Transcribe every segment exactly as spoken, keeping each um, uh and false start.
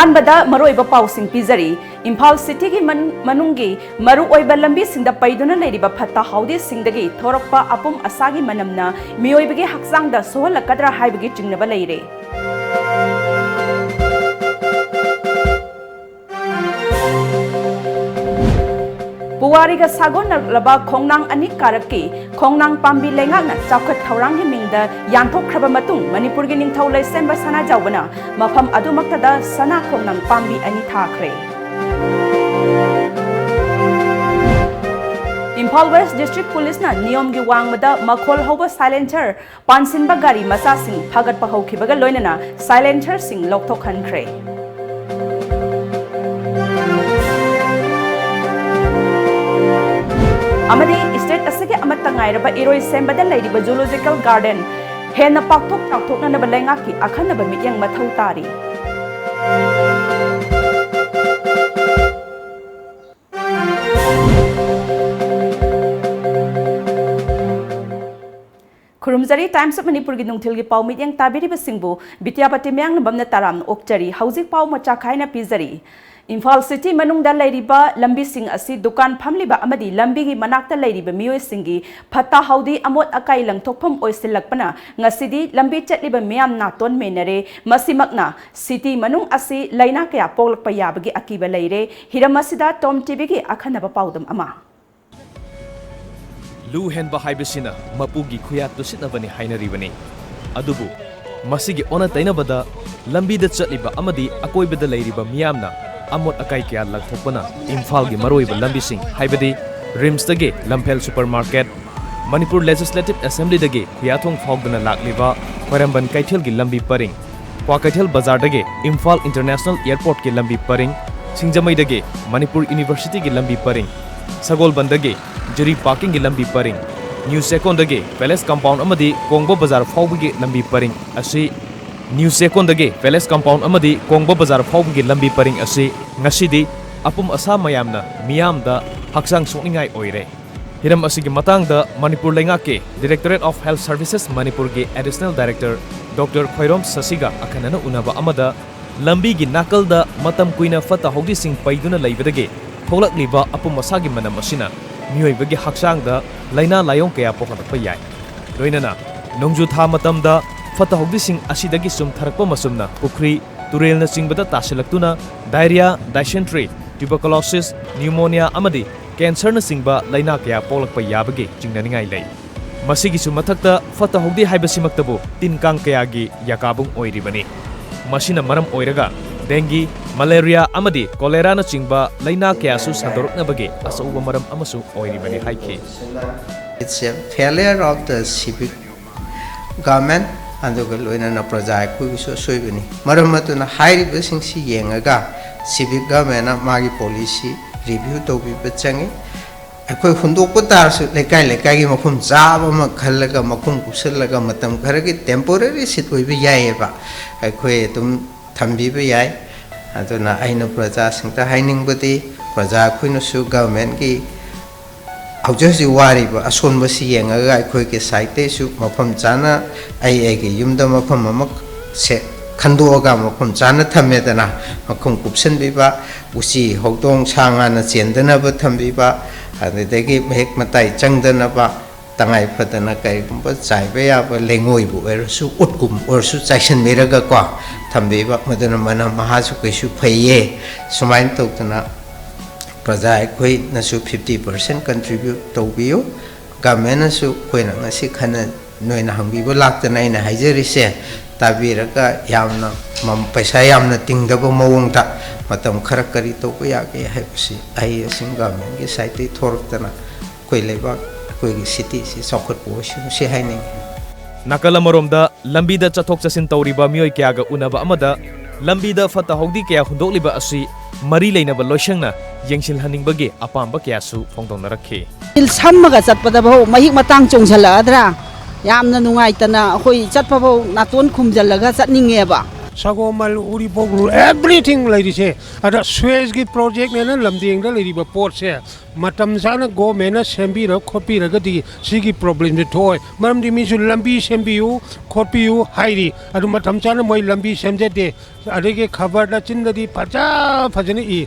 ꯑꯍꯥꯟꯕꯗ ꯃꯔꯨꯑꯣꯏꯕ ꯄꯥꯎꯁꯤꯡ ꯄꯤꯖꯔꯤ꯫ ꯏꯝꯐꯥꯜ ꯁꯤꯇꯤꯒꯤ ꯃꯟ-, ꯃꯅꯨꯡꯒꯤ ꯃꯔꯨꯑꯣꯏꯕ ꯂꯝꯕꯤꯁꯤꯡꯗ ꯄꯩꯗꯨꯅ ꯂꯩꯔꯤꯕ ꯐꯠꯇ ꯍꯥꯎꯗꯤꯁꯤꯡꯗꯒꯤ ꯊꯣꯔꯛꯄ ꯑꯄꯨꯝ ꯑꯁꯥꯒꯤ ꯃꯅꯝꯅ ꯃꯤꯑꯣꯏꯕꯒꯤ ꯍꯛꯆꯥꯡꯗ ꯁꯣꯛꯍꯜꯂꯛꯀꯗ꯭ꯔꯥ ꯍꯥꯏꯕꯒꯤ ꯆꯤꯡꯅꯕ ꯂꯩꯔꯦ꯫ ꯄꯨꯋꯥꯔꯤꯒ ꯁꯥꯒꯣꯟꯅꯔꯛꯂꯕ ꯈꯣꯡꯅꯥꯡ ꯑꯅꯤ ꯀꯥꯔꯛꯀꯤ ꯈꯣꯡꯅꯥꯡ ꯄꯥꯝꯕꯤ ꯂꯩꯉꯥꯛꯅ ꯆꯥꯎꯈꯠ ꯊꯧꯔꯥꯡꯒꯤ ꯃꯤꯡꯗ ꯌꯥꯟꯊꯣꯛꯈ꯭ꯔꯕ ꯃꯇꯨꯡ, ꯃꯅꯤꯄꯨꯔꯒꯤ ꯅꯤꯡꯊꯧ ꯂꯩꯁꯦꯝꯕ ꯁꯅꯥꯖꯥꯎꯕꯅ ꯃꯐꯝ ꯑꯗꯨꯃꯛꯇꯗ ꯁꯅꯥ ꯈꯣꯡꯅꯥꯡ ꯄꯥꯝꯕꯤ ꯑꯅꯤ ꯊꯥꯈ꯭ꯔꯦ꯫ ꯏꯝꯐꯥꯜ ꯋꯦꯁ ꯗꯤꯁꯇ꯭ꯔꯤꯛ ꯄꯨꯂꯤꯁꯅ ꯅꯤꯌꯣꯝꯒꯤ ꯋꯥꯡꯃꯗ ꯃꯈꯣꯜ ꯍꯧꯕ ꯁꯥꯏꯂꯦꯟꯁꯔ ꯄꯥꯟꯁꯤꯟꯕ ꯒꯥꯔꯤ ꯃꯆꯥꯁꯤꯡ ꯐꯥꯒꯠꯄ ꯍꯧꯈꯤꯕꯒ ꯂꯣꯏꯅꯅ ꯁꯥꯏꯂꯦꯟꯁꯔꯁꯤꯡ ꯂꯧꯊꯣꯛꯍꯟꯈ꯭ꯔꯦ꯫ ꯑꯃꯗꯤ ꯁ꯭ꯇꯦꯠ ꯑꯁꯤꯒꯤ ꯑꯃꯠꯇ ꯉꯥꯏꯔꯕ ꯏꯔꯣꯏ ꯁꯦꯝꯕꯗ ꯂꯩꯔꯤꯕ ꯖꯨꯂꯣꯖꯤꯀꯦꯜ ꯒꯥꯔꯗꯦꯟ ꯍꯦꯟꯅ ꯄꯥꯛꯊꯣꯛ ꯆꯥꯎꯊꯣꯛꯅꯅꯕ ꯂꯩꯉꯥꯛꯀꯤ ꯑꯈꯟꯅꯕ ꯃꯤꯠꯌꯦꯡ ꯃꯊꯧ ꯇꯥꯔꯤ꯫ ꯈꯨꯔꯨꯝꯖꯔꯤ꯫ Times of ꯃꯅꯤꯄꯨꯔꯒꯤ ꯅꯨꯡꯊꯤꯜꯒꯤ ꯄꯥꯎ ꯃꯤꯠꯌꯦꯡ ꯇꯥꯕꯤꯔꯤꯕꯁꯤꯡꯕꯨ ꯕꯤꯗ꯭ꯌꯥꯄꯇꯤ ꯃꯌꯥꯡꯅꯕꯝꯅ ꯇꯔꯥꯝꯅ ꯑꯣꯛꯆꯔꯤ꯫ ꯍꯧꯖꯤꯛ ꯄꯥꯎ ꯃꯆꯥ ꯈꯥꯏꯅ ꯄꯤꯖꯔꯤ꯫ ꯏꯝꯐꯥꯜ ꯁꯤꯇꯤ ꯃꯅꯨꯡꯗ ꯂꯩꯔꯤꯕ ꯂꯝꯕꯤꯁꯤꯡ ꯑꯁꯤ ꯗꯨꯀꯥꯟ ꯐꯝꯂꯤꯕ ꯑꯃꯗꯤ ꯂꯝꯕꯤꯒꯤ ꯃꯅꯥꯛꯇ ꯂꯩꯔꯤꯕ ꯃꯤꯑꯣꯏꯁꯤꯡꯒꯤ ꯐꯠꯇ ꯍꯥꯎꯗꯤ ꯑꯃꯣꯠ ꯑꯀꯥꯏ ꯂꯪꯊꯣꯛꯐꯝ ꯑꯣꯏꯁꯤꯜꯂꯛꯄꯅ ꯉꯁꯤꯗꯤ ꯂꯝꯕꯤ ꯆꯠꯂꯤꯕ ꯃꯤꯌꯥꯝ ꯅꯥꯇꯣꯟ ꯃꯦꯟꯅꯔꯦ꯫ ꯃꯁꯤꯃꯛꯅ ꯁꯤꯇꯤ ꯃꯅꯨꯡ ꯑꯁꯤ ꯂꯥꯏꯅꯥ ꯀꯌꯥ ꯄꯣꯛꯂꯛꯄ ꯌꯥꯕꯒꯤ ꯑꯀꯤꯕ ꯂꯩꯔꯦ꯫ ꯍꯤꯔꯝ ꯑꯁꯤꯗ ꯇꯣꯝ ꯇꯤꯚꯤꯒꯤ ꯑꯈꯟꯅꯕ ꯄꯥꯎꯗꯝ ꯑꯃ꯫ ꯂꯨ ꯍꯦꯟꯕ ꯍꯥꯏꯕꯁꯤꯅ ꯃꯄꯨꯒꯤ ꯈꯨꯌꯥꯠ ꯇꯨꯁꯤꯠꯅꯕꯅꯤ ꯍꯥꯏꯅꯔꯤꯕꯅꯤ꯫ ꯑꯗꯨꯕꯨ ꯃꯁꯤꯒꯤ ꯑꯣꯟꯅ ꯇꯩꯅꯕꯗ ꯂꯝꯕꯤꯗ ꯆꯠꯂꯤꯕ ꯑꯃꯗꯤ ꯑꯀꯣꯏꯕꯗ ꯂꯩꯔꯤꯕ ꯃꯤꯌꯥꯝꯅ ꯑꯃꯣꯠ ꯑꯀꯥꯏ ꯀꯌꯥ ꯂꯪꯊꯣꯛꯄꯅ ꯏꯝꯐꯥꯜꯒꯤ ꯃꯔꯨꯑꯣꯏꯕ ꯂꯝꯕꯤꯁꯤꯡ, ꯍꯥꯏꯕꯗꯤ ꯔꯤꯝꯁꯇꯒꯤ ꯂꯝꯐꯦꯜ ꯁꯨꯄꯔ ꯃꯥꯔꯀꯦꯠ, ꯃꯅꯤꯄꯨꯔ ꯂꯦꯖꯤꯁꯂꯦꯇꯤꯚ ꯑꯦꯁꯦꯝꯕ꯭ꯂꯤꯗꯒꯤ ꯈꯨꯌꯥꯊꯣꯡ ꯐꯥꯎꯗꯨꯅ ꯂꯥꯛꯂꯤꯕ ꯈ꯭ꯋꯥꯏꯔꯝꯕꯟ ꯀꯩꯊꯦꯜꯒꯤ ꯂꯝꯕꯤ ꯄꯔꯤꯡ, ꯀ꯭ꯋꯥꯀꯩꯊꯦꯜ ꯕꯖꯥꯔꯗꯒꯤ ꯏꯝꯐꯥꯜ ꯏꯟꯇꯔꯅꯦꯁꯅꯦꯜ ꯑꯦꯌꯔꯄꯣꯔꯠꯀꯤ ꯂꯝꯕꯤ ꯄꯔꯤꯡ, ꯁꯤꯡꯖꯃꯩꯗꯒꯤ ꯃꯅꯤꯄꯨꯔ ꯌꯨꯅꯤꯚꯔꯁꯤꯇꯤꯒꯤ ꯂꯝꯕꯤ ꯄꯔꯤꯡ, ꯁꯒꯣꯜꯕꯟꯗꯒꯤ ꯖꯤꯔꯤ ꯄꯥꯔꯀꯤꯡꯒꯤ ꯂꯝꯕꯤ ꯄꯔꯤꯡ, ꯅ꯭ꯌꯨ ꯆꯦꯛꯀꯣꯟꯗꯒꯤ ꯄꯦꯂꯦꯁ ꯀꯝꯄꯥꯎꯟ ꯑꯃꯗꯤ ꯀꯣꯡꯕ ꯕꯖꯥꯔ ꯐꯥꯎꯕꯒꯤ ꯂꯝꯕꯤ ꯄꯔꯤꯡ ꯑꯁꯤ, ꯅ꯭ꯌꯨ ꯆꯦꯛꯀꯣꯟꯗꯒꯤ ꯄꯦꯂꯦꯁ ꯀꯝꯄꯥꯎꯟ ꯑꯃꯗꯤ ꯀꯣꯡꯕ ꯕꯖꯥꯔ ꯐꯥꯎꯕꯒꯤ ꯂꯝꯕꯤ ꯄꯔꯤꯡ ꯑꯁꯤ ꯉꯁꯤꯗꯤ ꯑꯄꯨꯝ ꯑꯁꯥ ꯃꯌꯥꯝꯅ ꯃꯤꯌꯥꯝꯗ ꯍꯛꯆꯥꯡ ꯁꯣꯛꯅꯤꯡꯉꯥꯏ ꯑꯣꯏꯔꯦ꯫ ꯍꯤꯔꯝ ꯑꯁꯤꯒꯤ ꯃꯇꯥꯡꯗ ꯃꯅꯤꯄꯨꯔ ꯂꯩꯉꯥꯛꯀꯤ Directorate of Health Services ꯃꯅꯤꯄꯨꯔꯒꯤ Additional Director Doctor ꯈ꯭ꯋꯥꯏꯔꯣꯝ ꯁꯁꯤꯒ ꯑꯈꯟꯅꯅ ꯎꯅꯕ ꯑꯃꯗ ꯂꯝꯕꯤꯒꯤ ꯅꯥꯀꯜꯗ ꯃꯇꯝ ꯀꯨꯏꯅ ꯐꯠꯇ ꯍꯥꯎꯗꯤꯁꯤꯡ ꯄꯩꯗꯨꯅ ꯂꯩꯕꯗꯒꯤ ꯊꯣꯛꯂꯛꯂꯤꯕ ꯑꯄꯨꯝ ꯑꯁꯥꯒꯤ ꯃꯅꯝ ꯑꯁꯤꯅ ꯃꯤꯑꯣꯏꯕꯒꯤ ꯍꯛꯆꯥꯡꯗ ꯂꯥꯏꯅꯥ ꯂꯥꯏꯑꯣꯡ ꯀꯌꯥ ꯄꯣꯛꯍꯜꯂꯛꯄ ꯌꯥꯏ꯫ ꯂꯣꯏꯅꯅ ꯅꯣꯡꯖꯨ ꯊꯥ ꯃꯇꯝꯗ ꯐꯠꯇ ꯍꯥꯎꯗꯤꯁꯤꯡ ꯑꯁꯤꯗꯒꯤ ꯆꯨꯝꯊꯔꯛꯄ ꯃꯆꯨꯝꯅ ꯄꯨꯈ꯭ꯔꯤ, ꯇꯨꯔꯦꯜꯅꯆꯤꯡꯕꯗ ꯇꯥꯁꯤꯜꯂꯛꯇꯨꯅ diarrhea, dysentery, tuberculosis, pneumonia ꯑꯃꯗꯤ cancerꯅꯆꯤꯡꯕ ꯂꯥꯏꯅꯥ ꯀꯌꯥ ꯄꯣꯛꯂꯛꯄ ꯌꯥꯕꯒꯤ ꯆꯤꯡꯅꯅꯤꯡꯉꯥꯏ ꯂꯩ꯫ ꯃꯁꯤꯒꯤꯁꯨ ꯃꯊꯛꯇ ꯐꯠꯇ ꯍꯥꯎꯗꯤ ꯍꯥꯏꯕꯁꯤꯃꯛꯇꯕꯨ ꯇꯤꯟ ꯀꯥꯡ ꯀꯌꯥꯒꯤ ꯌꯥꯀꯥꯕꯨꯡ ꯑꯣꯏꯔꯤꯕꯅꯤ꯫ ꯃꯁꯤꯅ ꯃꯔꯝ ꯑꯣꯏꯔꯒ dengue, malaria ꯑꯃꯗꯤ choleraꯅꯆꯤꯡꯕ ꯂꯥꯏꯅꯥ ꯀꯌꯥꯁꯨ ꯁꯟꯗꯣꯔꯛꯅꯕꯒꯤ ꯑꯆꯧꯕ ꯃꯔꯝ ꯑꯃꯁꯨ ꯑꯣꯏꯔꯤꯕꯅꯤ ꯍꯥꯏꯈꯤ꯫ It's a failure of the civic government ꯑꯗꯨꯒ ꯂꯣꯏꯅꯅ ꯄ꯭ꯔꯖꯥ ꯑꯩꯈꯣꯏꯒꯤꯁꯨ ꯑꯁꯣꯏꯕꯅꯤ꯫ ꯃꯔꯝ ꯑꯗꯨꯅ ꯍꯥꯏꯔꯤꯕꯁꯤꯡꯁꯤ ꯌꯦꯡꯉꯒ civic governmentꯅ ꯃꯥꯒꯤ policy review ꯇꯧꯕꯤꯕ ꯆꯪꯉꯤ꯫ ꯑꯩꯈꯣꯏ ꯍꯨꯟꯗꯣꯛꯄ ꯇꯥꯔꯁꯨ ꯂꯩꯀꯥꯏ ꯂꯩꯀꯥꯏꯒꯤ ꯃꯐꯝ ꯆꯥꯕ ꯑꯃ ꯈꯜꯂꯒ ꯃꯈꯨꯝ ꯀꯨꯞꯁꯜꯂꯒ ꯃꯇꯝ ꯈꯔꯒꯤ temporary seat ꯑꯣꯏꯕ ꯌꯥꯏꯑꯕ꯫ ꯑꯩꯈꯣꯏ ꯑꯗꯨꯝ ꯊꯝꯕꯤꯕ ꯌꯥꯏ꯫ ꯑꯗꯨꯅ ꯑꯩꯅ ꯄ꯭ꯔꯖꯥꯁꯤꯡꯗ ꯍꯥꯏꯅꯤꯡꯕꯗꯤ ꯄ꯭ꯔꯖꯥ ꯑꯩꯈꯣꯏꯅꯁꯨ governmentꯀꯤ ꯍꯧꯖꯤꯛ ꯍꯧꯖꯤꯛ ꯋꯥꯔꯤꯕ ꯑꯁꯣꯟꯕꯁꯤ ꯌꯦꯡꯉꯒ ꯑꯩꯈꯣꯏꯒꯤ sideꯇꯩꯁꯨ ꯃꯐꯝ ꯆꯥꯅ ꯑꯩ ꯑꯩꯒꯤ ꯌꯨꯝꯗ ꯃꯐꯝ ꯑꯃ ꯁꯦ ꯈꯟꯗꯣꯛꯑꯒ ꯃꯐꯝ ꯆꯥꯅ ꯊꯝꯃꯦꯗꯅ, ꯃꯈꯨꯝ ꯀꯨꯞꯁꯟꯕꯤꯕ, ꯎꯆꯤ ꯍꯧꯗꯣꯡ ꯁꯥ ꯉꯥꯅ ꯆꯦꯟꯗꯅꯕ ꯊꯝꯕꯤꯕ, ꯑꯗꯨꯗꯒꯤ ꯃꯍꯤꯛ ꯃꯇꯥꯏ ꯆꯪꯗꯅꯕ ꯇꯉꯥꯏ ꯐꯗꯅ ꯀꯔꯤꯒꯨꯝꯕ ꯆꯥꯏꯕ ꯌꯥꯕ ꯂꯩꯉꯣꯏꯕꯨ ꯑꯣꯏꯔꯁꯨ ꯎꯠꯀꯨꯝ ꯑꯣꯏꯔꯁꯨ ꯆꯥꯏꯁꯤꯟꯕꯤꯔꯒꯀꯣ ꯊꯝꯕꯤꯕ, ꯃꯗꯨꯅ ꯃꯅꯝ ꯃꯍꯥꯁꯨ ꯀꯩꯁꯨ ꯐꯩꯌꯦ꯫ ꯁꯨꯃꯥꯏꯅ ꯇꯧꯗꯅ ꯄ꯭ꯔꯖꯥ ꯑꯩꯈꯣꯏꯅꯁꯨ fifty percent contribute ꯇꯧꯕꯤꯌꯨ꯫ Governmentꯅꯁꯨ ꯑꯩꯈꯣꯏꯅ ꯉꯁꯤ ꯈꯟꯅ ꯅꯣꯏꯅ ꯍꯪꯕꯤꯕ ꯂꯥꯛꯇꯅ ꯑꯩꯅ ꯍꯥꯏꯖꯔꯤꯁꯦ ꯇꯥꯕꯤꯔꯒ ꯌꯥꯝꯅ ꯃꯝ-, ꯄꯩꯁꯥ ꯌꯥꯝꯅ ꯇꯤꯡꯗꯕ ꯃꯑꯣꯡꯗ ꯃꯇꯝ ꯈꯔ ꯀꯔꯤ ꯇꯧꯕ ꯌꯥꯒꯦ ꯍꯥꯏꯕꯁꯤ ꯑꯩ ꯑꯁꯤꯡ governmentꯀꯤ sideꯇꯒꯤ ꯊꯣꯔꯛꯇꯅ ꯑꯩꯈꯣꯏ ꯂꯩꯕꯥꯛ, ꯑꯩꯈꯣꯏꯒꯤ cityꯁꯤ ꯆꯥꯎꯈꯠꯄ ꯑꯣꯏꯁꯅꯨ ꯁꯤ ꯍꯥꯏꯅꯤꯡꯏ꯫ ꯅꯥꯀꯜ ꯑꯃꯔꯣꯝꯗ ꯂꯝꯕꯤꯗ ꯆꯠꯊꯣꯛ ꯆꯠꯁꯤꯟ ꯇꯧꯔꯤꯕ ꯃꯤꯑꯣꯏ ꯀꯌꯥꯒ ꯎꯅꯕ ꯑꯃꯗ ꯂꯝꯕꯤꯗ ꯐꯠꯇ ꯍꯥꯎꯗꯤ ꯀꯌꯥ ꯍꯨꯟꯗꯣꯛꯂꯤꯕ ꯑꯁꯤ ꯃꯔꯤ ꯂꯩꯅꯕ ꯂꯣꯏꯁꯪꯅ ꯌꯦꯡꯁꯤꯜꯍꯟꯅꯤꯡꯕꯒꯤ ꯑꯄꯥꯝꯕ ꯀꯌꯥꯁꯨ ꯐꯣꯡꯗꯣꯛꯅꯔꯛꯈꯤ꯫ ꯁꯤꯜ ꯁꯝꯃꯒ ꯆꯠꯄꯗ ꯐꯥꯎ ꯃꯍꯤꯛ ꯃꯇꯥꯡ ꯆꯣꯡꯁꯤꯜꯂꯛꯑꯗ꯭ꯔꯥ? ꯌꯥꯝꯅ ꯅꯨꯡꯉꯥꯏꯇꯅ ꯑꯩꯈꯣꯏ ꯆꯠꯄ ꯐꯥꯎ ꯅꯥꯇꯣꯟ ꯈꯨꯝꯖꯤꯜꯂꯒ ꯆꯠꯅꯤꯡꯉꯦꯕ꯫ ꯁꯒꯣꯃꯜ, ꯎꯔꯤꯄꯣꯛ, everything ꯂꯩꯔꯤꯁꯦ꯫ ꯑꯗ ꯁ꯭ꯋꯦꯖꯀꯤ ꯄ꯭ꯔꯣꯖꯦꯛꯅꯦꯅ ꯂꯝꯗꯦꯡꯗ ꯂꯩꯔꯤꯕ ꯄꯣꯠꯁꯦ ꯃꯇꯝ ꯆꯥꯅ ꯒꯣꯔꯃꯦꯟꯅ ꯁꯦꯝꯕꯤꯔ ꯈꯣꯠꯄꯤꯔꯒꯗꯤ ꯁꯤꯒꯤ ꯄ꯭ꯔꯣꯕ꯭ꯂꯦꯝꯁꯦ ꯊꯣꯛꯑꯣꯏ꯫ ꯃꯔꯝꯗꯤ ꯃꯤꯁꯨ ꯂꯝꯕꯤ ꯁꯦꯝꯕꯤꯌꯨ ꯈꯣꯠꯄꯤꯌꯨ ꯍꯥꯏꯔꯤ, ꯑꯗꯨ ꯃꯇꯝ ꯆꯥꯅ ꯃꯣꯏ ꯂꯝꯕꯤ ꯁꯦꯝꯖꯗꯦ꯫ ꯑꯗꯒꯤ ꯈꯕꯔꯗ ꯆꯤꯟꯗꯗꯤ ꯐꯖ ꯐꯖꯅ ꯏ꯫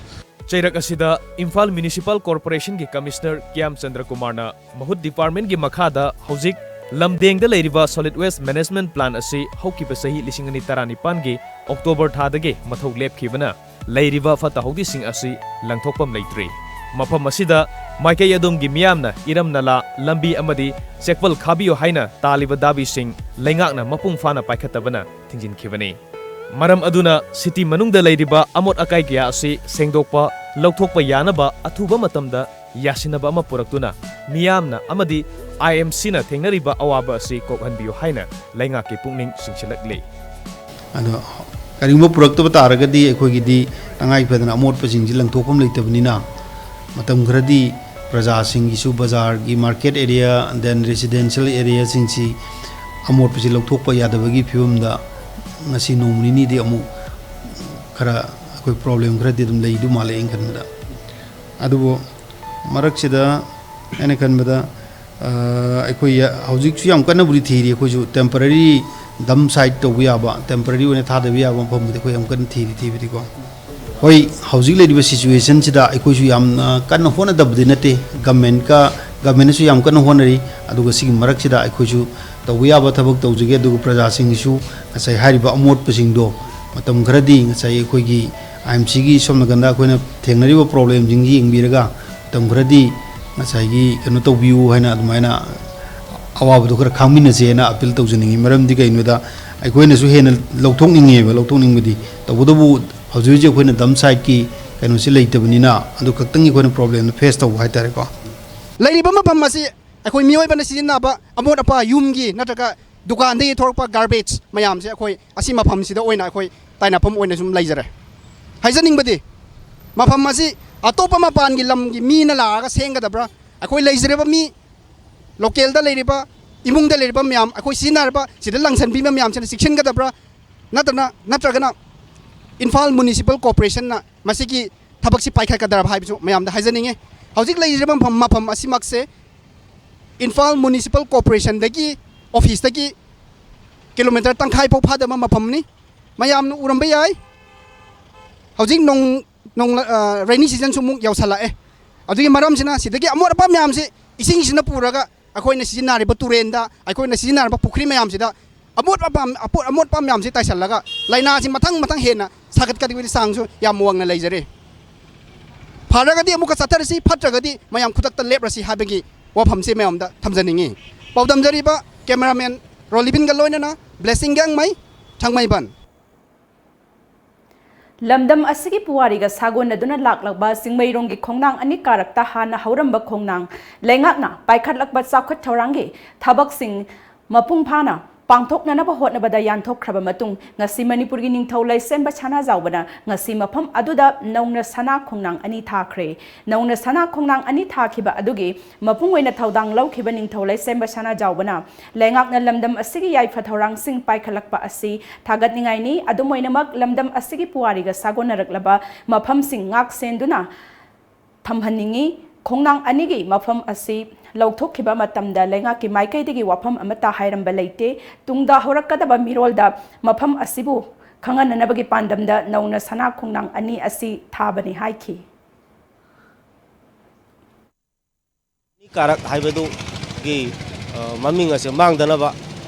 ꯆꯩꯔꯛ ꯑꯁꯤꯗ ꯏꯝꯐꯥꯜ ꯃ꯭ꯌꯨꯅꯤꯁꯤꯄꯥꯜ ꯀꯣꯔꯄꯣꯔꯦꯁꯟꯒꯤ ꯀꯃꯤꯁꯅꯔ ꯀ꯭ꯌꯥꯝ ꯆꯟꯗ꯭ꯔ ꯀꯨꯃꯥꯔꯅ ꯃꯍꯨꯠ ꯗꯤꯄꯥꯔꯠꯃꯦꯟꯒꯤ ꯃꯈꯥꯗ ꯍꯧꯖꯤꯛ ꯂꯝꯗꯦꯡꯗ ꯂꯩꯔꯤꯕ ꯁꯣꯂꯤꯗ ꯋꯦꯁ ꯃꯦꯅꯦꯖꯃꯦꯟꯠ ꯄ꯭ꯂꯥꯟ ꯑꯁꯤ ꯍꯧꯈꯤꯕ ꯆꯍꯤ ꯂꯤꯁꯤꯡ ꯑꯅꯤ ꯇꯔꯥꯅꯤꯄꯥꯟꯒꯤ ꯑꯣꯛꯇꯣꯕꯔ ꯊꯥꯗꯒꯤ ꯃꯊꯧ ꯂꯦꯞꯈꯤꯕꯅ ꯂꯩꯔꯤꯕ ꯐꯠꯇ ꯍꯥꯎꯗꯤꯁꯤꯡ ꯑꯁꯤ ꯂꯪꯊꯣꯛꯐꯝ ꯂꯩꯇ꯭ꯔꯦ꯫ ꯃꯐꯝ ꯑꯁꯤꯗ ꯃꯥꯏꯀꯩ ꯑꯗꯣꯝꯒꯤ ꯃꯤꯌꯥꯝꯅ ꯏꯔꯝ ꯅꯂꯥ, ꯂꯝꯕꯤ ꯑꯃꯗꯤ ꯆꯦꯛꯄꯜ ꯈꯥꯕꯤꯌꯨ ꯍꯥꯏꯅ ꯇꯥꯜꯂꯤꯕ ꯗꯥꯕꯤꯁꯤꯡ ꯂꯩꯉꯥꯛꯅ ꯃꯄꯨꯡ ꯐꯥꯅ ꯄꯥꯏꯈꯠꯇꯕꯅ ꯊꯤꯡꯖꯤꯟꯈꯤꯕꯅꯤ꯫ ꯃꯔꯝ ꯑꯗꯨꯅ ꯁꯤꯇꯤ ꯃꯅꯨꯡꯗ ꯂꯩꯔꯤꯕ ꯑꯃꯣꯠ ꯑꯀꯥꯏ ꯀꯌꯥ ꯑꯁꯤ ꯁꯦꯡꯗꯣꯛꯄ, ꯂꯧꯊꯣꯛꯄ ꯌꯥꯅꯕ ꯑꯊꯨꯕ ꯃꯇꯝꯗ ꯌꯥꯁꯤꯟꯅꯕ ꯑꯃ ꯄꯨꯔꯛꯇꯨꯅ ꯃꯤꯌꯥꯝꯅ ꯑꯃꯗꯤ ꯑꯥꯏ ꯑꯦꯝ ꯁꯤꯅ ꯊꯦꯡꯅꯔꯤꯕ ꯑꯋꯥꯕ ꯑꯁꯤ ꯀꯣꯛꯍꯟꯕꯤꯌꯨ ꯍꯥꯏꯅ ꯂꯩꯉꯥꯛꯀꯤ ꯄꯨꯛꯅꯤꯡ ꯆꯤꯡꯁꯤꯜꯂꯛꯂꯤ꯫ ꯑꯗꯣ ꯀꯔꯤꯒꯨꯝꯕ ꯄꯨꯔꯛꯇꯕ ꯇꯥꯔꯒꯗꯤ ꯑꯩꯈꯣꯏꯒꯤꯗꯤ ꯇꯉꯥꯏ ꯐꯗꯅ ꯑꯃꯣꯠꯄꯁꯤꯡꯁꯤ ꯂꯪꯊꯣꯛꯐꯝ ꯂꯩꯇꯕꯅꯤꯅ ꯃꯇꯝ ꯈꯔꯗꯤ ꯄ꯭ꯔꯖꯥꯁꯤꯡꯒꯤꯁꯨ ꯕꯖꯥꯔꯒꯤ market area, then residential areaꯁꯤꯡꯁꯤ ꯑꯃꯣꯠꯄꯁꯤ ꯂꯧꯊꯣꯛꯄ ꯌꯥꯗꯕꯒꯤ ꯐꯤꯕꯝꯗ ꯉꯁꯤ ꯅꯣꯡꯃ ꯅꯤꯅꯤꯗꯤ ꯑꯃꯨꯛ ꯈꯔ ꯑꯩꯈꯣꯏ problem ꯈꯔꯗꯤ ꯑꯗꯨꯝ ꯂꯩꯗꯧ ꯃꯥꯜꯂꯦ ꯑꯩꯅ ꯈꯟꯕꯗ꯫ ꯑꯗꯨꯕꯨ ꯃꯔꯛꯁꯤꯗ ꯑꯩꯅ ꯈꯟꯕꯗ, ꯑ, ꯑꯩꯈꯣꯏ ꯍꯧꯖꯤꯛꯁꯨ ꯌꯥꯝ ꯀꯟꯅꯕꯨꯗꯤ ꯊꯤꯔꯤ꯫ ꯑꯩꯈꯣꯏꯁꯨ temporary dump site ꯇꯧꯕ ꯌꯥꯕ, temporary ꯑꯣꯏꯅ ꯊꯥꯗꯕ ꯌꯥꯕ ꯃꯐꯝꯕꯨꯗꯤ ꯑꯩꯈꯣꯏ ꯌꯥꯝ ꯀꯟꯅ ꯊꯤꯔꯤ, ꯊꯤꯕꯗꯤꯀꯣ꯫ ꯍꯣꯏ, ꯍꯧꯖꯤꯛ ꯂꯩꯔꯤꯕ situationꯁꯤꯗ ꯑꯩꯈꯣꯏꯁꯨ ꯌꯥꯝꯅ ꯀꯟꯅ ꯍꯣꯠꯅꯗꯕꯗꯤ ꯅꯠꯇꯦ꯫ Governmentꯀ, governmentꯅꯁꯨ ꯌꯥꯝ ꯀꯟꯅ ꯍꯣꯠꯅꯔꯤ꯫ ꯑꯗꯨꯒ ꯁꯤꯒꯤ ꯃꯔꯛꯁꯤꯗ ꯑꯩꯈꯣꯏꯁꯨ ꯇꯧꯕ ꯌꯥꯕ ꯊꯕꯛ ꯇꯧꯖꯒꯦ꯫ ꯑꯗꯨꯒ ꯄ꯭ꯔꯖꯥꯁꯤꯡꯒꯤꯁꯨ ꯉꯁꯥꯏ ꯍꯥꯏꯔꯤꯕ ꯑꯃꯣꯠꯄꯁꯤꯡꯗꯣ ꯃꯇꯝ ꯈꯔꯗꯤ ꯉꯁꯥꯏ ꯑꯩꯈꯣꯏꯒꯤ ꯑꯥꯏ ꯑꯦꯝ ꯁꯤꯒꯤ ꯁꯣꯝ ꯅꯥꯀꯟꯗ ꯑꯩꯈꯣꯏꯅ ꯊꯦꯡꯅꯔꯤꯕ problemꯁꯤꯡꯁꯤ ꯌꯦꯡꯕꯤꯔꯒ ꯃꯇꯝ ꯈꯔꯗꯤ ꯉꯁꯥꯏꯒꯤ ꯀꯩꯅꯣ ꯇꯧꯕꯤꯌꯨ ꯍꯥꯏꯅ ꯑꯗꯨꯃꯥꯏꯅ ꯑꯋꯥꯕꯗꯣ ꯈꯔ ꯈꯥꯡꯃꯤꯟꯅꯁꯦꯅ appeal ꯇꯧꯖꯅꯤꯡꯉꯤ꯫ ꯃꯔꯝꯗꯤ ꯀꯩꯒꯤꯅꯣꯗ ꯑꯩꯈꯣꯏꯅꯁꯨ ꯍꯦꯟꯅ ꯂꯧꯊꯣꯛꯅꯤꯡꯉꯦꯕ, ꯂꯧꯊꯣꯛꯅꯤꯡꯕꯗꯤ꯫ ꯇꯧꯕꯇꯕꯨ ꯍꯧꯖꯤꯛ ꯍꯧꯖꯤꯛ ꯑꯩꯈꯣꯏꯅ dump siteꯀꯤ ꯀꯩꯅꯣꯁꯤ ꯂꯩꯇꯕꯅꯤꯅ ꯑꯗꯨ ꯈꯛꯇꯪꯒꯤ ꯑꯩꯈꯣꯏꯅ problemꯗꯣ face ꯇꯧꯕ ꯍꯥꯏꯇꯥꯔꯦꯀꯣ꯫ ꯂꯩꯔꯤꯕ ꯃꯐꯝ ꯑꯁꯤ ꯑꯩꯈꯣꯏ ꯃꯤꯑꯣꯏꯕꯅ ꯁꯤꯖꯤꯟꯅꯕ ꯑꯃꯣꯠ ꯑꯄꯥ, ꯌꯨꯝꯒꯤ ꯅꯠꯇ꯭ꯔꯒ ꯗꯨꯀꯥꯟꯗꯒꯤ ꯊꯣꯔꯛꯄ garbage ꯃꯌꯥꯝꯁꯦ ꯑꯩꯈꯣꯏ ꯑꯁꯤ ꯃꯐꯝꯁꯤꯗ ꯑꯣꯏꯅ ꯑꯩꯈꯣꯏ ꯇꯥꯏꯅꯐꯝ ꯑꯣꯏꯅ ꯁꯨꯝ ꯂꯩꯖꯔꯦ꯫ ꯍꯥꯏꯖꯅꯤꯡꯕꯗꯤ ꯃꯐꯝ ꯑꯁꯤ ꯑꯇꯣꯞꯄ ꯃꯄꯥꯟꯒꯤ ꯂꯝꯒꯤ ꯃꯤꯅ ꯂꯥꯛꯑꯒ ꯁꯦꯝꯒꯗꯕ꯭ꯔꯥ, ꯑꯩꯈꯣꯏ ꯂꯩꯖꯔꯤꯕ ꯃꯤ localꯗ ꯂꯩꯔꯤꯕ, ꯏꯃꯨꯡꯗ ꯂꯩꯔꯤꯕ ꯃꯌꯥꯝ, ꯑꯩꯈꯣꯏ ꯁꯤꯖꯤꯟꯅꯔꯤꯕ ꯁꯤꯗ ꯂꯪꯁꯟꯕꯤꯕ ꯃꯌꯥꯝꯁꯤꯅ ꯆꯦꯛꯁꯤꯟꯒꯗꯕ꯭ꯔꯥ, ꯅꯠꯇꯅ, ꯅꯠꯇ꯭ꯔꯒꯅ ꯏꯝꯐꯥꯜ ꯃ꯭ꯌꯨꯅꯤꯁꯤꯄꯥꯜ ꯀꯣꯔꯄꯣꯔꯦꯁꯟꯅ ꯃꯁꯤꯒꯤ ꯊꯕꯛꯁꯤ ꯄꯥꯏꯈꯠꯀꯗ꯭ꯔꯕ ꯍꯥꯏꯕꯁꯨ ꯃꯌꯥꯝꯗ ꯍꯥꯏꯖꯅꯤꯡꯉꯤ꯫ ꯍꯧꯖꯤꯛ ꯂꯩꯔꯤꯕ ꯃꯐꯝ, ꯃꯐꯝ ꯑꯁꯤꯃꯛꯁꯦ ꯏꯝꯐꯥꯜ ꯃ꯭ꯌꯨꯅꯤꯁꯤꯄꯥꯜ ꯀꯣꯔꯄꯣꯔꯦꯁꯟꯗꯒꯤ ꯑꯣꯐꯤꯁꯇꯒꯤ ꯀꯤꯂꯣꯃꯤꯇꯔ ꯇꯪꯈꯥꯏ ꯐꯥꯎ ꯐꯥꯗꯕ ꯃꯐꯝꯅꯤ꯫ ꯃꯌꯥꯝꯅ ꯎꯔꯝꯕ ꯌꯥꯏ, ꯍꯧꯖꯤꯛ ꯅꯣꯡ, ꯅꯣꯡ, ꯑ, ꯔꯦꯅꯤ ꯁꯤꯖꯟꯁꯨ ꯑꯃꯨꯛ ꯌꯧꯁꯜꯂꯛꯑꯦ꯫ ꯑꯗꯨꯒꯤ ꯃꯔꯝꯁꯤꯅ ꯁꯤꯗꯒꯤ ꯑꯃꯣꯠ ꯑꯄꯥ ꯃꯌꯥꯝꯁꯤ ꯏꯁꯤꯡꯁꯤꯅ ꯄꯨꯔꯒ ꯑꯩꯈꯣꯏꯅ ꯁꯤꯖꯤꯟꯅꯔꯤꯕ ꯇꯨꯔꯦꯟꯗ, ꯑꯩꯈꯣꯏꯅ ꯁꯤꯖꯤꯟꯅꯔꯤꯕ ꯄꯨꯈ꯭ꯔꯤ ꯃꯌꯥꯝꯁꯤꯗ ꯑꯃꯣꯠ ꯑꯄꯥ, ꯑꯄꯣ-, ꯑꯃꯣꯠ ꯑꯄꯥ ꯃꯌꯥꯝꯁꯤ ꯇꯥꯏꯁꯜꯂꯒ ꯂꯥꯏꯅꯥꯁꯤ ꯃꯊꯪ ꯃꯊꯪ ꯍꯦꯟꯅ ꯁꯥꯒꯠꯀꯗꯕꯒꯤ ꯆꯥꯡꯁꯨ ꯌꯥꯝ ꯋꯥꯡꯅ ꯂꯩꯖꯔꯦ꯫ ꯐꯔꯒꯗꯤ ꯑꯃꯨꯛꯀ ꯆꯠꯊꯔꯁꯤ, ꯐꯠꯇ꯭ꯔꯒꯗꯤ ꯃꯌꯥꯝ ꯈꯨꯗꯛꯇ ꯂꯦꯞꯂꯁꯤ ꯍꯥꯏꯕꯒꯤ ꯋꯥꯐꯝꯁꯤ ꯃꯌꯥꯝꯗ ꯊꯝꯖꯅꯤꯡꯉꯤ꯫ ꯄꯥꯎꯗꯝꯖꯔꯤꯕ ꯀꯦꯃꯦꯔꯥꯃꯦꯟ ꯔꯣꯂꯤꯕꯤꯟꯒ ꯂꯣꯏꯅꯅ ꯕ꯭ꯂꯦꯁꯤꯡ ꯒꯦꯡꯃꯩ, ꯊꯥꯡꯃꯩꯕꯟ꯫ ꯂꯝꯗꯝ ꯑꯁꯤꯒꯤ ꯄꯨꯋꯥꯔꯤꯒ ꯁꯥꯒꯣꯟꯅꯗꯨꯅ ꯂꯥꯛꯂꯕ ꯆꯤꯡꯃꯩꯔꯣꯡꯒꯤ ꯈꯣꯡꯅꯥꯡ ꯑꯅꯤ ꯀꯥꯔꯛꯇ ꯍꯥꯟꯅ ꯍꯧꯔꯝꯕ ꯈꯣꯡꯅꯥꯡ ꯂꯩꯉꯥꯛꯅ ꯄꯥꯏꯈꯠꯂꯛꯄ ꯆꯥꯎꯈꯠ ꯊꯧꯔꯥꯡꯒꯤ ꯊꯕꯛꯁꯤꯡ ꯃꯄꯨꯡ ꯐꯥꯅ ꯄꯥꯡꯊꯣꯛꯅꯅꯕ ꯍꯣꯠꯅꯕꯗ ꯌꯥꯟꯊꯣꯛꯈ꯭ꯔꯕ ꯃꯇꯨꯡ, ꯉꯁꯤ ꯃꯅꯤꯄꯨꯔꯒꯤ ꯅꯤꯡꯊꯧ ꯂꯩꯁꯦꯝꯕ ꯁꯅꯥꯖꯥꯎꯕꯅ ꯉꯁꯤ ꯃꯐꯝ ꯑꯗꯨꯗ ꯅꯧꯅ ꯁꯅꯥ ꯈꯣꯡꯅꯥꯡ ꯑꯅꯤ ꯊꯥꯈ꯭ꯔꯦ꯫ ꯅꯧꯅ ꯁꯅꯥ ꯈꯣꯡꯅꯥꯡ ꯑꯅꯤ ꯊꯥꯈꯤꯕ ꯑꯗꯨꯒꯤ ꯃꯄꯨꯡ ꯑꯣꯏꯅ ꯊꯧꯗꯥꯡ ꯂꯧꯈꯤꯕ ꯅꯤꯡꯊꯧ ꯂꯩꯁꯦꯝꯕ ꯁꯅꯥꯖꯥꯎꯕꯅ ꯂꯩꯉꯥꯛꯅ ꯂꯝꯗꯝ ꯑꯁꯤꯒꯤ ꯌꯥꯏꯐ ꯊꯧꯔꯥꯡꯁꯤꯡ ꯄꯥꯏꯈꯠꯂꯛꯄ ꯑꯁꯤ ꯊꯥꯒꯠꯅꯤꯡꯉꯥꯏꯅꯤ꯫ ꯑꯗꯨꯝ ꯑꯣꯏꯅꯃꯛ, ꯂꯝꯗꯝ ꯑꯁꯤꯒꯤ ꯄꯨꯋꯥꯔꯤꯒ ꯁꯥꯒꯣꯟꯅꯔꯛꯂꯕ ꯃꯐꯝꯁꯤꯡ ꯉꯥꯛ ꯁꯦꯟꯗꯨꯅ ꯊꯝꯍꯟꯅꯤꯡꯏ꯫ ꯈꯣꯡꯅꯥꯡ ꯑꯅꯤꯒꯤ ꯃꯐꯝ ꯑꯁꯤ ꯂꯧꯊꯣꯛꯈꯤꯕ ꯃꯇꯝꯗ ꯂꯩꯉꯥꯛꯀꯤ ꯃꯥꯏꯀꯩꯗꯒꯤ ꯋꯥꯐꯝ ꯑꯃꯠꯇ ꯍꯥꯏꯔꯝꯕ ꯂꯩꯇꯦ꯫ ꯇꯨꯡꯗ ꯍꯧꯔꯛꯀꯗꯕ ꯃꯤꯔꯣꯜꯗ ꯃꯐꯝ ꯑꯁꯤꯕꯨ ꯈꯪꯍꯟꯅꯅꯕꯒꯤ ꯄꯥꯟꯗꯝꯗ ꯅꯧꯅ ꯁꯅꯥ ꯈꯣꯡꯅꯥꯡ ꯑꯅꯤ ꯑꯁꯤ ꯊꯥꯕꯅꯤ ꯍꯥꯏꯈꯤ꯫ ꯀꯥꯔꯛ ꯍꯥꯏꯕꯗꯨꯒꯤ, ꯑ, ꯃꯃꯤꯡ ꯑꯁꯦ ꯃꯥꯡꯗꯅꯕ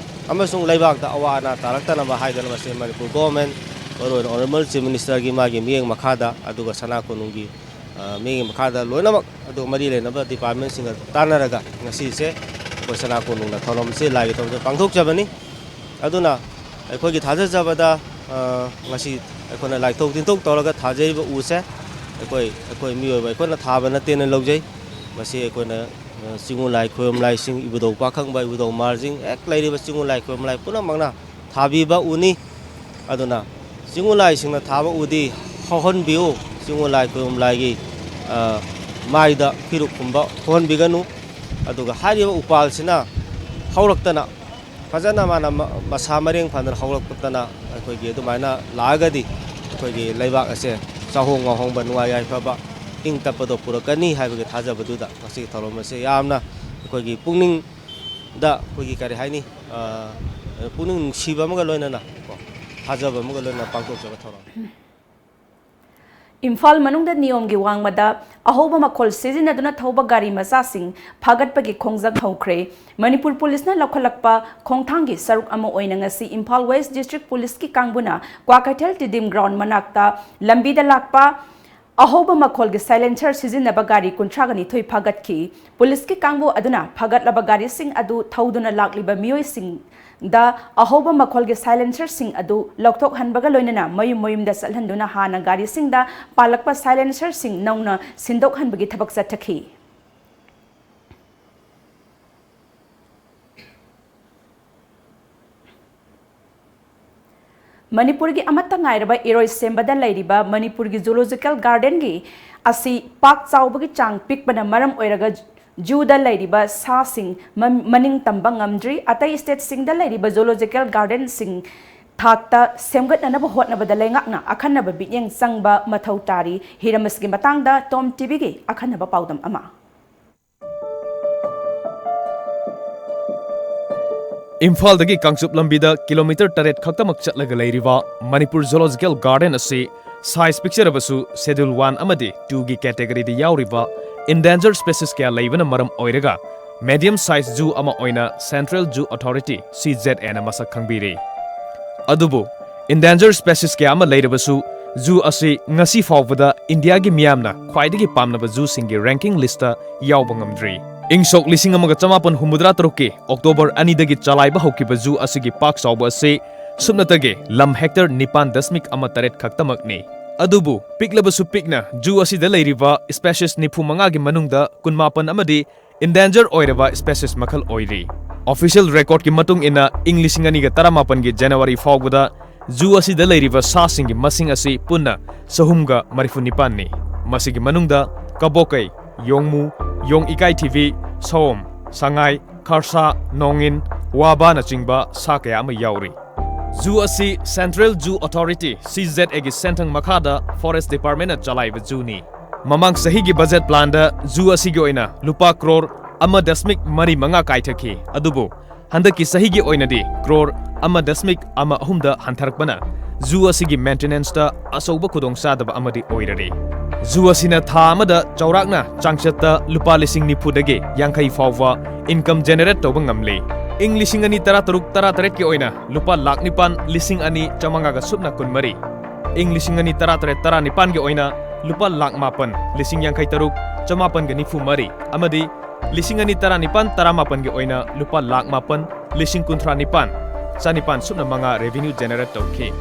ꯑꯃꯁꯨꯡ ꯂꯩꯕꯥꯛꯇ ꯑꯋꯥ ꯑꯅꯥ ꯇꯥꯔꯛꯇꯅꯕ ꯍꯥꯏꯗꯅ ꯃꯁꯤ ꯃꯅꯤꯄꯨꯔ ꯒꯣꯚꯔꯟꯃꯦꯟꯠ, ꯃꯔꯨꯑꯣꯏꯅ ꯑꯣꯅꯔꯦꯕꯜ ꯆꯤꯐ ꯃꯤꯅꯤꯁꯇꯔꯒꯤ ꯃꯥꯒꯤ ꯃꯤꯠꯌꯦꯡ ꯃꯈꯥꯗ, ꯑꯗꯨꯒ ꯁꯅꯥ ꯀꯣꯅꯨꯡꯒꯤ, ꯑ, ꯃꯤꯠꯌꯦꯡ ꯃꯈꯥꯗ ꯂꯣꯏꯅꯃꯛ ꯑꯗꯨ ꯃꯔꯤ ꯂꯩꯅꯕ ꯗꯤꯄꯥꯔꯠꯃꯦꯟꯠꯁꯤꯡꯒ ꯇꯥꯟꯅꯔꯒ ꯉꯁꯤꯁꯦ ꯑꯩꯈꯣꯏ ꯁꯅꯥ ꯀꯣꯅꯨꯡꯅ ꯊꯧꯔꯝꯁꯦ, ꯂꯥꯏꯒꯤ ꯊꯧꯔꯝꯁꯦ ꯄꯥꯡꯊꯣꯛꯆꯕꯅꯤ꯫ ꯑꯗꯨꯅ ꯑꯩꯈꯣꯏꯒꯤ ꯊꯥꯖꯖꯕꯗ, ꯑ, ꯉꯁꯤ ꯑꯩꯈꯣꯏꯅ ꯂꯥꯏꯊꯣꯛ ꯇꯤꯟꯊꯣꯛ ꯇꯧꯔꯒ ꯊꯥꯖꯔꯤꯕ ꯎꯁꯦ ꯑꯩꯈꯣꯏ, ꯑꯩꯈꯣꯏ ꯃꯤꯑꯣꯏꯕ ꯑꯩꯈꯣꯏꯅ ꯊꯥꯕ ꯅꯠꯇꯦꯅ ꯂꯧꯖꯩ꯫ ꯃꯁꯤ ꯑꯩꯈꯣꯏꯅ, ꯑ, ꯆꯤꯡꯉꯨ ꯂꯥꯏ ꯈꯨꯔꯨꯝ ꯂꯥꯏꯁꯤꯡ, ꯏꯕꯨꯙꯧ ꯄꯥꯈꯪꯕ, ꯏꯕꯨꯙꯧ ꯃꯍꯥꯔꯖꯤꯡ, ꯍꯦꯛ ꯂꯩꯔꯤꯕ ꯆꯤꯡꯉꯨ ꯂꯥꯏ ꯈꯨꯔꯨꯝ ꯂꯥꯏ ꯄꯨꯝꯅꯃꯛꯅ ꯊꯥꯕꯤꯕ ꯎꯅꯤ꯫ ꯑꯗꯨꯅ ꯆꯤꯡꯉꯨ ꯂꯥꯏꯁꯤꯡꯅ ꯊꯥꯕ ꯎꯗꯤ ꯍꯧꯍꯟꯕꯤꯌꯨ, ꯆꯤꯡꯉꯨ ꯂꯥꯏ ꯈꯨꯔꯨꯝ ꯂꯥꯏꯒꯤ, ꯑ, ꯃꯥꯏꯗ ꯐꯤꯔꯨꯛ ꯀꯨꯝꯕ ꯍꯧꯍꯟꯕꯤꯒꯅꯨ꯫ ꯑꯗꯨꯒ ꯍꯥꯏꯔꯤꯕ ꯎꯄꯥꯜꯁꯤꯅ ꯍꯧꯔꯛꯇꯅ ꯐꯖꯅ ꯃꯥꯅ ꯃ-, ꯃꯁꯥ ꯃꯔꯦꯡ ꯐꯅ ꯍꯧꯔꯛꯄꯗꯅ ꯑꯩꯈꯣꯏꯒꯤ ꯑꯗꯨꯃꯥꯏꯅ ꯂꯥꯛꯑꯒꯗꯤ ꯑꯩꯈꯣꯏꯒꯤ ꯂꯩꯕꯥꯛ ꯑꯁꯦ ꯆꯥꯍꯣꯡ ꯉꯥꯍꯣꯡꯕ, ꯅꯨꯡꯉꯥꯏ ꯌꯥꯏꯐꯕ, ꯏꯪ ꯇꯞꯄꯗꯣ ꯄꯨꯔꯛꯀꯅꯤ ꯍꯥꯏꯕꯒꯤ ꯊꯥꯖꯕꯗꯨꯗ ꯉꯁꯤꯒꯤ ꯊꯧꯔꯝ ꯑꯁꯦ ꯌꯥꯝꯅ ꯑꯩꯈꯣꯏꯒꯤ ꯄꯨꯛꯅꯤꯡꯗ ꯑꯩꯈꯣꯏꯒꯤ ꯀꯔꯤ ꯍꯥꯏꯅꯤ, ꯑ, ꯄꯨꯛꯅꯤꯡ ꯅꯨꯡꯁꯤꯕ ꯑꯃꯒ ꯂꯣꯏꯅꯅ ꯀꯣ, ꯊꯥꯖꯕ ꯑꯃꯒ ꯂꯣꯏꯅꯅ ꯄꯥꯡꯊꯣꯛꯆꯕ ꯊꯧꯔꯝꯅꯤ꯫ ꯏꯝꯐꯥꯜ ꯃꯅꯨꯡꯗ ꯅꯤꯌꯣꯝꯒꯤ ꯋꯥꯡꯃꯗ ꯑꯍꯧꯕ ꯃꯈꯣꯜ ꯁꯤꯖꯤꯟꯅꯗꯨꯅ ꯊꯧꯕ ꯒꯥꯔꯤ ꯃꯆꯥꯁꯤꯡ ꯐꯥꯒꯠꯄꯒꯤ ꯈꯣꯡꯖꯪ ꯍꯧꯈ꯭ꯔꯦ꯫ ꯃꯅꯤꯄꯨꯔ ꯄꯨꯂꯤꯁꯅ ꯂꯧꯈꯠꯂꯛꯄ ꯈꯣꯡꯊꯥꯡꯒꯤ ꯁꯔꯨꯛ ꯑꯃ ꯑꯣꯏꯅ ꯉꯁꯤ ꯏꯝꯐꯥꯜ ꯋꯦꯁ ꯗꯤꯁꯇ꯭ꯔꯤꯛ ꯄꯨꯂꯤꯁꯀꯤ ꯀꯥꯡꯕꯨꯅ ꯀ꯭ꯋꯥꯀꯩꯊꯦꯜ ꯇꯤꯗꯤꯝ ꯒ꯭ꯔꯥꯎꯟ ꯃꯅꯥꯛꯇ ꯂꯝꯕꯤꯗ ꯂꯥꯛꯄ ꯑꯍꯧꯕ ꯃꯈꯣꯜꯒꯤ ꯁꯥꯏꯂꯦꯟꯁꯔ ꯁꯤꯖꯤꯟꯅꯕ ꯒꯥꯔꯤ ꯀꯨꯟꯊ꯭ꯔꯥꯒ ꯅꯤꯊꯣꯏ ꯐꯥꯒꯠꯈꯤ꯫ ꯄꯨꯂꯤꯁꯀꯤ ꯀꯥꯡꯕꯨ ꯑꯗꯨꯅ ꯐꯥꯒꯠꯂꯕ ꯒꯥꯔꯤꯁꯤꯡ ꯑꯗꯨ ꯊꯧꯗꯨꯅ ꯂꯥꯛꯂꯤꯕ ꯃꯤꯑꯣꯏꯁꯤꯡꯗ ꯑꯍꯧꯕ ꯃꯈꯣꯜꯒꯤ ꯁꯥꯏꯂꯦꯟꯁꯔꯁꯤꯡ ꯑꯗꯨ ꯂꯧꯊꯣꯛꯍꯟꯕꯒ ꯂꯣꯏꯅꯅ ꯃꯌꯨꯝ ꯃꯌꯨꯝꯗ ꯆꯠꯍꯟꯗꯨꯅ ꯍꯥꯟꯅ ꯒꯥꯔꯤꯁꯤꯡꯗ ꯄꯥꯜꯂꯛꯄ ꯁꯥꯏꯂꯦꯟꯁꯔꯁꯤꯡ ꯅꯧꯅ ꯁꯤꯟꯗꯣꯛꯍꯟꯕꯒꯤ ꯊꯕꯛ ꯆꯠꯊꯈꯤ꯫ ꯃꯅꯤꯄꯨꯔꯒꯤ ꯑꯃꯠꯇ ꯉꯥꯏꯔꯕ ꯏꯔꯣꯏ ꯁꯦꯝꯕꯗ ꯂꯩꯔꯤꯕ ꯃꯅꯤꯄꯨꯔꯒꯤ ꯖꯨꯂꯣꯖꯤꯀꯦꯜ ꯒꯥꯔꯗꯦꯟꯒꯤ ꯑꯁꯤ ꯄꯥꯛ ꯆꯥꯎꯕꯒꯤ ꯆꯥꯡ ꯄꯤꯛꯄꯅ ꯃꯔꯝ ꯑꯣꯏꯔꯒ ꯖꯨꯗ ꯂꯩꯔꯤꯕ ꯁꯥꯁꯤꯡ ꯃ-, ꯃꯅꯤꯡ ꯇꯝꯕ ꯉꯝꯗ꯭ꯔꯤ꯫ ꯑꯇꯩ ꯁ꯭ꯇꯦꯠꯁꯤꯡꯗ ꯂꯩꯔꯤꯕ ꯖꯨꯂꯣꯖꯤꯀꯦꯜ ꯒꯥꯔꯗꯦꯟꯁꯤꯡ ꯊꯥꯛꯇ ꯁꯦꯝꯒꯠꯅꯅꯕ ꯍꯣꯠꯅꯕꯗ ꯂꯩꯉꯥꯛꯅ ꯑꯈꯟꯅꯕ ꯃꯤꯠꯌꯦꯡ ꯆꯪꯕ ꯃꯊꯧ ꯇꯥꯔꯤ꯫ ꯍꯤꯔꯝ ꯑꯁꯤꯒꯤ ꯃꯇꯥꯡꯗ ꯇꯣꯝ ꯇꯤꯚꯤꯒꯤ ꯑꯈꯟꯅꯕ ꯄꯥꯎꯗꯝ ꯑꯃ꯫ ꯏꯝꯐꯥꯜꯗꯒꯤ ꯀꯥꯡꯆꯨꯞ ꯂꯝꯕꯤꯗ ꯀꯤꯂꯣꯃꯤꯇꯔ ꯇꯔꯦꯠ ꯈꯛꯇꯃꯛ ꯆꯠꯂꯒ ꯂꯩꯔꯤꯕ ꯃꯅꯤꯄꯨꯔ ꯖꯨꯂꯣꯖꯤꯀꯦꯜ ꯒꯥꯔꯗꯦꯟ ꯑꯁꯤ ꯁꯥꯏꯖ ꯄꯤꯛꯆꯔꯕꯁꯨ ꯁꯦꯗ꯭ꯌꯨꯜ ꯋꯥꯟ ꯑꯃꯗꯤ ꯇꯨꯒꯤ ꯀꯦꯇꯦꯒꯣꯔꯤꯗ ꯌꯥꯎꯔꯤꯕ ꯏꯟꯗꯦꯟꯖꯔ ꯁ꯭ꯄꯦꯁꯤꯁ ꯀꯌꯥ ꯂꯩꯕꯅ ꯃꯔꯝ ꯑꯣꯏꯔꯒ ꯃꯦꯗꯤꯌꯝ ꯁꯥꯏꯖ ꯖꯨ ꯑꯃ ꯑꯣꯏꯅ ꯁꯦꯟꯇ꯭ꯔꯦꯜ ꯖꯨ ꯑꯣꯊꯣꯔꯤꯇꯤ, ꯁꯤ ꯖꯦꯗ ꯑꯦꯅ ꯃꯁꯛ ꯈꯪꯕꯤꯔꯤ꯫ ꯑꯗꯨꯕꯨ ꯏꯟꯗꯦꯟꯖꯔ ꯁ꯭ꯄꯦꯁꯤꯁ ꯀꯌꯥ ꯑꯃ ꯂꯩꯔꯕꯁꯨ, ꯖꯨ ꯑꯁꯤ ꯉꯁꯤ ꯐꯥꯎꯕꯗ ꯏꯟꯗꯤꯌꯥꯒꯤ ꯃꯤꯌꯥꯝꯅ ꯈ꯭ꯋꯥꯏꯗꯒꯤ ꯄꯥꯝꯅꯕ ꯖꯨꯁꯤꯡꯒꯤ ꯔꯦꯡꯀꯤꯡ ꯂꯤꯁꯇ ꯌꯥꯎꯕ ꯉꯝꯗ꯭ꯔꯤ꯫ ꯏꯪ ꯁꯣꯛ ꯂꯤꯁꯤꯡ ꯑꯃꯒ ꯆꯃꯥꯄꯟ ꯍꯨꯝꯐꯨꯇꯔꯥ ꯇꯔꯨꯛꯀꯤ ꯑꯣꯛꯇꯣꯕꯔ ꯑꯅꯤꯗꯒꯤ ꯆꯂꯥꯏꯕ ꯍꯧꯈꯤꯕ ꯖꯨ ꯑꯁꯤꯒꯤ ꯄꯥꯛ ꯆꯥꯎꯕ ꯑꯁꯤ ꯁꯨꯞꯅꯇꯒꯤ ꯂꯝ ꯍꯦꯛꯇꯔ ꯅꯤꯄꯥꯟ ꯗꯁꯃꯤꯛ ꯑꯃ ꯇꯔꯦꯠ ꯈꯛꯇꯃꯛꯅꯤ꯫ ꯑꯗꯨꯕꯨ ꯄꯤꯛꯂꯕꯁꯨ ꯄꯤꯛꯅ ꯖꯨ ꯑꯁꯤꯗ ꯂꯩꯔꯤꯕ ꯁ꯭ꯄꯦꯁꯤꯁ ꯅꯤꯐꯨ ꯃꯉꯥꯒꯤ ꯃꯅꯨꯡꯗ ꯀꯨꯟꯃꯥꯄꯟ ꯑꯃꯗꯤ ꯏꯟꯗꯦꯟꯖꯔ ꯑꯣꯏꯔꯕ ꯁ꯭ꯄꯦꯁꯤꯁ ꯃꯈꯜ ꯑꯣꯏꯔꯤ꯫ ꯑꯣꯐꯤꯁꯤꯌꯦꯜ ꯔꯦꯀꯣꯔꯗꯀꯤ ꯃꯇꯨꯡ ꯏꯟꯅ, ꯏꯪ ꯂꯤꯁꯤꯡ ꯑꯅꯤꯒ ꯇꯔꯥꯃꯥꯄꯟꯒꯤ ꯖꯅꯋꯥꯔꯤ ꯐꯥꯎꯕꯗ ꯖꯨ ꯑꯁꯤꯗ ꯂꯩꯔꯤꯕ ꯁꯥꯁꯤꯡꯒꯤ ꯃꯁꯤꯡ ꯑꯁꯤ ꯄꯨꯟꯅ ꯆꯍꯨꯝꯒ ꯃꯔꯤꯐꯨ ꯅꯤꯄꯥꯟꯅꯤ꯫ ꯃꯁꯤꯒꯤ ꯃꯅꯨꯡꯗ ꯀꯕꯣꯀꯩ, ꯌꯣꯡꯃꯨ, ꯌꯣꯡ ꯏꯀꯥꯏꯊꯤꯕꯤ, ꯁꯑꯣꯝ, ꯁꯉꯥꯏ, ꯈꯔꯁꯥ, ꯅꯣꯡꯏꯟ, ꯋꯥꯕꯥꯅꯆꯤꯡꯕ ꯁꯥ ꯀꯌꯥ ꯑꯃ ꯌꯥꯎꯔꯤ꯫ ꯖꯨ ꯑꯁꯤ Central Zoo Authority, C Z A ꯒꯤ ꯁꯦꯟꯊꯪ ꯃꯈꯥꯗ Forest Department ꯅ ꯆꯂꯥꯏꯕ ꯖꯨꯅꯤ꯫ ꯃꯃꯥꯡ ꯆꯍꯤꯒꯤ ꯕꯖꯦꯠ ꯄ꯭ꯂꯥꯟꯗ ꯖꯨ ꯑꯁꯤꯒꯤ ꯑꯣꯏꯅ ꯂꯨꯄꯥ ꯀ꯭ꯔꯣꯔ ꯑꯃ ꯗꯁꯃꯤꯛ ꯃꯔꯤ ꯃꯉꯥ ꯀꯥꯏꯊꯈꯤ, ꯑꯗꯨꯕꯨ ꯍꯟꯗꯛꯀꯤ ꯆꯍꯤꯒꯤ ꯑꯣꯏꯅꯗꯤ ꯀ꯭ꯔꯣꯔ ꯑꯃ ꯗꯁꯃꯤꯛ ꯑꯃ ꯑꯍꯨꯝꯗ ꯍꯟꯊꯔꯛꯄꯅ ꯖꯨ ꯑꯁꯤꯒꯤ ꯃꯦꯟꯇꯦꯅꯦꯟꯁꯇ ꯑꯆꯧꯕ ꯈꯨꯗꯣꯡꯆꯥꯗꯕ ꯑꯃꯗꯤ ꯑꯣꯏꯔꯔꯤ꯫ ꯖꯨ ꯑꯁꯤꯅ ꯊꯥ ꯑꯃꯗ ꯆꯥꯎꯔꯥꯛꯅ ꯆꯥꯡꯆꯠꯇ ꯂꯨꯄꯥ ꯂꯤꯁꯤꯡ ꯅꯤꯐꯨꯗꯒꯤ ꯌꯥꯡꯈꯩ ꯐꯥꯎꯕ ꯏꯟꯀꯝ ꯖꯦꯅꯦꯔꯦꯠ ꯇꯧꯕ ꯉꯝꯂꯤ꯫ ꯏꯪ ꯂꯤꯁꯤꯡ ꯑꯅꯤ ꯇꯔꯥꯇꯔꯨꯛ ꯇꯔꯥꯇꯔꯦꯠꯀꯤ ꯑꯣꯏꯅ ꯂꯨꯄꯥ ꯂꯥꯈ ꯅꯤꯄꯥꯟ ꯂꯤꯁꯤꯡ ꯑꯅꯤ ꯆꯥꯃꯉꯥꯒ ꯁꯨꯞꯅ ꯀꯨꯟꯃꯔꯤ, ꯏꯪ ꯂꯤꯁꯤꯡ ꯑꯅꯤ ꯇꯔꯥꯇꯔꯦꯠ ꯇꯔꯥꯅꯤꯄꯥꯟꯒꯤ ꯑꯣꯏꯅ ꯂꯨꯄꯥ ꯂꯥꯈ ꯃꯥꯄꯟ ꯂꯤꯁꯤꯡ ꯌꯥꯡꯈꯩ ꯇꯔꯨꯛ ꯆꯃꯥꯄꯟꯒ ꯅꯤꯐꯨ ꯃꯔꯤ ꯑꯃꯗꯤ ꯂꯤꯁꯤꯡ ꯑꯅꯤ ꯇꯔꯥꯅꯤꯄꯥꯟ ꯇꯔꯥꯃꯥꯄꯟꯒꯤ ꯑꯣꯏꯅ ꯂꯨꯄꯥ ꯂꯥꯈ ꯃꯥꯄꯟ ꯂꯤꯁꯤꯡ ꯀꯨꯟꯊ꯭ꯔꯥ ꯅꯤꯄꯥꯟ ꯆꯅꯤꯄꯥꯟ ꯁꯨꯞꯅ ꯃꯉꯥ ꯔꯦꯚꯤꯅ꯭ꯌꯨ ꯖꯦꯅꯦꯔꯦꯠ ꯇꯧꯈꯤ꯫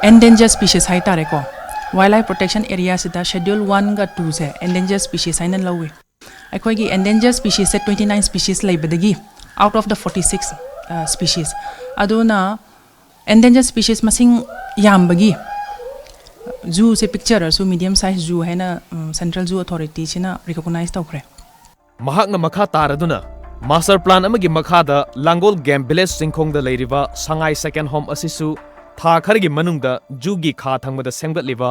ꯑꯦꯟꯗꯦꯟꯖꯔ ꯁ꯭ꯄꯤꯁꯤꯁ ꯍꯥꯏꯇꯥꯔꯦꯀꯣ, wild life protection ꯑꯦꯔꯤꯌꯥꯁꯤꯗ schedule ꯋꯥꯟꯒ ꯇꯨꯁꯦ endanger species ꯍꯥꯏꯅ ꯂꯧꯏ꯫ ꯑꯩꯈꯣꯏꯒꯤ ꯑꯦꯟꯗꯦꯟꯖꯔ ꯁ꯭ꯄꯤꯁꯤꯁꯁꯦ ꯇ꯭ꯋꯦꯟꯇꯤ ꯅꯥꯏꯟ ꯁ꯭ꯄꯤꯁꯤꯁ ꯂꯩꯕꯗꯒꯤ, out of the forty six species, ꯑꯗꯨꯅ ꯑꯦꯟꯗꯦꯟꯖꯔ ꯁ꯭ꯄꯤꯁꯤꯁ ꯃꯁꯤꯡ ꯌꯥꯝꯕꯒꯤ ꯖꯨꯁꯦ ꯄꯤꯛꯆꯔꯁꯨ ꯃꯤꯗꯤꯌꯝ ꯁꯥꯏꯖ ꯖꯨ ꯍꯥꯏꯅ ꯁꯦꯟꯇ꯭ꯔꯦꯜ ꯖꯨ ꯑꯣꯊꯣꯔꯤꯇꯤꯁꯤꯅ ꯔꯤꯀꯣꯒꯅꯥꯏꯖ ꯇꯧꯈ꯭ꯔꯦ꯫ ꯃꯍꯥꯛꯅ ꯃꯈꯥ ꯇꯥꯔꯗꯨꯅ, ꯃꯥꯁꯇꯔ ꯄ꯭ꯂꯥꯟ ꯑꯃꯒꯤ ꯃꯈꯥꯗ ꯂꯥꯡꯒꯣꯜ ꯒꯦꯝ ꯚꯤꯂꯦꯖ ꯆꯤꯡꯈꯣꯡꯗ ꯂꯩꯔꯤꯕ ꯁꯉꯥꯏ ꯁꯦꯀꯦꯟ ꯍꯣꯝ ꯑꯁꯤꯁꯨ ꯊꯥ ꯈꯔꯒꯤ ꯃꯅꯨꯡꯗ ꯖꯨꯒꯤ ꯈꯥ ꯊꯪꯕꯗ ꯁꯦꯝꯒꯠꯂꯤꯕ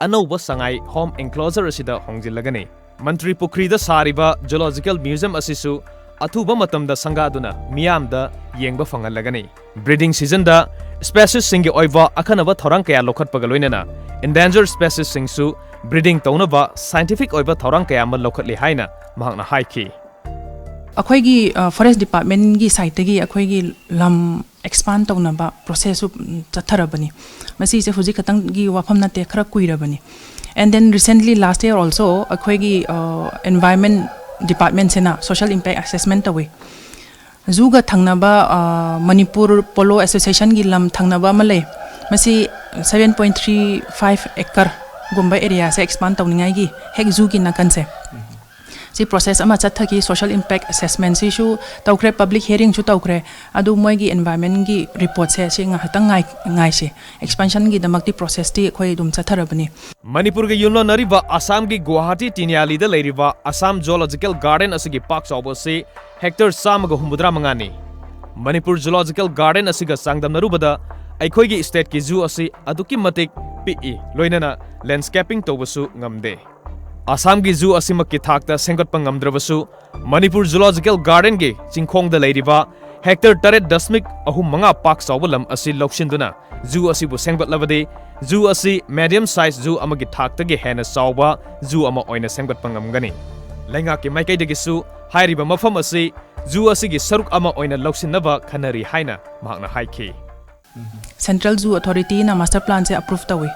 ꯑꯅꯧꯕ ꯁꯉꯥꯏ ꯍꯣꯝ ꯏꯟꯀ꯭ꯂꯣꯖꯔ ꯑꯁꯤꯗ ꯍꯣꯡꯖꯤꯜꯂꯒꯅꯤ꯫ ꯃꯟꯇ꯭ꯔꯤ ꯄꯨꯈ꯭ꯔꯤꯗ ꯁꯥꯔꯤꯕ ꯖꯨꯂꯣꯖꯤꯀꯦꯜ ꯃ꯭ꯌꯨꯖꯤꯌꯝ ꯑꯁꯤꯁꯨ ꯑꯊꯨꯕ ꯃꯇꯝꯗ ꯁꯪꯒꯥꯗꯨꯅ ꯃꯤꯌꯥꯝꯗ ꯌꯦꯡꯕ ꯐꯪꯍꯜꯂꯒꯅꯤ꯫ ꯕ꯭ꯔꯤꯗꯤꯡ ꯁꯤꯖꯟꯗ ꯁ꯭ꯄꯦꯁꯤꯁꯁꯤꯡꯒꯤ ꯑꯣꯏꯕ ꯑꯈꯟꯅꯕ ꯊꯧꯔꯥꯡ ꯀꯌꯥ ꯂꯧꯈꯠꯄꯒ ꯂꯣꯏꯅꯅ ꯏꯟꯗꯦꯟꯖꯔ ꯁ꯭ꯄꯦꯁꯤꯁꯁꯤꯡꯁꯨ ꯕ꯭ꯔꯤꯗꯤꯡ ꯇꯧꯅꯕ ꯁꯥꯏꯟꯇꯤꯐꯤꯛ ꯑꯣꯏꯕ ꯊꯧꯔꯥꯡ ꯀꯌꯥ ꯑꯃ ꯂꯧꯈꯠꯂꯤ ꯍꯥꯏꯅ ꯃꯍꯥꯛꯅ ꯍꯥꯏꯈꯤ꯫ ꯑꯩꯈꯣꯏꯒꯤ ꯐꯣꯔꯦꯁ ꯗꯤꯄꯥꯔꯠꯃꯦꯟꯒꯤ ꯁꯥꯏꯠꯇꯒꯤ ꯑꯩꯈꯣꯏꯒꯤ ꯂꯝ ꯑꯦꯛꯁꯄꯥꯟ ꯇꯧꯅꯕ ꯄ꯭ꯔꯣꯁꯦꯁꯁꯨ ꯆꯠꯊꯔꯕꯅꯤ꯫ ꯃꯁꯤꯁꯦ ꯍꯧꯖꯤꯛ ꯈꯛꯇꯪꯒꯤ ꯋꯥꯐꯝ ꯅꯠꯇꯦ, ꯈꯔ ꯀꯨꯏꯔꯕꯅꯤ꯫ And then recently last year also ꯑꯩꯈꯣꯏꯒꯤ ꯑꯦꯟꯚꯥꯏꯔꯟꯃꯦꯟ ꯗꯤꯄꯥꯔꯠꯃꯦꯟꯁꯤꯅ social impact assessment ꯇꯧꯏ꯫ ꯖꯨꯒ ꯊꯪꯅꯕ ꯃꯅꯤꯄꯨꯔ ꯄꯣꯂꯣ ꯑꯦꯁꯣꯁꯤꯌꯦꯁꯟꯒꯤ ꯂꯝ ꯊꯪꯅꯕ ꯑꯃ ꯂꯩ꯫ ꯃꯁꯤ seven point three five acreꯒꯨꯝꯕ ꯑꯦꯔꯤꯌꯥꯁꯦ ꯑꯦꯛꯁꯄꯥꯟ ꯇꯧꯅꯤꯡꯉꯥꯏꯒꯤ ꯍꯦꯛ ꯖꯨꯒꯤ ꯅꯥꯀꯟꯁꯦ꯫ ꯁꯤ ꯄ꯭ꯔꯣꯁꯦꯁ ꯑꯃ ꯆꯠꯊꯈꯤ꯫ ꯁꯣꯁꯤꯌꯦꯜ ꯏꯝꯄꯦꯛ ꯑꯦꯁꯦꯁꯃꯦꯟꯁꯤꯁꯨ ꯇꯧꯈ꯭ꯔꯦ, ꯄꯕ꯭ꯂꯤꯛ ꯍꯤꯌꯥꯔꯤꯡꯁꯨ ꯇꯧꯈ꯭ꯔꯦ꯫ ꯑꯗꯨ ꯃꯣꯏꯒꯤ ꯏꯟꯚꯥꯏꯔꯟꯃꯦꯟꯒꯤ ꯔꯤꯄꯣꯔꯠꯁꯦ ꯁꯤ ꯉꯥꯏꯍꯥꯛꯇꯪ ꯉꯥꯏ ꯉꯥꯏꯁꯤ꯫ ꯑꯦꯛꯁꯄꯦꯟꯁꯟꯒꯤꯗꯃꯛꯇꯤ ꯄ꯭ꯔꯣꯁꯦꯁꯇꯤ ꯑꯩꯈꯣꯏ ꯑꯗꯨꯝ ꯆꯠꯊꯔꯕꯅꯤ꯫ ꯃꯅꯤꯄꯨꯔꯒ ꯌꯨꯝꯂꯣꯟꯅꯔꯤꯕ ꯑꯁꯥꯝꯒꯤ ꯒꯨꯋꯥꯍꯥꯇꯤ ꯇꯤꯅꯤꯌꯥꯂꯤꯗ ꯂꯩꯔꯤꯕ ꯑꯁꯥꯝ ꯖꯨꯑꯣꯂꯣꯖꯤꯀꯦꯜ ꯒꯥꯔꯗꯦꯟ ꯑꯁꯤꯒꯤ ꯄꯥꯛ ꯆꯥꯎꯕ ꯑꯁꯤ ꯍꯦꯛꯇꯔ ꯆꯥꯝꯃꯒ ꯍꯨꯝꯐꯨꯇꯔꯥ ꯃꯉꯥꯅꯤ꯫ ꯃꯅꯤꯄꯨꯔ ꯖꯨꯑꯣꯂꯣꯖꯤꯀꯦꯜ ꯒꯥꯔꯗꯦꯟ ꯑꯁꯤꯒ ꯆꯥꯡꯗꯝꯅꯔꯨꯕꯗ ꯑꯩꯈꯣꯏꯒꯤ ꯁ꯭ꯇꯦꯠꯀꯤ ꯖꯨ ꯑꯁꯤ ꯑꯗꯨꯛꯀꯤ ꯃꯇꯤꯛ ꯄꯤꯛꯏ, ꯂꯣꯏꯅꯅ ꯂꯦꯟꯁꯀꯦꯄꯤꯡ ꯇꯧꯕꯁꯨ ꯉꯝꯗꯦ꯫ ꯑꯁꯥꯝꯒꯤ ꯖꯨ ꯑꯁꯤꯃꯛꯀꯤ ꯊꯥꯛꯇ ꯁꯦꯝꯒꯠꯄ ꯉꯝꯗ꯭ꯔꯕꯁꯨ, ꯃꯅꯤꯄꯨꯔ ꯖꯨꯑꯣꯂꯣꯖꯤꯀꯦꯜ ꯒꯥꯔꯗꯦꯟꯒꯤ ꯆꯤꯡꯈꯣꯡꯗ ꯂꯩꯔꯤꯕ ꯍꯦꯛꯇꯔ ꯇꯔꯦꯠ ꯗꯁꯃꯤꯛ ꯑꯍꯨꯝ ꯃꯉꯥ ꯄꯥꯛ ꯆꯥꯎꯕ ꯂꯝ ꯑꯁꯤ ꯂꯧꯁꯤꯟꯗꯨꯅ ꯖꯨ ꯑꯁꯤꯕꯨ ꯁꯦꯝꯒꯠꯂꯕꯗꯤ, ꯖꯨ ꯑꯁꯤ ꯃꯦꯗꯤꯌꯝ ꯁꯥꯏꯖ ꯖꯨ ꯑꯃꯒꯤ ꯊꯥꯛꯇꯒꯤ ꯍꯦꯟꯅ ꯆꯥꯎꯕ ꯖꯨ ꯑꯃ ꯑꯣꯏꯅ ꯁꯦꯝꯒꯠꯄ ꯉꯝꯒꯅꯤ꯫ ꯂꯩꯉꯥꯛꯀꯤ ꯃꯥꯏꯀꯩꯗꯒꯤꯁꯨ ꯍꯥꯏꯔꯤꯕ ꯃꯐꯝ ꯑꯁꯤ ꯖꯨ ꯑꯁꯤꯒꯤ ꯁꯔꯨꯛ ꯑꯃ ꯑꯣꯏꯅ ꯂꯧꯁꯤꯟꯅꯕ ꯈꯟꯅꯔꯤ ꯍꯥꯏꯅ ꯃꯍꯥꯛꯅ ꯍꯥꯏꯈꯤ꯫ ꯁꯦꯟꯇ꯭ꯔꯦꯜ ꯖꯨ ꯑꯣꯊꯣꯔꯤꯇꯤꯅ ꯃꯥꯁꯇꯔ ꯄ꯭ꯂꯥꯟꯁꯦ ꯑꯦꯄ꯭ꯔꯨꯚ ꯇꯧꯏ꯫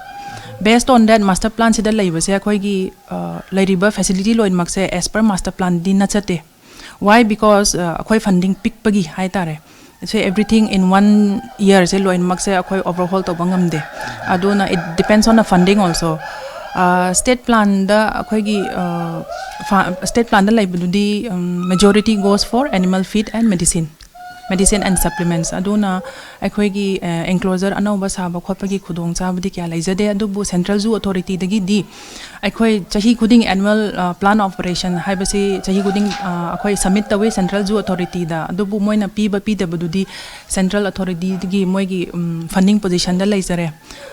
ꯕꯦꯁ ꯑꯣꯟ ꯗꯦꯠ ꯃꯥꯁꯇꯔ ꯄ꯭ꯂꯥꯟꯁꯤꯗ ꯂꯩꯕꯁꯦ ꯑꯩꯈꯣꯏꯒꯤ, ꯑ, ꯂꯩꯔꯤꯕ ꯐꯦꯁꯤꯂꯤꯇꯤ ꯂꯣꯏꯅꯃꯛꯁꯦ ꯑꯦꯁ ꯄꯔ ꯃꯥꯁꯇꯔ ꯄ꯭ꯂꯥꯟꯗꯤ ꯅꯠꯆꯠꯇꯦ꯫ ꯋꯥꯏ? ꯕꯤꯀꯣꯁ, ꯑ, ꯑꯩꯈꯣꯏ ꯐꯟꯗꯤꯡ ꯄꯤꯛꯄꯒꯤ ꯍꯥꯏ ꯇꯥꯔꯦ꯫ ꯁꯦ ꯑꯦꯕ꯭ꯔꯤꯊꯤꯡ ꯏꯟ ꯋꯥꯟ ꯏꯌꯔꯁꯦ ꯂꯣꯏꯅꯃꯛꯁꯦ ꯑꯩꯈꯣꯏ ꯑꯣꯚꯔꯍꯣꯜ ꯇꯧꯕ ꯉꯝꯗꯦ꯫ ꯑꯗꯨꯅ it depends on the funding also. State ꯄ꯭ꯂꯥꯟꯗ ꯑꯩꯈꯣꯏꯒꯤ, ꯁ꯭ꯇꯦꯠ ꯄ꯭ꯂꯥꯟꯗ ꯂꯩꯕꯗꯨꯗꯤ, majority goes for animal feed and medicine, medicine and supplements. ꯑꯗꯨꯅ ꯑꯩꯈꯣꯏꯒꯤ ꯑꯦꯟꯀ꯭ꯂꯣꯖꯔ ꯑꯅꯧꯕ ꯁꯥꯕ ꯈꯣꯠꯄꯒꯤ ꯈꯨꯗꯣꯡꯆꯥꯕꯗꯤ ꯀꯌꯥ ꯂꯩꯖꯗꯦ꯫ ꯑꯗꯨꯕꯨ ꯁꯦꯟꯇ꯭ꯔꯦꯜ ꯖꯨ ꯑꯣꯊꯣꯔꯤꯇꯤꯗꯒꯤꯗꯤ ꯑꯩꯈꯣꯏ ꯆꯍꯤ ꯈꯨꯗꯤꯡ ꯑꯦꯅꯨꯋꯦꯜ ꯄ꯭ꯂꯥꯟ ꯑꯣꯐ ꯑꯣꯄꯔꯦꯁꯟ ꯍꯥꯏꯕꯁꯤ ꯆꯍꯤ ꯈꯨꯗꯤꯡ, ꯑ, ꯑꯩꯈꯣꯏ ꯁꯕꯃꯤꯠ ꯇꯧꯏ ꯁꯦꯟꯇ꯭ꯔꯦꯜ ꯖꯨ ꯑꯣꯊꯣꯔꯤꯇꯤꯗ꯫ ꯑꯗꯨꯕꯨ ꯃꯣꯏꯅ ꯄꯤꯕ ꯄꯤꯗꯕꯗꯨꯗꯤ ꯁꯦꯟꯇ꯭ꯔꯦꯜ ꯑꯣꯊꯣꯔꯤꯇꯤꯒꯤ ꯃꯣꯏꯒꯤ, ꯎꯝ, ꯐꯟꯗꯤꯡ ꯄꯣꯖꯤꯁꯟꯗ ꯂꯩꯖꯔꯦ꯫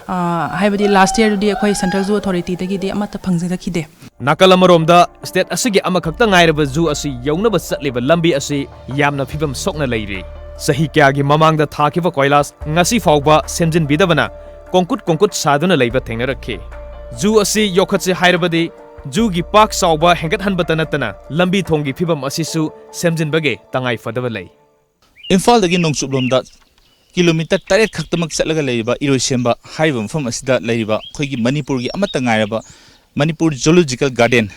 ꯑ, ꯍꯥꯏꯕꯗꯤ ꯂꯥꯁ ꯌꯔꯗꯗꯤ ꯑꯩꯈꯣꯏ ꯁꯦꯟꯇ꯭ꯔꯦꯜ ꯖꯨ ꯑꯣꯊꯣꯔꯤꯇꯤꯗꯒꯤꯗꯤ ꯑꯃꯠꯇ ꯐꯪꯖꯔꯛꯈꯤꯗꯦ꯫ ꯅꯥꯀꯜ ꯑꯃꯔꯣꯝꯗ, ꯁ꯭ꯇꯦꯠ ꯑꯁꯤꯒꯤ ꯑꯃꯈꯛꯇ ꯉꯥꯏꯔꯕ ꯖꯨ ꯑꯁꯤ ꯌꯧꯅꯕ ꯆꯠꯂꯤꯕ ꯂꯝꯕꯤ ꯑꯁꯤ ꯌꯥꯝꯅ ꯐꯤꯕꯝ ꯁꯣꯛꯅ ꯂꯩꯔꯤ꯫ ꯆꯍꯤ ꯀꯌꯥꯒꯤ ꯃꯃꯥꯡꯗ ꯊꯥꯈꯤꯕ ꯀꯣꯏꯂꯥꯁ ꯉꯁꯤ ꯐꯥꯎꯕ ꯁꯦꯝꯖꯤꯟꯕꯤꯗꯕꯅ ꯀꯣꯡꯀꯨꯠ ꯀꯣꯡꯀꯨꯠ ꯁꯥꯗꯨꯅ ꯂꯩꯕ ꯊꯦꯡꯅꯔꯛꯈꯤ꯫ ꯖꯨ ꯑꯁꯤ ꯌꯣꯛꯈꯠꯁꯤ ꯍꯥꯏꯔꯕꯗꯤ ꯖꯨꯒꯤ ꯄꯥꯛ ꯆꯥꯎꯕ ꯍꯦꯟꯒꯠꯍꯟꯕꯇ ꯅꯠꯇꯅ ꯂꯝꯕꯤ ꯊꯣꯡꯒꯤ ꯐꯤꯕꯝ ꯑꯁꯤꯁꯨ ꯁꯦꯝꯖꯤꯟꯕꯒꯤ ꯇꯉꯥꯏ ꯐꯗꯕ ꯂꯩ꯫ ꯏꯝꯐꯥꯜꯗꯒꯤ ꯅꯣꯡꯆꯨꯞꯂꯣꯝꯗ ꯀꯤꯂꯣꯃꯤꯇꯔ ꯇꯔꯦꯠ ꯈꯛꯇꯃꯛ ꯆꯠꯂꯒ ꯂꯩꯔꯤꯕ ꯏꯔꯣꯏꯁꯦꯝꯕ ꯍꯥꯏꯔꯤꯕ ꯃꯐꯝ ꯑꯁꯤꯗ ꯂꯩꯔꯤꯕ ꯑꯩꯈꯣꯏꯒꯤ ꯃꯅꯤꯄꯨꯔꯒꯤ ꯑꯃꯠꯇ ꯉꯥꯏꯔꯕ ꯃꯅꯤꯄꯨꯔ ꯖꯨꯂꯣꯖꯤꯀꯦꯜ ꯒꯥꯔꯗꯦꯟ,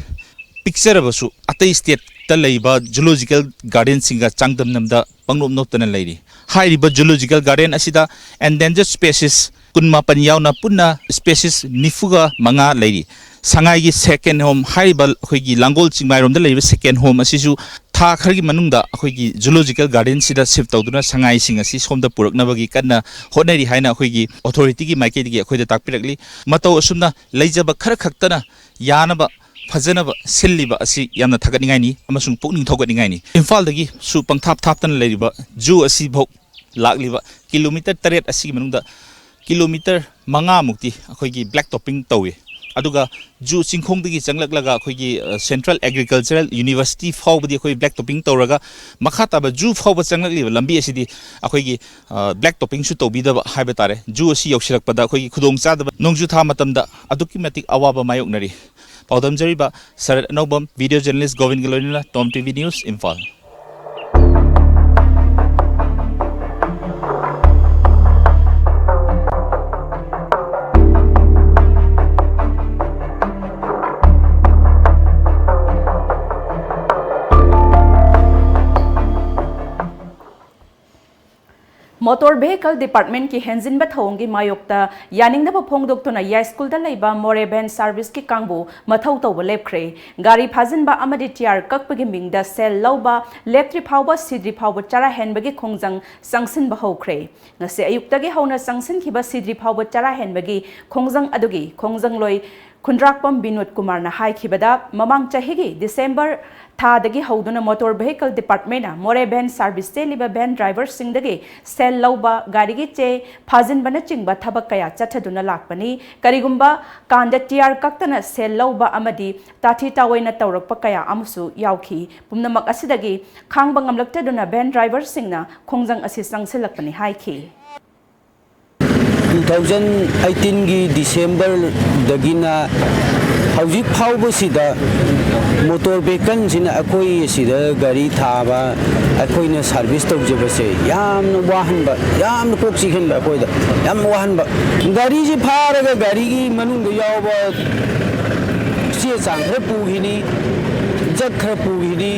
ꯄꯤꯛꯆꯔꯕꯁꯨ ꯑꯇꯩ ꯁ꯭ꯇꯦꯠꯇ ꯂꯩꯕ ꯖꯨꯂꯣꯖꯤꯀꯦꯜ ꯒꯥꯔꯗꯦꯟꯁꯤꯡꯒ ꯆꯥꯡꯗꯝꯅꯕꯗ ꯄꯪꯅꯣꯞ ꯅꯣꯞꯇꯅ ꯂꯩꯔꯤ꯫ ꯍꯥꯏꯔꯤꯕ ꯖꯨꯂꯣꯖꯤꯀꯦꯜ ꯒꯥꯔꯗꯦꯟ ꯑꯁꯤꯗ ꯑꯦꯟꯗꯦꯟꯖꯔ ꯁ꯭ꯄꯦꯁꯤꯁ ꯀꯨꯟ ꯃꯥꯄꯟ ꯌꯥꯎꯅ ꯄꯨꯟꯅ species ꯅꯤꯐꯨꯒ ꯃꯉꯥ ꯂꯩꯔꯤ꯫ ꯁꯉꯥꯏꯒꯤ second home ꯍꯥꯏꯔꯤꯕ ꯑꯩꯈꯣꯏꯒꯤ ꯂꯥꯡꯒꯣꯜ ꯆꯤꯡꯃꯥꯏꯔꯣꯝꯗ ꯂꯩꯔꯤꯕ second home ꯑꯁꯤꯁꯨ ꯊꯥ ꯈꯔꯒꯤ ꯃꯅꯨꯡꯗ ꯑꯩꯈꯣꯏꯒꯤ zoological garden ꯁꯤꯗ shift ꯇꯧꯗꯨꯅ ꯁꯉꯥꯏꯁꯤꯡ ꯑꯁꯤ ꯁꯣꯝꯗ ꯄꯨꯔꯛꯅꯕꯒꯤ ꯀꯟꯅ ꯍꯣꯠꯅꯔꯤ ꯍꯥꯏꯅ ꯑꯩꯈꯣꯏꯒꯤ authority ꯒꯤ ꯃꯥꯏꯀꯩꯗꯒꯤ ꯑꯩꯈꯣꯏꯗ ꯇꯥꯛꯄꯤꯔꯛꯂꯤ꯫ ꯃꯇꯧ ꯑꯁꯨꯝꯅ ꯂꯩꯖꯕ ꯈꯔ ꯈꯛꯇꯅ ꯌꯥꯅꯕ ꯐꯖꯅꯕ ꯁꯤꯜꯂꯤꯕ ꯑꯁꯤ ꯌꯥꯝꯅ ꯊꯥꯒꯠꯅꯤꯡꯉꯥꯏꯅꯤ ꯑꯃꯁꯨꯡ ꯄꯨꯛꯅꯤꯡ ꯊꯧꯒꯠꯅꯤꯡꯉꯥꯏꯅꯤ꯫ ꯏꯝꯐꯥꯜꯗꯒꯤꯁꯨ ꯄꯪꯊꯥꯞ ꯊꯥꯞꯇꯅ ꯂꯩꯔꯤꯕ zoo ꯑꯁꯤꯐꯥꯎ ꯂꯥꯛꯂꯤꯕ kilometre ꯇꯔꯦꯠ ꯑꯁꯤꯒꯤ ꯃꯅꯨꯡꯗ kilometre ꯃꯉꯥꯃꯨꯛꯇꯤ ꯑꯩꯈꯣꯏꯒꯤ black topping ꯇꯧꯏ꯫ ꯑꯗꯨꯒ zoo ꯆꯤꯡꯈꯣꯡꯗꯒꯤ ꯆꯪꯂꯛꯂꯒ ꯑꯩꯈꯣꯏꯒꯤ, ꯑ, Central Agricultural University ꯐꯥꯎꯕꯗꯤ ꯑꯩꯈꯣꯏ black topping ꯇꯧꯔꯒ, ꯃꯈꯥ ꯇꯥꯕ zoo ꯐꯥꯎꯕ ꯆꯪꯂꯛꯂꯤꯕ ꯂꯝꯕꯤ ꯑꯁꯤꯗꯤ ꯑꯩꯈꯣꯏꯒꯤ, ꯑ, black topping ꯁꯨ ꯇꯧꯕꯤꯗꯕ ꯍꯥꯏꯕ ꯇꯥꯔꯦ꯫ Zoo ꯑꯁꯤ ꯌꯧꯁꯤꯜꯂꯛꯄꯗ ꯑꯩꯈꯣꯏꯒꯤ ꯈꯨꯗꯣꯡꯆꯥꯗꯕ, ꯅꯣꯡꯖꯨ ꯊꯥ ꯃꯇꯝꯗ ꯑꯗꯨꯛꯀꯤ ꯃꯇꯤꯛ ꯑꯋꯥꯕ ꯃꯥꯌꯣꯛꯅꯔꯤ꯫ ꯄꯥꯎꯗꯝꯖꯔꯤꯕ ꯁꯔꯠ ꯑꯅꯧꯕꯝ, video journalist ꯒꯣꯕꯤꯟꯒ ꯂꯣꯏꯅꯅ Tom T V News, Imphal. Motor Vehicle Department ꯀꯤ ꯍꯦꯟꯖꯤꯟꯕ ꯊꯧꯑꯣꯡꯒꯤ ꯃꯥꯌꯣꯛꯇ ꯌꯥꯅꯤꯡꯗꯕ ꯐꯣꯡꯗꯣꯛꯇꯨꯅ ꯌꯥꯏꯁ꯭ꯀꯨꯜꯗ ꯂꯩꯕ ꯃꯣꯔꯦ van service ꯀꯤ ꯀꯥꯡꯕꯨ ꯃꯊꯧ ꯇꯧꯕ ꯂꯦꯞꯈ꯭ꯔꯦ꯫ ꯒꯥꯔꯤ ꯐꯥꯖꯤꯟꯕ ꯑꯃꯗꯤ ꯇꯤꯌꯥꯔ ꯀꯛꯄꯒꯤ ꯃꯤꯡꯗ ꯁꯦꯜ ꯂꯧꯕ ꯂꯦꯞꯇ꯭ꯔꯤ ꯐꯥꯎꯕ ꯁꯤꯗ꯭ꯔꯤ ꯐꯥꯎꯕ ꯆꯔꯥ ꯍꯦꯟꯕꯒꯤ ꯈꯣꯡꯖꯪ ꯆꯪꯁꯤꯟꯕ ꯍꯧꯈ꯭ꯔꯦ꯫ ꯉꯁꯤ ꯑꯌꯨꯛꯇꯒꯤ ꯍꯧꯅ ꯆꯪꯁꯤꯟꯈꯤꯕ ꯁꯤꯗ꯭ꯔꯤ ꯐꯥꯎꯕ ꯆꯔꯥ ꯍꯦꯟꯕꯒꯤ ꯈꯣꯡꯖꯪ ꯑꯗꯨꯒꯤ ꯈꯣꯡꯖꯪꯂꯣꯏ ꯈꯨꯟꯗ꯭ꯔꯥꯛꯄꯝ ꯕꯤꯅꯣꯗ ꯀꯨꯃꯥꯔꯅ ꯍꯥꯏꯈꯤꯕꯗ, ꯃꯃꯥꯡ ꯆꯍꯤꯒꯤ December ꯊꯥꯗꯒꯤ ꯍꯧꯗꯨꯅ Motor Vehicle Department ꯅ ꯃꯣꯔꯦ van service ꯆꯦꯜꯂꯤꯕ van driver ꯁꯤꯡꯗꯒꯤ ꯁꯦꯜ ꯂꯧꯕ, ꯒꯥꯔꯤꯒꯤ ꯆꯦ ꯐꯥꯖꯤꯟꯕꯅꯆꯤꯡꯕ ꯊꯕꯛ ꯀꯌꯥ ꯆꯠꯊꯗꯨꯅ ꯂꯥꯛꯄꯅꯤ꯫ ꯀꯔꯤꯒꯨꯝꯕ ꯀꯥꯟꯗ ꯇꯤꯌꯥꯔ ꯀꯛꯇꯅ ꯁꯦꯜ ꯂꯧꯕ ꯑꯃꯗꯤ ꯇꯥꯊꯤ ꯇꯥꯑꯣꯏꯅ ꯇꯧꯔꯛꯄ ꯀꯌꯥ ꯑꯃꯁꯨ ꯌꯥꯎꯈꯤ꯫ ꯄꯨꯝꯅꯃꯛ ꯑꯁꯤꯗꯒꯤ ꯈꯥꯡꯕ ꯉꯝꯂꯛꯇꯗꯨꯅ van driver ꯁꯤꯡꯅ ꯈꯣꯡꯖꯪ ꯑꯁꯤ ꯆꯪꯁꯤꯜꯂꯛꯄꯅꯤ ꯍꯥꯏꯈꯤ꯫ Two thousand eighteen ꯒꯤ December ꯗꯒꯤꯅ ꯍꯧꯖꯤꯛ ꯐꯥꯎꯕꯁꯤꯗ motor vehicle ꯁꯤꯅ ꯑꯩꯈꯣꯏ ꯑꯁꯤꯗ ꯒꯥꯔꯤ ꯊꯥꯕ, ꯑꯩꯈꯣꯏꯅ service ꯇꯧꯖꯕꯁꯦ ꯌꯥꯝꯅ ꯋꯥꯍꯟꯕ, ꯌꯥꯝꯅ ꯀꯣꯛ ꯆꯤꯛꯍꯟꯕ, ꯑꯩꯈꯣꯏꯗ ꯌꯥꯝ ꯋꯥꯍꯟꯕ꯫ ꯒꯥꯔꯤꯁꯤ ꯐꯥꯔꯒ ꯒꯥꯔꯤꯒꯤ ꯃꯅꯨꯡꯗ ꯌꯥꯎꯕ ꯆꯦ ꯆꯥꯡ ꯈꯔ ꯄꯨꯈꯤꯅꯤ, ꯖꯛ ꯈꯔ ꯄꯨꯈꯤꯅꯤ,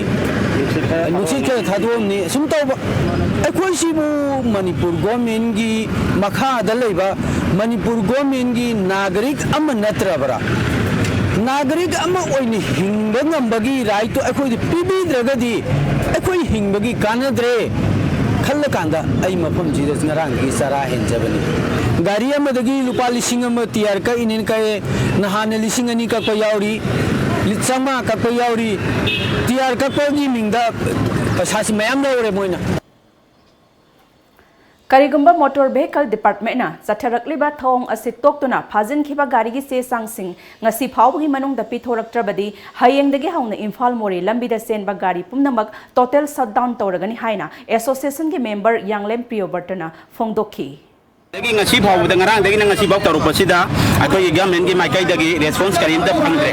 ꯅꯨꯡꯁꯤꯠ ꯈꯔ ꯊꯥꯗꯣꯛꯑꯝꯅꯤ꯫ ꯁꯨꯝ ꯇꯧꯕ, ꯑꯩꯈꯣꯏꯁꯤꯕꯨ ꯃꯅꯤꯄꯨꯔ ꯒꯣꯔꯃꯦꯟꯒꯤ ꯃꯈꯥꯗ ꯂꯩꯕ ꯃꯅꯤꯄꯨꯔ ꯒꯣꯔꯃꯦꯟꯒꯤ ꯅꯥꯒꯔꯤꯛ ꯑꯃ ꯅꯠꯇ꯭ꯔꯕ꯭ꯔꯥ? ꯅꯥꯒꯔꯤꯛ ꯑꯃ ꯑꯣꯏꯅ ꯍꯤꯡꯕ ꯉꯝꯕꯒꯤ ꯔꯥꯏꯠꯇꯨ ꯑꯩꯈꯣꯏꯗ ꯄꯤꯕꯤꯗ꯭ꯔꯒꯗꯤ ꯑꯩꯈꯣꯏ ꯍꯤꯡꯕꯒꯤ ꯀꯥꯟꯅꯗ꯭ꯔꯦ ꯈꯜꯂꯀꯥꯟꯗ ꯑꯩ ꯃꯐꯝꯁꯤꯗ ꯉꯔꯥꯡꯗꯒꯤ ꯆꯔꯥ ꯍꯦꯟꯖꯕꯅꯤ꯫ ꯒꯥꯔꯤ ꯑꯃꯗꯒꯤ ꯂꯨꯄꯥ ꯂꯤꯁꯤꯡ ꯑꯃ ꯇꯤ ꯑꯥꯔ ꯀꯛꯏꯅꯦꯅ ꯀꯛꯑꯦ, ꯅꯍꯥꯟꯅ ꯂꯤꯁꯤꯡ ꯑꯅꯤ ꯀꯛꯄ ꯌꯥꯎꯔꯤ, ꯆꯥꯝꯃꯉꯥ ꯀꯛꯄ ꯌꯥꯎꯔꯤ꯫ ꯇꯤ ꯑꯥꯔ ꯀꯛꯄꯒꯤ ꯃꯤꯡꯗ ꯄꯩꯁꯥꯁꯤ ꯃꯌꯥꯝ ꯂꯧꯔꯦ ꯃꯣꯏꯅ꯫ ꯀꯔꯤꯒꯨꯝꯕ ꯃꯣꯇꯣꯔ ꯚꯦꯍꯤꯀꯜ ꯗꯤꯄꯥꯔꯠꯃꯦꯟꯅ ꯆꯠꯊꯔꯛꯂꯤꯕ ꯊꯧꯑꯣꯡ ꯑꯁꯤ ꯇꯣꯛꯇꯨꯅ ꯐꯥꯖꯤꯟꯈꯤꯕ ꯒꯥꯔꯤꯒꯤ ꯆꯦ ꯆꯥꯡꯁꯤꯡ ꯉꯁꯤ ꯐꯥꯎꯕꯒꯤ ꯃꯅꯨꯡꯗ ꯄꯤꯊꯣꯔꯛꯇ꯭ꯔꯕꯗꯤ ꯍꯌꯦꯡꯗꯒꯤ ꯍꯧꯅ ꯏꯝꯐꯥꯜ ꯃꯣꯔꯦ ꯂꯝꯕꯤꯗ ꯆꯦꯟꯕ ꯒꯥꯔꯤ ꯄꯨꯝꯅꯃꯛ ꯇꯣꯇꯦꯜ ꯁꯠꯗꯥꯎꯟ ꯇꯧꯔꯒꯅꯤ ꯍꯥꯏꯅ ꯑꯦꯁꯣꯁꯤꯌꯦꯁꯟꯒꯤ ꯃꯦꯝꯕꯔ ꯌꯥꯡꯂꯦꯝ ꯄ꯭ꯔꯤꯌꯣꯕꯔꯇꯅ ꯐꯣꯡꯗꯣꯛꯈꯤ꯫ ꯗꯒꯤ ꯉꯁꯤ ꯐꯥꯎꯕꯗ, ꯉꯔꯥꯡꯗꯒꯤꯅ ꯉꯁꯤ ꯐꯥꯎ ꯇꯧꯔꯛꯄꯁꯤꯗ ꯑꯩꯈꯣꯏꯒꯤ ꯒꯚꯔꯟꯃꯦꯟꯒꯒꯤ ꯃꯥꯏꯀꯩꯗꯗꯤ ꯔꯦꯁꯄꯣꯟꯁ ꯀꯔꯤꯝꯇ ꯐꯪꯗ꯭ꯔꯦ꯫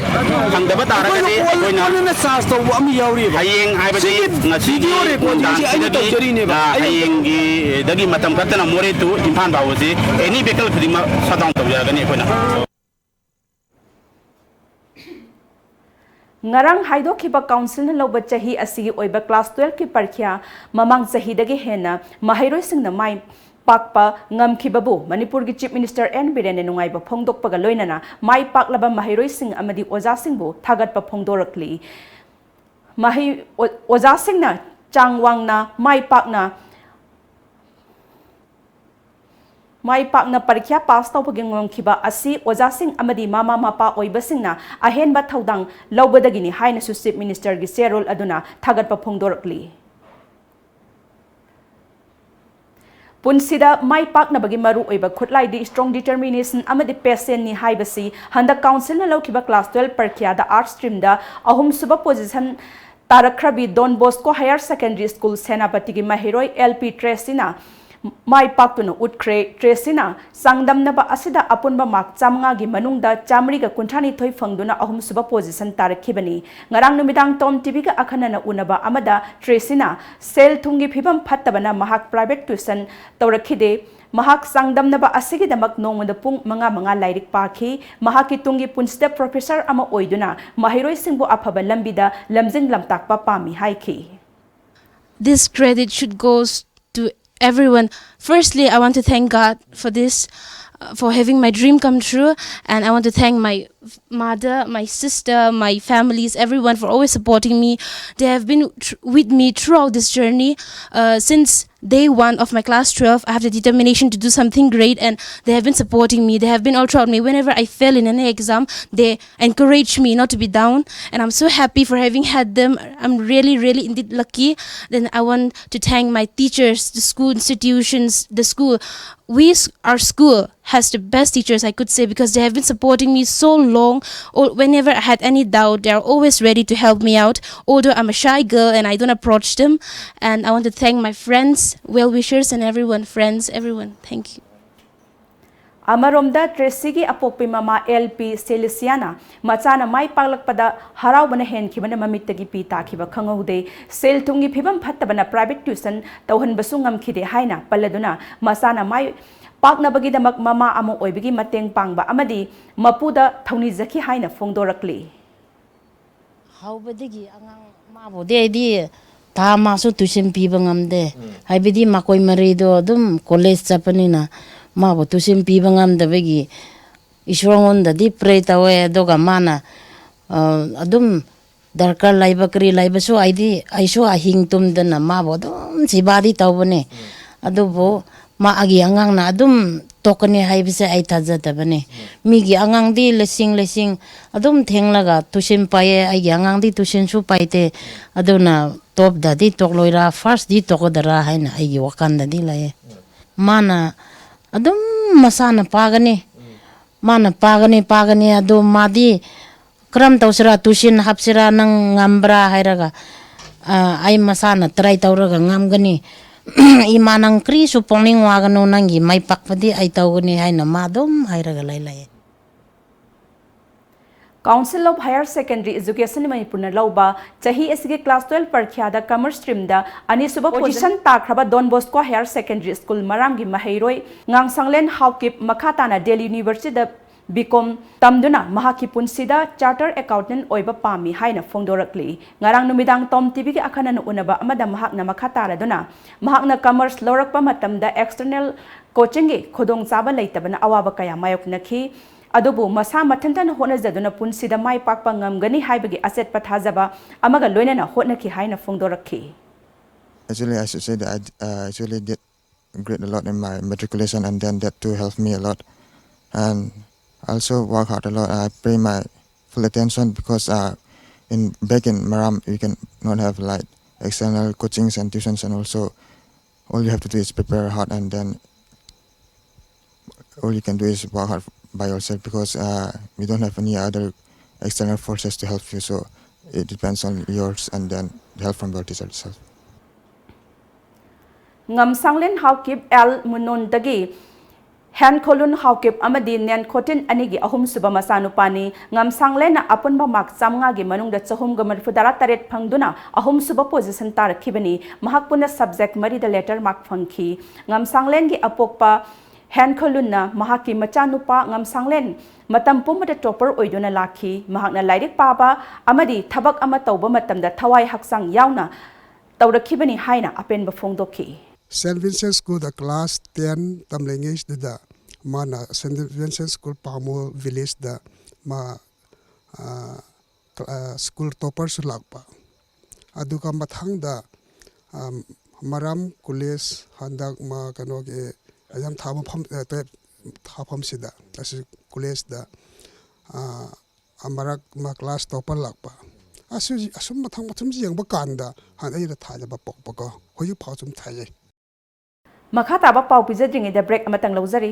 ꯐꯪꯗꯕ ꯇꯥꯔꯒꯗꯤ ꯑꯩꯈꯣꯏꯅ ꯑꯣꯟꯅ ꯆꯥꯔꯖ ꯇꯧꯕ ꯑꯃ ꯌꯥꯎꯔꯤꯕ꯫ ꯍꯌꯦꯡ ꯍꯥꯏꯕꯗꯤ ꯁꯤꯒꯤ ꯉꯁꯤꯒꯤ video recording ꯁꯤ ꯑꯩꯅ ꯅꯨꯡꯗꯥꯡꯁꯤꯗꯒꯤ, ꯇꯧꯖꯔꯤꯅꯦꯕ꯫ ꯑ, ꯑꯩ ꯍꯌꯦꯡꯒꯤꯗꯒꯤ ꯃꯇꯝ ꯈꯛꯇꯅ ꯃꯣꯔꯦ to ꯏꯝꯐꯥꯜ ꯐꯥꯎꯕꯁꯤ ꯑꯦꯅꯤ ꯚꯦꯍꯤꯀꯜ ꯈꯨꯗꯤꯡꯃꯛ ꯁꯠ ꯗꯥꯎꯟ ꯇꯧꯖꯔꯒꯅꯤ ꯑꯩꯈꯣꯏꯅ꯫ ꯉꯔꯥꯡ ꯍꯥꯏꯗꯣꯛꯈꯤꯕ ꯀꯥꯎꯟꯁꯤꯜꯅ ꯂꯧꯕ ꯆꯍꯤ ꯑꯁꯤꯒꯤ ꯑꯣꯏꯕ ꯀ꯭ꯂꯥꯁ ꯇꯨꯋꯦꯜꯐꯀꯤ ꯄꯔꯤꯈ꯭ꯌꯥ ꯃꯃꯥꯡ ꯆꯍꯤꯗꯒꯤ ꯍꯦꯟꯅ ꯃꯍꯩꯔꯣꯏꯁꯤꯡꯅ ꯃꯥꯏ ꯄꯥꯛꯄ ꯉꯝꯈꯤꯕꯕꯨ ꯃꯅꯤꯄꯨꯔꯒꯤ ꯆꯤꯐ ꯃꯤꯅꯤꯁꯇꯔ ꯑꯦꯟ ꯕꯤꯔꯦꯟꯅ ꯅꯨꯡꯉꯥꯏꯕ ꯐꯣꯡꯗꯣꯛꯄꯒ ꯂꯣꯏꯅꯅ ꯃꯥꯏ ꯄꯥꯛꯂꯕ ꯃꯍꯩꯔꯣꯏꯁꯤꯡ ꯑꯃꯗꯤ ꯑꯣꯖꯥꯁꯤꯡꯕꯨ ꯊꯥꯒꯠꯄ ꯐꯣꯡꯗꯣꯔꯛꯂꯤ꯫ ꯃꯍꯩ-, ꯑꯣ-, ꯑꯣꯖꯥꯁꯤꯡꯅ ꯆꯥꯡ ꯋꯥꯡꯅ ꯃꯥꯏ ꯄꯥꯛꯅ ꯃꯥꯏ ꯄꯥꯛꯅ ꯄꯔꯤꯈ꯭ꯌꯥ ꯄꯥꯁ ꯇꯧꯕꯒꯤ ꯉꯝꯈꯤꯕ ꯑꯁꯤ ꯑꯣꯖꯥꯁꯤꯡ ꯑꯃꯗꯤ ꯃꯃꯥ ꯃꯄꯥ ꯑꯣꯏꯕꯁꯤꯡꯅ ꯑꯍꯦꯟꯕ ꯊꯧꯗꯥꯡ ꯂꯧꯕꯗꯒꯤꯅꯤ ꯍꯥꯏꯅꯁꯨ ꯆꯤꯐ ꯃꯤꯅꯤꯁꯇꯔꯒꯤ ꯆꯦꯔꯣꯜ ꯑꯗꯨꯅ ꯊꯥꯒꯠꯄ ꯐꯣꯡꯗꯣꯔꯛꯂꯤ꯫ ꯄꯨꯟꯁꯤꯗ ꯃꯥꯏ ꯄꯥꯛꯅꯕꯒꯤ ꯃꯔꯨꯑꯣꯏꯕ ꯈꯨꯠꯂꯥꯏꯗꯤ strong determination ꯑꯃꯗꯤ patience ꯅꯤ ꯍꯥꯏꯕꯁꯤ ꯍꯟꯗꯛ ꯀꯥꯎꯟꯁꯤꯜꯅ ꯂꯧꯈꯤꯕ ꯀ꯭ꯂꯥꯁ ꯇꯨꯋꯦꯜꯐ ꯄꯔꯤꯈ꯭ꯌꯥꯗ ꯑꯥꯔꯠꯁ ꯁ꯭ꯇ꯭ꯔꯤꯝꯗ ꯑꯍꯨꯝꯁꯨꯕ ꯄꯣꯖꯤꯁꯟ ꯇꯥꯔꯛꯈ꯭ꯔꯕꯤ ꯗꯣꯟ ꯕꯣꯁꯀꯣ ꯍꯥꯌꯔ ꯁꯦꯀꯦꯟꯗꯔꯤ ꯁ꯭ꯀꯨꯜ ꯁꯦꯅꯥꯄꯇꯤꯒꯤ ꯃꯍꯩꯔꯣꯏ ꯑꯦꯜ ꯄꯤ ꯇ꯭ꯔꯦꯁꯤꯅ ꯃꯥꯏ ꯄꯥꯛꯇꯨꯅ ꯎꯠꯈ꯭ꯔꯦ꯫ ꯇ꯭ꯔꯦꯁꯤꯅ ꯆꯥꯡꯗꯝꯅꯕ ꯑꯁꯤꯗ ꯑꯄꯨꯟꯕ ꯃꯥꯔꯛ ꯆꯥꯝꯃꯉꯥꯒꯤ ꯃꯅꯨꯡꯗ ꯆꯥꯃꯔꯤꯒ ꯀꯨꯟꯊ꯭ꯔꯥꯅꯤꯊꯣꯏ ꯐꯪꯗꯨꯅ ꯑꯍꯨꯝꯁꯨꯕ ꯄꯣꯖꯤꯁꯟ ꯇꯥꯔꯛꯈꯤꯕꯅꯤ꯫ ꯉꯔꯥꯡ ꯅꯨꯃꯤꯗꯥꯡ ꯇꯣꯝ ꯇꯤꯚꯤꯒ ꯑꯈꯟꯅꯅ ꯎꯅꯕ ꯑꯃꯗ ꯇ꯭ꯔꯦꯁꯤꯅ ꯁꯦꯜ ꯊꯨꯝꯒꯤ ꯐꯤꯕꯝ ꯐꯠꯇꯕꯅ ꯃꯍꯥꯛ ꯄ꯭ꯔꯥꯏꯚꯦꯠ ꯇ꯭ꯌꯨꯁꯟ ꯇꯧꯔꯛꯈꯤꯗꯦ꯫ ꯃꯍꯥꯛ ꯆꯥꯡꯗꯝꯅꯕ ꯑꯁꯤꯒꯤꯗꯃꯛ ꯅꯣꯡꯃꯗ ꯄꯨꯡ ꯃꯉꯥ ꯃꯉꯥ ꯂꯥꯏꯔꯤꯛ ꯄꯥꯈꯤ꯫ ꯃꯍꯥꯛꯀꯤ ꯇꯨꯡꯒꯤ ꯄꯨꯟꯁꯤꯗ ꯄ꯭ꯔꯣꯐꯦꯁꯔ ꯑꯃ ꯑꯣꯏꯗꯨꯅ ꯃꯍꯩꯔꯣꯏꯁꯤꯡꯕꯨ ꯑꯐꯕ ꯂꯝꯕꯤꯗ ꯂꯝꯖꯤꯡ ꯂꯝꯇꯥꯛꯄ ꯄꯥꯝꯃꯤ ꯍꯥꯏꯈꯤ꯫ This credit should goes to everyone. Firstly, I want to thank God for this, uh, for having my dream come true, and I want to thank my mother, my sister, my families, everyone for always supporting me. They have been tr- with me throughout this journey, uh, since day one of my class twelve. I have the determination to do something great, and they have been supporting me. They have been all throughout me. Whenever I fail in any exam, they encourage me not to be down, and I'm so happy for having had them. I'm really, really indeed lucky. Then I want to thank my teachers, the school institutions, the school. We, our school has the best teachers, I could say, because they have been supporting me so long. Or whenever I had any doubt, they are always ready to help me out. Although I'm a shy girl and I don't approach them. And I want to thank my friends, well wishers, and everyone, friends, everyone. Thank you. ꯑꯃꯔꯣꯝꯗ ꯇ꯭ꯔꯦꯁꯤꯒꯤ ꯑꯄꯣꯛꯄꯤ ꯃꯃꯥ L P ꯁꯦꯂꯤꯁꯤꯌꯥꯅ ꯃꯆꯥꯅ ꯃꯥꯏ ꯄꯥꯛꯂꯛꯄꯗ ꯍꯔꯥꯎꯕꯅ ꯍꯦꯟꯈꯤꯕꯅ ꯃꯃꯤꯠꯇꯒꯤ ꯄꯤ ꯇꯥꯈꯤꯕ ꯈꯪꯍꯧꯗꯦ꯫ ꯁꯦꯜ ꯊꯨꯝꯒꯤ ꯐꯤꯕꯝ ꯐꯠꯇꯕꯅ private tuition ꯇꯧꯍꯟꯕꯁꯨ ꯉꯝꯈꯤꯗꯦ ꯍꯥꯏꯅ ꯄꯜꯂꯗꯨꯅ ꯃꯆꯥꯅ ꯃꯥꯏ ꯄꯥꯛꯅꯕꯒꯤꯗꯃꯛ ꯃꯃꯥ ꯑꯃ ꯑꯣꯏꯕꯒꯤ ꯃꯇꯦꯡ ꯄꯥꯡꯕ ꯑꯃꯗꯤ ꯃꯄꯨꯗ ꯊꯧꯅꯤꯖꯈꯤ ꯍꯥꯏꯅ ꯐꯣꯡꯗꯣꯔꯛꯂꯤ꯫ ꯍꯧꯕꯗꯒꯤ ꯑꯉꯥꯡ ꯃꯥꯕꯨꯗꯤ ꯑꯩꯗꯤ ꯊꯥ ꯑꯃꯁꯨ ꯇꯨꯏꯁꯟ ꯄꯤꯕ ꯉꯝꯗꯦ꯫ ꯍꯥꯏꯕꯗꯤ ꯃꯈꯣꯏ ꯃꯔꯤꯗꯣ ꯑꯗꯨꯝ ꯀꯣꯂꯦꯖ ꯆꯠꯄꯅꯤꯅ ꯃꯥꯕꯨ ꯇꯨꯏꯁꯟ ꯄꯤꯕ ꯉꯝꯗꯕꯒꯤ ꯏꯁꯣꯔꯉꯣꯟꯗꯗꯤ ꯄ꯭ꯔꯦ ꯇꯧꯋꯦ꯫ ꯑꯗꯨꯒ ꯃꯥꯅ ꯑꯗꯨꯝ ꯗꯔꯀꯥꯔ ꯂꯩꯕ ꯀꯔꯤ ꯂꯩꯕꯁꯨ ꯑꯩꯗꯤ ꯑꯩꯁꯨ ꯑꯍꯤꯡ ꯇꯨꯝꯗꯅ ꯃꯥꯕꯨ ꯑꯗꯨꯝ ꯁꯤꯕꯥꯗꯤ ꯇꯧꯕꯅꯦ꯫ ꯑꯗꯨꯕꯨ ꯃꯥꯒꯤ ꯑꯉꯥꯡꯅ ꯑꯗꯨꯝ ꯇꯣꯛꯀꯅꯤ ꯍꯥꯏꯕꯁꯦ ꯑꯩ ꯊꯥꯖꯗꯕꯅꯦ꯫ ꯃꯤꯒꯤ ꯑꯉꯥꯡꯗꯤ ꯂꯤꯁꯤꯡ ꯂꯤꯁꯤꯡ ꯑꯗꯨꯝ ꯊꯦꯡꯂꯒ ꯇꯨꯏꯁꯟ ꯄꯥꯏꯌꯦ꯫ ꯑꯩꯒꯤ ꯑꯉꯥꯡꯗꯤ ꯇꯨꯏꯁꯟꯁꯨ ꯄꯥꯏꯗꯦ꯫ ꯑꯗꯨꯅ ꯇꯣꯞꯇꯗꯤ ꯇꯣꯛꯂꯣꯏꯔꯥ, ꯐꯥꯔꯁꯇꯗꯤ ꯇꯣꯛꯀꯗꯔꯥ ꯍꯥꯏꯅ ꯑꯩꯒꯤ ꯋꯥꯈꯜꯗꯗꯤ ꯂꯩꯌꯦ꯫ ꯃꯥꯅ ꯑꯗꯨꯝ ꯃꯁꯥꯅ ꯄꯥꯒꯅꯤ꯫ ꯃꯥꯅ ꯄꯥꯒꯅꯤ, ꯄꯥꯒꯅꯤ꯫ ꯑꯗꯨ ꯃꯥꯗꯤ ꯀꯔꯝ ꯇꯧꯁꯤꯔꯥ, ꯇꯨꯏꯁꯟ ꯍꯥꯞꯁꯤꯔꯥ, ꯅꯪ ꯉꯝꯕ꯭ꯔꯥ ꯍꯥꯏꯔꯒ, "ꯑ, ꯑꯩ ꯃꯁꯥꯅ ꯇ꯭ꯔꯥꯏ ꯇꯧꯔꯒ ꯉꯝꯒꯅꯤ꯫ ꯏꯃꯥ, ꯅꯪ ꯀꯔꯤꯁꯨ ꯄꯨꯛꯅꯤꯡ ꯋꯥꯒꯅꯨ, ꯅꯪꯒꯤ ꯃꯥꯏ ꯄꯥꯛꯄꯗꯤ ꯑꯩ ꯇꯧꯒꯅꯤ" ꯍꯥꯏꯅ ꯃꯥ ꯑꯗꯨꯝ ꯍꯥꯏꯔꯒ ꯂꯩ ꯂꯩꯌꯦ꯫ Council of Higher Secondary Education ꯃꯅꯤꯄꯨꯔꯅ ꯂꯧꯕ ꯆꯍꯤ ꯑꯁꯤꯒꯤ class twelve ꯄꯔꯤꯈ꯭ꯌꯥꯗ commerce streamꯗ ꯑꯅꯤꯁꯨꯕ position ꯇꯥꯈ꯭ꯔꯕ Don Bosco Higher Secondary School ꯃꯔꯥꯝꯒꯤ ꯃꯍꯩꯔꯣꯏ ꯉꯥꯝꯁꯥꯡꯂꯦꯟ ꯍꯥꯎꯀꯤꯞ ꯃꯈꯥ ꯇꯥꯅ Delhi Universityꯗ B Com ꯇꯝꯗꯨꯅ ꯃꯍꯥꯛꯀꯤ ꯄꯨꯟꯁꯤꯗ chartered accountant ꯑꯣꯏꯕ ꯄꯥꯝꯃꯤ ꯍꯥꯏꯅ ꯐꯣꯡꯗꯣꯔꯛꯂꯤ꯫ ꯉꯔꯥꯡ ꯅꯨꯃꯤꯗꯥꯡ Tom TVꯒꯤ ꯑꯈꯟꯅꯅ ꯎꯅꯕ ꯑꯃꯗ ꯃꯍꯥꯛꯅ ꯃꯈꯥ ꯇꯥꯔꯗꯨꯅ, ꯃꯍꯥꯛꯅ commerce ꯂꯧꯔꯛꯄ ꯃꯇꯝꯗ external coachingꯒꯤ ꯈꯨꯗꯣꯡꯆꯥꯕ ꯂꯩꯇꯕꯅ ꯑꯋꯥꯕ ꯀꯌꯥ ꯃꯥꯌꯣꯛꯅꯈꯤ꯫ ꯑꯗꯨꯕꯨ ꯃꯁꯥ ꯃꯊꯟꯇꯅ ꯍꯣꯠꯅꯖꯗꯨꯅ ꯄꯨꯟꯁꯤꯗ ꯃꯥꯏ ꯄꯥꯛꯄ ꯉꯝꯒꯅꯤ ꯍꯥꯏꯕꯒꯤ ꯑꯆꯦꯠꯄ ꯊꯥꯖꯕ ꯑꯃꯒ ꯂꯣꯏꯅꯅ ꯍꯣꯠꯅꯈꯤ ꯍꯥꯏꯅ ꯐꯣꯡꯗꯣꯔꯛꯈꯤ꯫ Actually, I should say that I uh, actually did great a lot in my matriculation, and then that too helped me a lot. And I also work hard a lot. I pay my full attention because uh, in back in Maram, we can not have like external coachings and tuitions, and also all you have to do is prepare hard, and then all you can do is work hard by yourself because uh, we don't have any other external forces to help you. So it depends on yours and then help from your teacher itself. ꯉꯝꯁꯥꯡꯂꯦꯟ ꯍꯥꯎꯀꯤꯞ ꯑꯦꯜ ꯃꯨꯅꯣꯟꯗꯒꯤ ꯍꯦꯟꯈꯣꯂꯨꯟ ꯍꯥꯎꯀꯤꯞ ꯑꯃꯗꯤ ꯅꯦꯟꯈꯣꯇꯤꯟ ꯑꯅꯤꯒꯤ ꯑꯍꯨꯝꯁꯨꯕ ꯃꯆꯥꯅꯨꯄꯥꯅꯤ꯫ ꯉꯝꯁꯥꯡꯂꯦꯟꯅ ꯑꯄꯨꯟꯕ mark ꯆꯥꯃꯉꯥꯒꯤ ꯃꯅꯨꯡꯗ ꯆꯍꯨꯝꯒ ꯃꯔꯤꯐꯨ ꯇꯔꯥ ꯇꯔꯦꯠ ꯐꯪꯗꯨꯅ ꯑꯍꯨꯝꯁꯨꯕ position ꯇꯥꯔꯛꯈꯤꯕꯅꯤ꯫ ꯃꯍꯥꯛ ꯄꯨꯟꯅ subject ꯃꯔꯤꯗ letter mark ꯐꯪꯈꯤ꯫ ꯉꯝꯁꯥꯡꯂꯦꯟꯒꯤ ꯑꯄꯣꯛꯄ ꯍꯦꯟꯈꯣꯂꯨꯟꯅ ꯃꯍꯥꯛꯀꯤ ꯃꯆꯥꯅꯨꯄꯥ ꯉꯝꯁꯥꯡꯂꯦꯟ ꯃꯇꯝ ꯄꯨꯝꯕꯗ topper ꯑꯣꯏꯗꯨꯅ ꯂꯥꯛꯈꯤ꯫ ꯃꯍꯥꯛꯅ ꯂꯥꯏꯔꯤꯛ ꯄꯥꯕ ꯑꯃꯗꯤ ꯊꯕꯛ ꯑꯃ ꯇꯧꯕ ꯃꯇꯝꯗ ꯊꯋꯥꯏ ꯍꯛꯆꯥꯡ ꯌꯥꯎꯅ ꯇꯧꯔꯛꯈꯤꯕꯅꯤ ꯍꯥꯏꯅ ꯑꯄꯦꯟꯕ ꯐꯣꯡꯗꯣꯛꯈꯤ꯫ Saint Vincent Schoolꯗ class ten ꯇꯝꯂꯤꯉꯩꯗꯨꯗ ꯃꯥꯅ Saint Vincent School ꯄꯥꯃꯣ villageꯗ ꯃꯥ school topperꯁꯨ ꯂꯥꯛꯄ꯫ ꯑꯗꯨꯒ ꯃꯊꯪꯗ ꯃꯔꯥꯝ college ꯍꯟꯗꯛ ꯃꯥ ꯀꯩꯅꯣꯒꯤ exam ꯊꯥꯕ ꯃꯐꯝ twelve ꯊꯥꯐꯝꯁꯤꯗ ꯑꯁꯤ collegeꯗ ꯃꯔꯛ ꯃꯥ class topper ꯂꯥꯛꯄ꯫ ꯑꯁꯤ ꯑꯁꯨꯝ ꯃꯊꯪ ꯃꯊꯪ ꯌꯦꯡꯕ ꯀꯥꯟꯗ ꯍꯥꯟꯅ ꯑꯩꯅ ꯊꯥꯖꯕ ꯄꯣꯛꯄꯀꯣ, ꯍꯧꯖꯤꯛ ꯐꯥꯎ ꯁꯨꯝ ꯊꯥꯖꯩ꯫ ꯃꯈꯥ ꯇꯥꯕ ꯄꯥꯎ ꯄꯤꯖꯗ꯭ꯔꯤꯉꯩꯗ break ꯑꯃꯇꯪ ꯂꯧꯖꯔꯤ꯫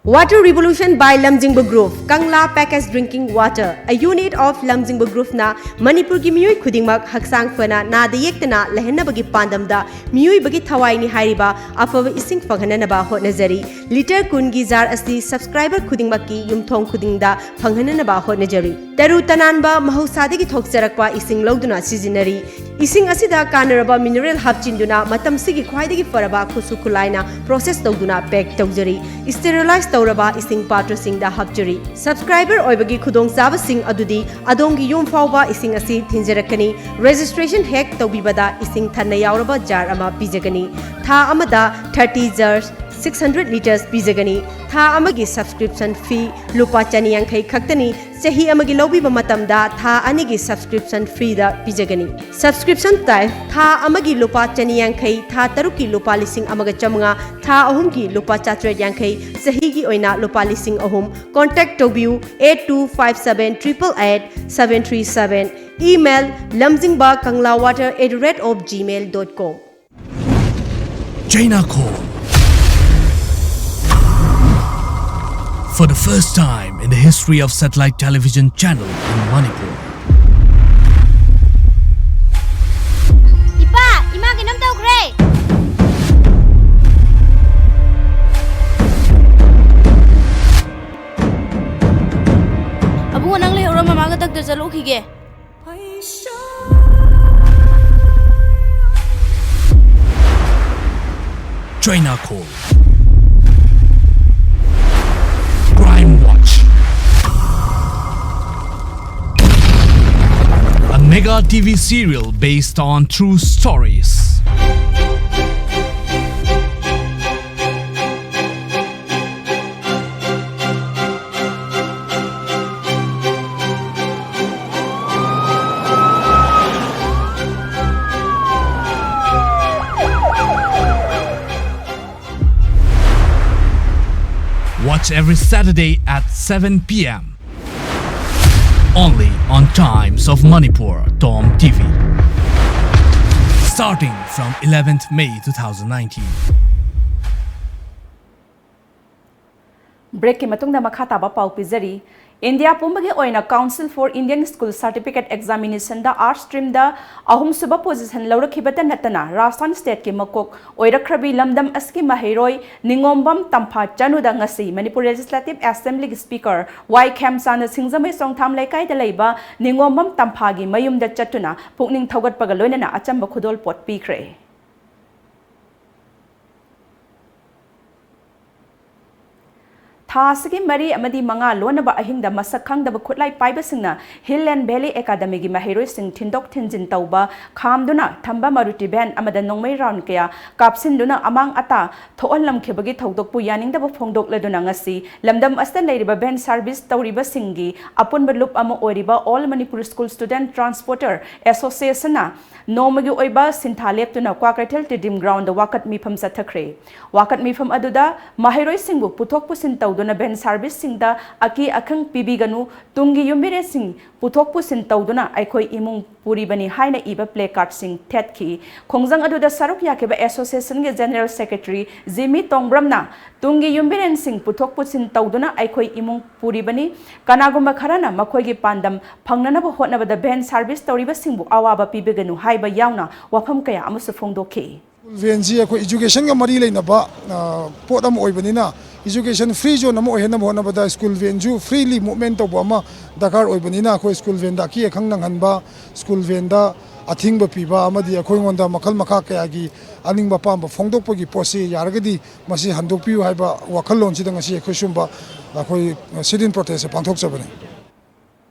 Water Revolution by Lamjingba Group, Kangla Packaged Drinking Water, a unit of Lamjingba Groupꯅ ꯃꯅꯤꯄꯨꯔꯒꯤ ꯃꯤꯑꯣꯏ ꯈꯨꯗꯤꯡꯃꯛ ꯍꯛꯆꯥꯡ ꯐꯅ ꯅꯥꯗ ꯌꯦꯛꯇꯅ ꯂꯩꯍꯟꯅꯕꯒꯤ ꯄꯥꯟꯗꯝꯗ ꯃꯤꯑꯣꯏꯕꯒꯤ ꯊꯋꯥꯏꯅꯤ ꯍꯥꯏꯔꯤꯕ ꯑꯐꯕ ꯏꯁꯤꯡ ꯐꯪꯍꯟꯅꯅꯕ ꯍꯣꯠꯅꯖꯔꯤ꯫ ꯂꯤꯇꯔ ꯀꯨꯟꯒꯤ ꯖꯥꯔ ꯑꯁꯤ subscriber ꯈꯨꯗꯤꯡꯃꯛꯀꯤ ꯌꯨꯝꯊꯣꯡ ꯈꯨꯗꯤꯡꯗ ꯐꯪꯍꯟꯅꯅꯕ ꯍꯣꯠꯅꯖꯔꯤ꯫ ꯇꯔꯨ ꯇꯅꯥꯟꯕ ꯃꯍꯧꯁꯥꯗꯒꯤ ꯊꯣꯛꯆꯔꯛꯄ ꯏꯁꯤꯡ ꯂꯧꯗꯨꯅ ꯁꯤꯖꯤꯟꯅꯔꯤ꯫ ꯏꯁꯤꯡ ꯑꯁꯤꯗ ꯀꯥꯟꯅꯔꯕ mineral ꯍꯥꯞꯆꯤꯟꯗꯨꯅ ꯃꯇꯝꯁꯤꯒꯤ ꯈ꯭ꯋꯥꯏꯗꯒꯤ ꯐꯔꯕ ꯈꯨꯠꯁꯨ ꯈꯨꯠꯂꯥꯏꯅ process ꯇꯧꯗꯨꯅ pack ꯇꯧꯖꯔꯤ꯫ Sterilize ꯇꯧꯔꯕ ꯏꯁꯤꯡ ꯄꯥꯇ꯭ꯔꯁꯤꯡꯗ ꯍꯥꯞꯆꯔꯤ꯫ Subscriber ꯑꯣꯏꯕꯒꯤ ꯈꯨꯗꯣꯡꯆꯥꯕꯁꯤꯡ ꯑꯗꯨꯗꯤ ꯑꯗꯣꯝꯒꯤ ꯌꯨꯝ ꯐꯥꯎꯕ ꯏꯁꯤꯡ ꯑꯁꯤ ꯊꯤꯟꯖꯔꯛꯀꯅꯤ꯫ Registration ꯍꯦꯛ ꯇꯧꯕꯤꯕꯗ ꯏꯁꯤꯡ ꯊꯟꯅ ꯌꯥꯎꯔꯕ ꯖꯥꯔ ꯑꯃ ꯄꯤꯖꯒꯅꯤ꯫ ꯊꯥ ꯑꯃꯗ thirty jars, six hundred litres ꯄꯤꯖꯒꯅꯤ꯫ ꯊꯥ ꯑꯃꯒꯤ subscription fee ꯂꯨꯄꯥ ꯆꯅꯤ ꯌꯥꯡꯈꯩ ꯈꯛꯇꯅꯤ꯫ ꯆꯍꯤ ꯑꯃꯒꯤ ꯂꯧꯕꯤꯕ ꯃꯇꯝꯗ ꯊꯥ ꯑꯅꯤꯒꯤ subscription freeꯗ ꯄꯤꯖꯒꯅꯤ꯫ Subscription type: ꯊꯥ ꯑꯃꯒꯤ ꯂꯨꯄꯥ ꯆꯅꯤ ꯌꯥꯡꯈꯩ, ꯊꯥ ꯇꯔꯨꯛꯀꯤ ꯂꯨꯄꯥ ꯂꯤꯁꯤꯡ ꯑꯃꯒ ꯆꯥꯃꯉꯥ, ꯊꯥ ꯑꯍꯨꯝꯒꯤ ꯂꯨꯄꯥ ꯆꯥꯇ꯭ꯔꯦꯠ ꯌꯥꯡꯈꯩ, ꯆꯍꯤꯒꯤ ꯑꯣꯏꯅ ꯂꯨꯄꯥ ꯂꯤꯁꯤꯡ ꯑꯍꯨꯝ꯫ Contact ꯇꯧꯕꯤꯌꯨ eight two five seven triple eight seven three seven꯫ Email: lamjingba kangla water at the rate of gmail dot com. China Coal. For the first time in the history of satellite television channel in Manipur. ꯏꯄꯥ, ꯏꯃꯥ ꯀꯩꯅꯣꯝ ꯇꯧꯈ꯭ꯔꯦ꯫ ꯑꯕꯨꯡꯉꯣ, ꯅꯪ ꯂꯩꯍꯧꯔꯣ, ꯃꯃꯥꯒ doctor ꯆꯠꯂꯨꯈꯤꯒꯦ꯫ China Coal. Crime Watch. A mega T V serial based on true stories. Watch every Saturday at seven p m. Only on Times of Manipur, Tom T V. Starting from eleventh May two thousand nineteen. ꯕ꯭ꯔꯦꯛꯀꯤ ꯃꯇꯨꯡꯗ ꯃꯈꯥ ꯇꯥꯕ ꯄꯥꯎ ꯄꯤꯖꯔꯤ꯫ India ꯄꯨꯝꯕꯒꯤ ꯑꯣꯏꯅ Council for Indian School Certificate Examinationꯗ Arts Streamꯗ ꯑꯍꯨꯝꯁꯨꯕ position ꯂꯧꯔꯛꯈꯤꯕꯇ ꯅꯠꯇꯅ ꯔꯥꯖꯁꯊꯥꯟ stateꯀꯤ ꯃꯀꯣꯛ ꯑꯣꯏꯔꯛꯈ꯭ꯔꯕꯤ ꯂꯝꯗꯝ ꯑꯁꯤꯒꯤ ꯃꯍꯩꯔꯣꯏ ꯅꯤꯉꯣꯝꯕꯝ ꯇꯝꯐꯥ ꯆꯅꯨꯗ ꯉꯁꯤ ꯃꯅꯤꯄꯨꯔ Legislative Assemblyꯒꯤ Speaker ꯋꯥꯏ ꯈꯦꯝꯆꯥꯟꯅ ꯁꯤꯡꯖꯃꯩ ꯆꯣꯡꯊꯥꯝ ꯂꯩꯀꯥꯏꯗ ꯂꯩꯕ ꯅꯤꯉꯣꯝꯕꯝ ꯇꯝꯐꯥꯒꯤ ꯃꯌꯨꯝꯗ ꯆꯠꯇꯨꯅ ꯄꯨꯛꯅꯤꯡ ꯊꯧꯒꯠꯄꯒ ꯂꯣꯏꯅꯅ ꯑꯆꯝꯕ ꯈꯨꯗꯣꯜꯄꯣꯠ ꯄꯤꯈ꯭ꯔꯦ꯫ ꯊꯥ ꯑꯁꯤꯒꯤ ꯃꯔꯤ ꯑꯃꯗꯤ ꯃꯉꯥ ꯂꯣꯟꯅꯕ ꯑꯍꯤꯡꯗ ꯃꯁꯛ ꯈꯪꯗꯕ ꯈꯨꯠꯂꯥꯏ ꯄꯥꯏꯕꯁꯤꯡꯅ Hill and Valley Academyꯒꯤ ꯃꯍꯩꯔꯣꯏꯁꯤꯡ ꯊꯤꯟꯗꯣꯛ ꯊꯤꯟꯖꯤꯟ ꯇꯧꯕ, ꯈꯥꯝꯗꯨꯅ ꯊꯝꯕ Maruti van ꯑꯃꯗ ꯅꯣꯡꯃꯩ round ꯀꯌꯥ ꯀꯥꯞꯁꯤꯟꯗꯨꯅ ꯑꯃꯥꯡ ꯑꯇꯥ ꯊꯣꯛꯍꯜꯂꯝꯈꯤꯕꯒꯤ ꯊꯧꯗꯣꯛꯄꯨ ꯌꯥꯅꯤꯡꯗꯕ ꯐꯣꯡꯗꯣꯛꯂꯗꯨꯅ ꯉꯁꯤ ꯂꯝꯗꯝ ꯑꯁꯤꯗ ꯂꯩꯔꯤꯕ van service ꯇꯧꯔꯤꯕꯁꯤꯡꯒꯤ ꯑꯄꯨꯟꯕ ꯂꯨꯞ ꯑꯃ ꯑꯣꯏꯔꯤꯕ All Manipur School Student Transporter Associationꯅ ꯅꯣꯡꯃꯒꯤ ꯑꯣꯏꯕ ꯁꯤꯟꯊꯥ ꯂꯦꯞꯇꯨꯅ ꯀ꯭ꯋꯥꯀꯩꯊꯦꯜ Stadium groundꯗ ꯋꯥꯀꯠ ꯃꯤꯐꯝ ꯆꯠꯊꯈ꯭ꯔꯦ꯫ ꯋꯥꯀꯠ ꯃꯤꯐꯝ ꯑꯗꯨꯗ ꯃꯍꯩꯔꯣꯏꯁꯤꯡꯕꯨ ꯄꯨꯊꯣꯛ ꯄꯨꯁꯤꯟ ꯇꯧꯗꯨꯅ van serviceꯁꯤꯡꯗ ꯑꯀꯤ ꯑꯈꯪ ꯄꯤꯕꯤꯒꯅꯨ, ꯇꯨꯡꯒꯤ ꯌꯨꯝꯕꯤꯔꯦꯟꯁꯤꯡ ꯄꯨꯊꯣꯛ ꯄꯨꯁꯤꯟ ꯇꯧꯗꯨꯅ ꯑꯩꯈꯣꯏ ꯏꯃꯨꯡ ꯄꯨꯔꯤꯕꯅꯤ ꯍꯥꯏꯅ ꯏꯕ placardꯁꯤꯡ ꯊꯦꯠꯈꯤ꯫ ꯈꯣꯡꯖꯪ ꯑꯗꯨꯗ ꯁꯔꯨꯛ ꯌꯥꯈꯤꯕ associationꯒꯤ General Secretary ꯖꯤꯃꯤ ꯇꯣꯡꯕ꯭ꯔꯝꯅ ꯇꯨꯡꯒꯤ ꯌꯨꯝꯕꯤꯔꯦꯟꯁꯤꯡ ꯄꯨꯊꯣꯛ ꯄꯨꯁꯤꯟ ꯇꯧꯗꯨꯅ ꯑꯩꯈꯣꯏ ꯏꯃꯨꯡ ꯄꯨꯔꯤꯕꯅꯤ, ꯀꯅꯥꯒꯨꯝꯕ ꯈꯔꯅ ꯃꯈꯣꯏꯒꯤ ꯄꯥꯟꯗꯝ ꯐꯪꯅꯅꯕ ꯍꯣꯠꯅꯕꯗ van service ꯇꯧꯔꯤꯕꯁꯤꯡꯕꯨ ꯑꯋꯥꯕ ꯄꯤꯕꯤꯒꯅꯨ ꯍꯥꯏꯕ ꯌꯥꯎꯅ ꯋꯥꯐꯝ ꯀꯌꯥ ꯑꯃꯁꯨ ꯐꯣꯡꯗꯣꯛꯈꯤ꯫ School vanꯁꯤ ꯑꯩꯈꯣꯏ educationꯒ ꯃꯔꯤ ꯂꯩꯅꯕ, ꯑ, ꯄꯣꯠ ꯑꯃ ꯑꯣꯏꯕꯅꯤꯅ, education free zone ꯑꯃ ꯑꯣꯏꯍꯟꯅꯕ ꯍꯣꯠꯅꯕꯗ school vanꯁꯨ freely movement ꯇꯧꯕ ꯑꯃ ꯗꯔꯀꯥꯔ ꯑꯣꯏꯕꯅꯤꯅ, ꯑꯩꯈꯣꯏ school vanꯗ ꯑꯀꯤ ꯑꯈꯪ ꯅꯪꯍꯟꯕ, school vanꯗ ꯑꯊꯤꯡꯕ ꯄꯤꯕ ꯑꯃꯗꯤ ꯑꯩꯈꯣꯏꯉꯣꯟꯗ ꯃꯈꯜ ꯃꯈꯥ ꯀꯌꯥꯒꯤ ꯑꯅꯤꯡꯕ ꯑꯄꯥꯝꯕ ꯐꯣꯡꯗꯣꯛꯄꯒꯤ ꯄꯣꯠꯁꯤ ꯌꯥꯔꯒꯗꯤ ꯃꯁꯤ ꯍꯟꯗꯣꯛꯄꯤꯌꯨ ꯍꯥꯏꯕ ꯋꯥꯈꯜꯂꯣꯟꯁꯤꯗ ꯉꯁꯤ ꯑꯩꯈꯣꯏ ꯁꯨꯝꯕ ꯑꯩꯈꯣꯏ sit-in protestꯁꯦ ꯄꯥꯡꯊꯣꯛꯆꯕꯅꯤ꯫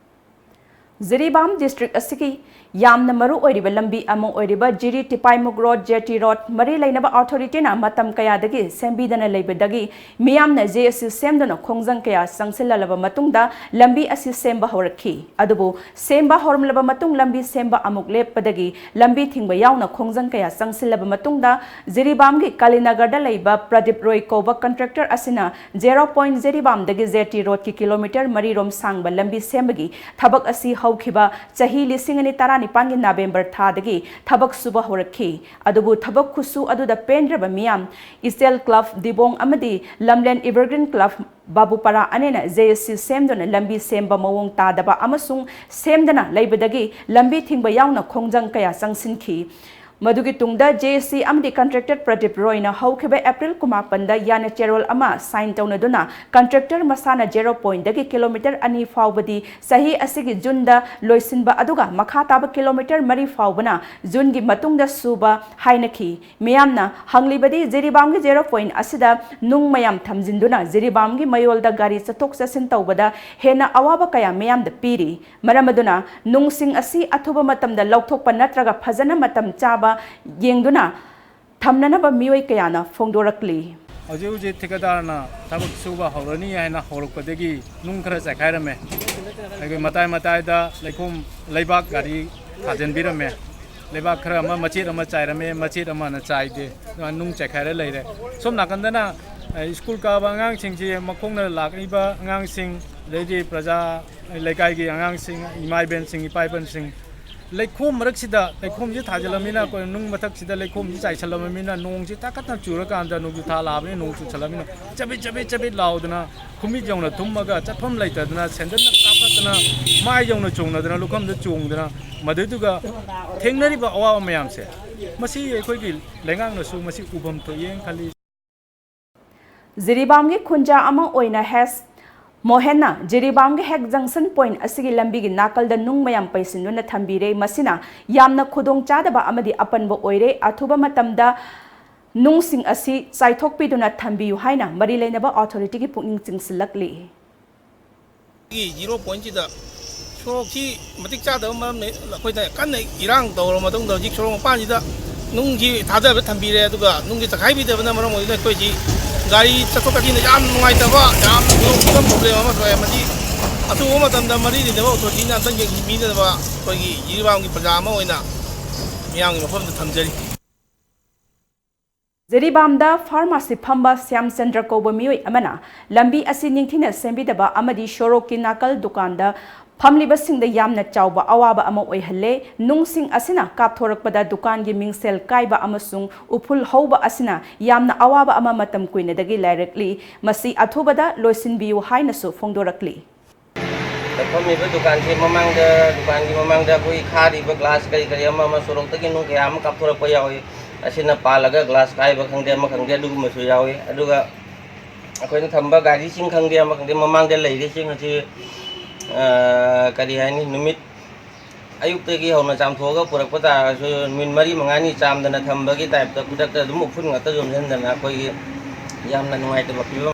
ꯖꯤꯔꯤꯕꯥꯝ district ꯑꯁꯤꯒꯤ ꯌꯥꯝꯅ ꯃꯔꯨ ꯑꯣꯏꯔꯤꯕ ꯂꯝꯕꯤ ꯑꯃ ꯑꯣꯏꯔꯤꯕ ꯖꯤꯔꯤ ꯇꯤꯄꯥꯏꯃꯨꯛ road, J T road ꯃꯔꯤ ꯂꯩꯅꯕ authorityꯅ ꯃꯇꯝ ꯀꯌꯥꯗꯒꯤ ꯁꯦꯝꯕꯤꯗꯅ ꯂꯩꯕꯗꯒꯤ ꯃꯤꯌꯥꯝꯅ J C ꯁꯦꯝꯗꯨꯅ ꯈꯣꯡꯖꯪ ꯀꯌꯥ ꯆꯪꯁꯤꯜꯂꯂꯕ ꯃꯇꯨꯡꯗ ꯂꯝꯕꯤ ꯑꯁꯤ ꯁꯦꯝꯕ ꯍꯧꯔꯛꯈꯤ꯫ ꯑꯗꯨꯕꯨ ꯁꯦꯝꯕ ꯍꯧꯔꯝꯂꯕ ꯃꯇꯨꯡ ꯂꯝꯕꯤ ꯁꯦꯝꯕ ꯑꯃꯨꯛ ꯂꯦꯞꯄꯗꯒꯤ ꯂꯝꯕꯤ ꯊꯤꯡꯕ ꯌꯥꯎꯅ ꯈꯣꯡꯖꯪ ꯀꯌꯥ ꯆꯪꯁꯤꯜꯂꯕ ꯃꯇꯨꯡꯗ ꯖꯤꯔꯤꯕꯥꯝꯒꯤ ꯀꯥꯂꯤꯅꯒꯔꯗ ꯂꯩꯕ ꯄ꯭ꯔꯗꯤꯞ ꯔꯣꯏ ꯀꯧꯕ contractor ꯑꯁꯤꯅ Zero Point ꯖꯤꯔꯤꯕꯥꯝꯗꯒꯤ J T roadꯀꯤ kilometre ꯃꯔꯤꯔꯣꯝ ꯁꯥꯡꯕ ꯂꯝꯕꯤ ꯁꯦꯝꯕꯒꯤ ꯊꯕꯛ ꯑꯁꯤ ꯍꯧꯈꯤꯕ ꯆꯍꯤ ꯂꯤꯁꯤꯡ ꯑꯅꯤ ꯇꯔꯥ ꯅꯤꯄꯥꯟꯒꯤ ꯅꯕꯦꯝꯕꯔ ꯊꯥꯗꯒꯤ ꯊꯕꯛ ꯁꯨꯕ ꯍꯧꯔꯛꯈꯤ꯫ ꯑꯗꯨꯕꯨ ꯊꯕꯛ ꯈꯨꯁꯨ ꯑꯗꯨꯗ ꯄꯦꯟꯗ꯭ꯔꯕ ꯃꯤꯌꯥꯝ ꯏꯆꯦꯜ ꯀ꯭ꯂꯕ ꯗꯤꯕꯣꯡ ꯑꯃꯗꯤ ꯂꯝꯂꯦꯟ ꯏꯚꯔꯒ꯭ꯔꯤꯟ ꯀ꯭ꯂꯕ ꯕꯥꯕꯨꯄꯥꯔꯥ ꯑꯅꯤꯅ ꯖꯦ ꯑꯦꯁ ꯁꯤ ꯁꯦꯝꯗꯨꯅ ꯂꯝꯕꯤ ꯁꯦꯝꯕ ꯃꯑꯣꯡ ꯇꯥꯗꯕ ꯑꯃꯁꯨꯡ ꯁꯦꯝꯗꯅ ꯂꯩꯕꯗꯒꯤ ꯂꯝꯕꯤ ꯊꯤꯡꯕ ꯌꯥꯎꯅ ꯈꯣꯡꯖꯪ ꯀꯌꯥ ꯆꯪꯁꯤꯟꯈꯤ꯫ ꯃꯗꯨꯒꯤ ꯇꯨꯡꯗ ꯖꯦ ꯑꯦꯁ ꯁꯤ ꯑꯃꯗꯤ ꯀꯟꯇ꯭ꯔꯦꯛꯇꯔ ꯄ꯭ꯔꯗꯤꯞ ꯔꯣꯏꯅ ꯍꯧꯈꯤꯕ ꯑꯦꯄ꯭ꯔꯤꯜ ꯀꯨꯟꯃꯥꯄꯟꯗ ꯌꯥꯅ ꯆꯦꯔꯣꯜ ꯑꯃ ꯁꯥꯏꯟ ꯇꯧꯅꯗꯨꯅ ꯀꯟꯇ꯭ꯔꯦꯛꯇꯔ ꯃꯁꯥꯅ ꯖꯦꯔꯣ ꯄꯣꯏꯟꯗꯒꯤ ꯀꯤꯂꯣꯃꯤꯇꯔ ꯑꯅꯤ ꯐꯥꯎꯕꯗꯤ ꯆꯍꯤ ꯑꯁꯤꯒꯤ ꯖꯨꯟꯗ ꯂꯣꯏꯁꯤꯟꯕ ꯑꯗꯨꯒ ꯃꯈꯥ ꯇꯥꯕ ꯀꯤꯂꯣꯃꯤꯇꯔ ꯃꯔꯤ ꯐꯥꯎꯕꯅ ꯖꯨꯟꯒꯤ ꯃꯇꯨꯡꯗ ꯁꯨꯕ ꯍꯥꯏꯅꯈꯤ꯫ ꯃꯤꯌꯥꯝꯅ ꯍꯪꯂꯤꯕꯗꯤ ꯖꯤꯔꯤꯕꯥꯝꯒꯤ ꯖꯦꯔꯣ ꯄꯣꯏꯟ ꯑꯁꯤꯗ ꯅꯨꯡ ꯃꯌꯥꯝ ꯊꯝꯖꯤꯟꯗꯨꯅ ꯖꯤꯔꯤꯕꯥꯝꯒꯤ ꯃꯌꯣꯜꯗ ꯒꯥꯔꯤ ꯆꯠꯊꯣꯛ ꯆꯠꯁꯤꯟ ꯇꯧꯕꯗ ꯍꯦꯟꯅ ꯑꯋꯥꯕ ꯀꯌꯥ ꯃꯤꯌꯥꯝꯗ ꯄꯤꯔꯤ꯫ ꯃꯔꯝ ꯑꯗꯨꯅ ꯅꯨꯡꯁꯤꯡ ꯑꯁꯤ ꯑꯊꯨꯕ ꯃꯇꯝꯗ ꯂꯧꯊꯣꯛꯄ ꯅꯠꯇ꯭ꯔꯒ ꯐꯖꯅ ꯃꯇꯝ ꯆꯥꯕ ꯌꯦꯡꯗꯨꯅ ꯊꯝꯅꯅꯕ ꯃꯤꯑꯣꯏ ꯀꯌꯥꯅ ꯐꯣꯡꯗꯣꯔꯛꯂꯤ꯫ ꯍꯧꯖꯤꯛ ꯍꯧꯖꯤꯛ ꯊꯤꯀꯥꯗꯥꯔꯅ ꯊꯕꯛ ꯁꯨꯕ ꯍꯧꯔꯅꯤ ꯍꯥꯏꯅ ꯍꯧꯔꯛꯄꯗꯒꯤ ꯅꯨꯡ ꯈꯔ ꯆꯥꯏꯈꯥꯏꯔꯝꯃꯦ꯫ ꯑꯩꯈꯣꯏ ꯃꯇꯥꯏ ꯃꯇꯥꯏꯗ ꯂꯩꯈꯣꯝ, ꯂꯩꯕꯥꯛ ꯒꯥꯔꯤ ꯊꯥꯖꯤꯟꯕꯤꯔꯝꯃꯦ꯫ ꯂꯩꯕꯥꯛ ꯈꯔ ꯑꯃ ꯃꯆꯦꯠ ꯑꯃ ꯆꯥꯏꯔꯝꯃꯦ, ꯃꯆꯦꯠ ꯑꯃꯅ ꯆꯥꯏꯗꯦ꯫ ꯑꯗꯨꯅ ꯅꯨꯡ ꯆꯥꯏꯈꯥꯏꯔ ꯂꯩꯔꯦ꯫ ꯁꯣꯝ ꯅꯥꯀꯟꯗꯅ, ꯑ, ꯁ꯭ꯀꯨꯜ ꯀꯥꯕ ꯑꯉꯥꯡꯁꯤꯡꯁꯤ ꯃꯈꯣꯡꯅ ꯂꯥꯛꯂꯤꯕ ꯑꯉꯥꯡꯁꯤꯡ, ꯑꯗꯩꯗꯤ ꯄ꯭ꯔꯖꯥ, ꯂꯩꯀꯥꯏꯒꯤ ꯑꯉꯥꯡꯁꯤꯡ, ꯏꯃꯥ ꯏꯕꯦꯟꯁꯤꯡ, ꯏꯄꯥ ꯏꯄꯟꯁꯤꯡ, ꯂꯩꯈꯣꯝ ꯃꯔꯛꯁꯤꯗ, ꯂꯩꯈꯣꯝꯁꯤ ꯊꯥꯖꯤꯜꯂꯝꯃꯤꯅ, ꯑꯩꯈꯣꯏ ꯅꯨꯡ ꯃꯊꯛꯁꯤꯗ ꯂꯩꯈꯣꯝꯁꯤ ꯆꯥꯏꯁꯜꯂꯝꯃꯤꯅ ꯅꯣꯡꯁꯤ ꯇꯥꯈꯠꯇꯅ ꯆꯨꯔꯀꯥꯟꯗ, ꯅꯣꯡꯖꯨ ꯊꯥ ꯂꯥꯛꯑꯕꯅꯤꯅ ꯅꯣꯡ ꯆꯨꯁꯜꯂꯝꯃꯤꯅ ꯆꯕꯤꯠ ꯆꯕꯤꯠ ꯆꯕꯤꯠ ꯂꯥꯎꯗꯅ ꯈꯨꯃꯤꯠ ꯌꯧꯅ ꯊꯨꯝꯃꯒ ꯆꯠꯐꯝ ꯂꯩꯇꯗꯅ ꯁꯦꯟꯗꯟꯅ ꯀꯥꯞꯈꯠꯇꯅ ꯃꯥꯏ ꯌꯧꯅ ꯆꯣꯡꯅꯗꯅ ꯂꯨꯈꯝꯗ ꯆꯣꯡꯗꯅ ꯃꯗꯨꯗꯨꯒ ꯊꯦꯡꯅꯔꯤꯕ ꯑꯋꯥꯕ ꯃꯌꯥꯝꯁꯦ ꯃꯁꯤ ꯑꯩꯈꯣꯏꯒꯤ ꯂꯩꯉꯥꯛꯅꯁꯨ ꯃꯁꯤ ꯎꯐꯝ ꯊꯣꯛꯑꯦꯅ ꯈꯜꯂꯤ꯫ ꯖꯤꯔꯤꯕꯥꯝꯒꯤ ꯈꯨꯟꯖꯥ ꯑꯃ ꯑꯣꯏꯅ ꯍꯦꯁ ꯃꯣꯍꯦꯟꯅ ꯖꯤꯔꯤꯕꯥꯝꯒꯤ ꯍꯦꯛ ꯖꯪꯁꯟ ꯄꯣꯏꯟ ꯑꯁꯤꯒꯤ ꯂꯝꯕꯤꯒꯤ ꯅꯥꯀꯜꯗ ꯅꯨꯡ ꯃꯌꯥꯝ ꯄꯩꯁꯤꯟꯗꯨꯅ ꯊꯝꯕꯤꯔꯦ꯫ ꯃꯁꯤꯅ ꯌꯥꯝꯅ ꯈꯨꯗꯣꯡ ꯆꯥꯗꯕ ꯑꯃꯗꯤ ꯑꯄꯟꯕ ꯑꯣꯏꯔꯦ꯫ ꯑꯊꯨꯕ ꯃꯇꯝꯗ ꯅꯨꯡꯁꯤꯡ ꯑꯁꯤ ꯆꯥꯏꯊꯣꯛꯄꯤꯗꯨꯅ ꯊꯝꯕꯤꯌꯨ ꯍꯥꯏꯅ ꯃꯔꯤ ꯂꯩꯅꯕ ꯑꯣꯊꯣꯔꯤꯇꯤꯒꯤ ꯄꯨꯛꯅꯤꯡ ꯆꯤꯡꯁꯤꯜꯂꯛꯂꯤ꯫ ꯖꯤꯔꯣ ꯄꯣꯏꯟꯁꯤꯗ ꯁꯣꯔꯣꯛꯁꯤ ꯃꯇꯤꯛ ꯆꯥꯗꯕ ꯃꯔꯝꯅ ꯑꯩꯈꯣꯏꯅ ꯀꯟꯅ ꯏꯔꯥꯡ ꯇꯧꯔꯕ ꯃꯇꯨꯡꯗ ꯍꯧꯖꯤꯛ ꯁꯣꯔꯣꯛ ꯃꯄꯥꯟꯁꯤꯗ ꯅꯨꯡꯁꯤ ꯊꯥꯗꯕ ꯊꯝꯕꯤꯔꯦ꯫ ꯑꯗꯨꯒ ꯅꯨꯡꯁꯤ ꯆꯈꯥꯏꯕꯤꯗꯕꯅ ꯃꯔꯝ ꯑꯣꯏꯗꯨꯅ ꯑꯩꯈꯣꯏꯁꯤ ꯒꯥꯔꯤ ꯆꯠꯊꯣꯛ ꯆꯠꯁꯤꯟꯗ ꯌꯥꯝ ꯅꯨꯡꯉꯥꯏꯇꯕ, ꯌꯥꯝ ꯈꯨꯗꯣꯡ ꯄ꯭ꯔꯣꯕ꯭ꯂꯦꯝ ꯑꯃ ꯊꯣꯛꯑꯦ꯫ ꯃꯁꯤ ꯑꯊꯨꯕ ꯃꯇꯝꯗ ꯃꯔꯤ ꯂꯩꯅꯕ ꯑꯣꯊꯣꯔꯤꯇꯤꯅ ꯑꯝꯇꯪ ꯌꯦꯡꯁꯤꯟꯕꯤꯅꯕ ꯑꯩꯈꯣꯏꯒꯤ ꯖꯤꯔꯤꯕꯥꯝꯒꯤ ꯄ꯭ꯔꯖꯥ ꯑꯃ ꯑꯣꯏꯅ ꯃꯤꯌꯥꯝꯒꯤ ꯃꯐꯝꯗ ꯊꯝꯖꯔꯤ꯫ ꯖꯤꯔꯤꯕꯥꯝꯗ ꯐꯥꯔꯃꯥꯁꯤ ꯐꯝꯕ ꯁ꯭ꯌꯥꯝꯆꯟꯗ꯭ꯔ ꯀꯧꯕ ꯃꯤꯑꯣꯏ ꯑꯃꯅ ꯂꯝꯕꯤ ꯑꯁꯤ ꯅꯤꯡꯊꯤꯅ ꯁꯦꯝꯕꯤꯗꯕ ꯑꯃꯗꯤ ꯁꯣꯔꯣꯛꯀꯤ ꯅꯥꯀꯜ ꯗꯨꯀꯥꯟꯗ ꯐꯝꯂꯤꯕꯁꯤꯡꯗ ꯌꯥꯝꯅ ꯆꯥꯎꯕ ꯑꯋꯥꯕ ꯑꯃ ꯑꯣꯏꯍꯜꯂꯦ꯫ ꯅꯨꯡꯁꯤꯡ ꯑꯁꯤꯅ ꯀꯥꯞꯊꯣꯔꯛꯄꯗ ꯗꯨꯀꯥꯟꯒꯤ ꯃꯤꯡꯁꯦꯜ ꯀꯥꯏꯕ ꯑꯃꯁꯨꯡ ꯎꯐꯨꯜ ꯍꯧꯕ ꯑꯁꯤꯅ ꯌꯥꯝꯅ ꯑꯋꯥꯕ ꯑꯃ ꯃꯇꯝ ꯀꯨꯏꯅꯗꯒꯤ ꯂꯩꯔꯛꯂꯤ꯫ ꯃꯁꯤ ꯑꯊꯨꯕꯗ ꯂꯣꯏꯁꯤꯟꯕꯤꯌꯨ ꯍꯥꯏꯅꯁꯨ ꯐꯣꯡꯗꯣꯔꯛꯂꯤ꯫ ꯐꯝꯃꯤꯕ ꯗꯨꯀꯥꯟꯁꯤ ꯃꯃꯥꯡꯗ, ꯗꯨꯀꯥꯟꯒꯤ ꯃꯃꯥꯡꯗ ꯑꯩꯈꯣꯏ ꯈꯥꯔꯤꯕ ꯒ꯭ꯂꯥꯁ ꯀꯔꯤ ꯀꯔꯤ ꯑꯃ ꯑꯃ ꯁꯣꯔꯣꯛꯇꯒꯤ ꯅꯨꯡ ꯀꯌꯥ ꯑꯃ ꯀꯥꯞꯊꯣꯔꯛꯄ ꯌꯥꯎꯏ꯫ ꯑꯁꯤꯅ ꯄꯥꯜꯂꯒ ꯒ꯭ꯂꯥꯁ ꯀꯥꯏꯕ ꯈꯪꯗꯦ, ꯑꯃ ꯈꯪꯗꯦ, ꯑꯗꯨꯒꯨꯝꯕꯁꯨ ꯌꯥꯎꯏ꯫ ꯑꯗꯨꯒ ꯑꯩꯈꯣꯏꯅ ꯊꯝꯕ ꯒꯥꯔꯤꯁꯤꯡ ꯈꯪꯗꯦ, ꯑꯃ ꯈꯪꯗꯦ, ꯃꯃꯥꯡꯗ ꯂꯩꯔꯤꯁꯤꯡ ꯑꯁꯤ, ꯑ, ꯀꯔꯤ ꯍꯥꯏꯅꯤ, ꯅꯨꯃꯤꯠ ꯑꯌꯨꯛꯇꯒꯤ ꯍꯧꯅ ꯆꯥꯝꯊꯣꯛꯑꯒ ꯄꯨꯔꯛꯄ ꯇꯥꯔꯒꯁꯨ ꯅꯨꯃꯤꯠ ꯃꯔꯤ ꯃꯉꯥꯅꯤ ꯆꯥꯝꯗꯅ ꯊꯝꯕꯒꯤ ꯇꯥꯏꯞꯇ ꯈꯨꯗꯛꯇ ꯑꯗꯨꯝ ꯎꯐꯨꯟ ꯉꯥꯛꯇ ꯌꯣꯝꯁꯤꯟꯗꯅ ꯑꯩꯈꯣꯏꯒꯤ ꯌꯥꯝꯅ ꯅꯨꯡꯉꯥꯏꯇꯕ ꯐꯤꯕꯝ꯫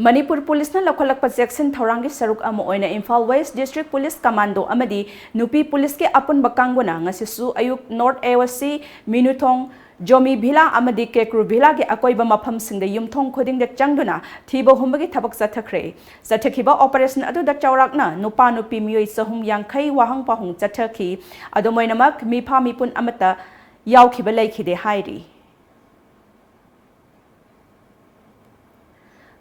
ꯃꯅꯤꯄꯨꯔ ꯄꯨꯂꯤꯁꯅ ꯂꯧꯈꯠꯂꯛꯄ ꯆꯦꯛꯁꯤꯟ ꯊꯧꯔꯥꯡꯒꯤ ꯁꯔꯨꯛ ꯑꯃ ꯑꯣꯏꯅ Imphal west district police commando ꯑꯃꯗꯤ ꯅꯨꯄꯤ ꯄꯨꯂꯤꯁꯀꯤ ꯑꯄꯨꯟꯕ ꯀꯥꯡꯕꯨꯅ ꯉꯁꯤꯁꯨ ꯑꯌꯨꯛ ꯅꯣꯔꯠ ꯑꯦ ꯑꯣ ꯁꯤ, ꯃꯤꯅꯨꯊꯣꯡ, ꯖꯣꯃꯤ ꯚꯤꯂꯥ ꯑꯃꯗꯤ ꯀꯦꯀ꯭ꯔꯨ ꯚꯤꯂꯥꯒꯤ ꯑꯀꯣꯏꯕ ꯃꯐꯝꯁꯤꯡꯗ ꯌꯨꯝꯊꯣꯡ ꯈꯨꯗꯤꯡꯗ ꯆꯪꯗꯨꯅ ꯊꯤꯕ ꯍꯨꯝꯕꯒꯤ ꯊꯕꯛ ꯆꯠꯊꯈ꯭ꯔꯦ꯫ ꯆꯠꯊꯈꯤꯕ ꯑꯣꯄꯔꯦꯁꯟ ꯑꯗꯨꯗ ꯆꯥꯎꯔꯥꯛꯅ ꯅꯨꯄꯥ ꯅꯨꯄꯤ ꯃꯤꯑꯣꯏ ꯆꯍꯨꯝ ꯌꯥꯡꯈꯩ ꯋꯥꯍꯪ ꯄꯥꯎꯍꯪ ꯆꯠꯊꯈꯤ꯫ ꯑꯗꯨꯝ ꯑꯣꯏꯅꯃꯛ ꯃꯤꯐꯥ ꯃꯤꯄꯨꯟ ꯑꯃꯠꯇ ꯌꯥꯎꯈꯤꯕ ꯂꯩꯈꯤꯗꯦ ꯍꯥꯏꯔꯤ꯫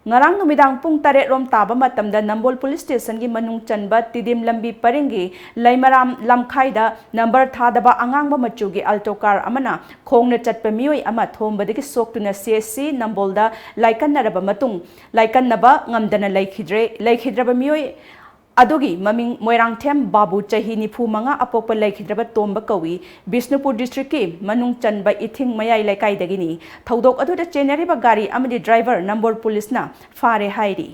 ꯉꯔꯥꯡ ꯅꯨꯃꯤꯗꯥꯡ ꯄꯨꯡ ꯇꯔꯦꯠ ꯔꯣꯝ ꯇꯥꯕ ꯃꯇꯝꯗ ꯅꯝꯕꯣꯜ ꯄꯨꯂꯤꯁ ꯁ꯭ꯇꯦꯁꯟꯒꯤ ꯃꯅꯨꯡ ꯆꯟꯕ ꯇꯤꯗꯤꯝ ꯂꯝꯕꯤ ꯄꯔꯤꯡꯒꯤ ꯂꯩꯃꯔꯥꯝ ꯂꯝꯈꯥꯏꯗ ꯅꯝꯕꯔ ꯊꯥꯗꯕ ꯑꯉꯥꯡꯕ ꯃꯆꯨꯒꯤ ꯑꯜꯇꯣ ꯀꯥꯔ ꯑꯃꯅ ꯈꯣꯡꯅ ꯆꯠꯄ ꯃꯤꯑꯣꯏ ꯑꯃ ꯊꯣꯝꯕꯗꯒꯤ ꯁꯣꯛꯇꯨꯅ ꯁꯤ ꯑꯦꯁ ꯁꯤ ꯅꯝꯕꯣꯜꯗ ꯂꯥꯏꯀꯠꯅꯔꯕ ꯃꯇꯨꯡ, ꯂꯥꯏꯀꯠꯅꯕ ꯉꯝꯗꯅ ꯂꯩꯈꯤꯗ꯭ꯔꯦ꯫ ꯂꯩꯈꯤꯗ꯭ꯔꯕ ꯃꯤꯑꯣꯏ ꯑꯗꯨꯒꯤ ꯃꯃꯤꯡ ꯃꯣꯏꯔꯥꯡꯊꯦꯝ ꯕꯥꯕꯨ, ꯆꯍꯤ ꯅꯤꯐꯨ ꯃꯉꯥ, ꯑꯄꯣꯛꯄ ꯂꯩꯈꯤꯗ꯭ꯔꯕ ꯇꯣꯝꯕ ꯀꯧꯏ꯫ ꯕꯤꯁꯅꯨꯄꯨꯔ ꯗꯤꯁꯇ꯭ꯔꯤꯛꯀꯤ ꯃꯅꯨꯡ ꯆꯟꯕ ꯏꯊꯤꯡ ꯃꯌꯥꯏ ꯂꯩꯀꯥꯏꯗꯒꯤꯅꯤ꯫ ꯊꯧꯗꯣꯛ ꯑꯗꯨꯗ ꯆꯦꯟꯅꯔꯤꯕ ꯒꯥꯔꯤ ꯑꯃꯗꯤ ꯗ꯭ꯔꯥꯏꯚꯔ ꯅꯝꯕꯣꯜ ꯄꯨꯂꯤꯁꯅ ꯐꯥꯔꯦ ꯍꯥꯏꯔꯤ꯫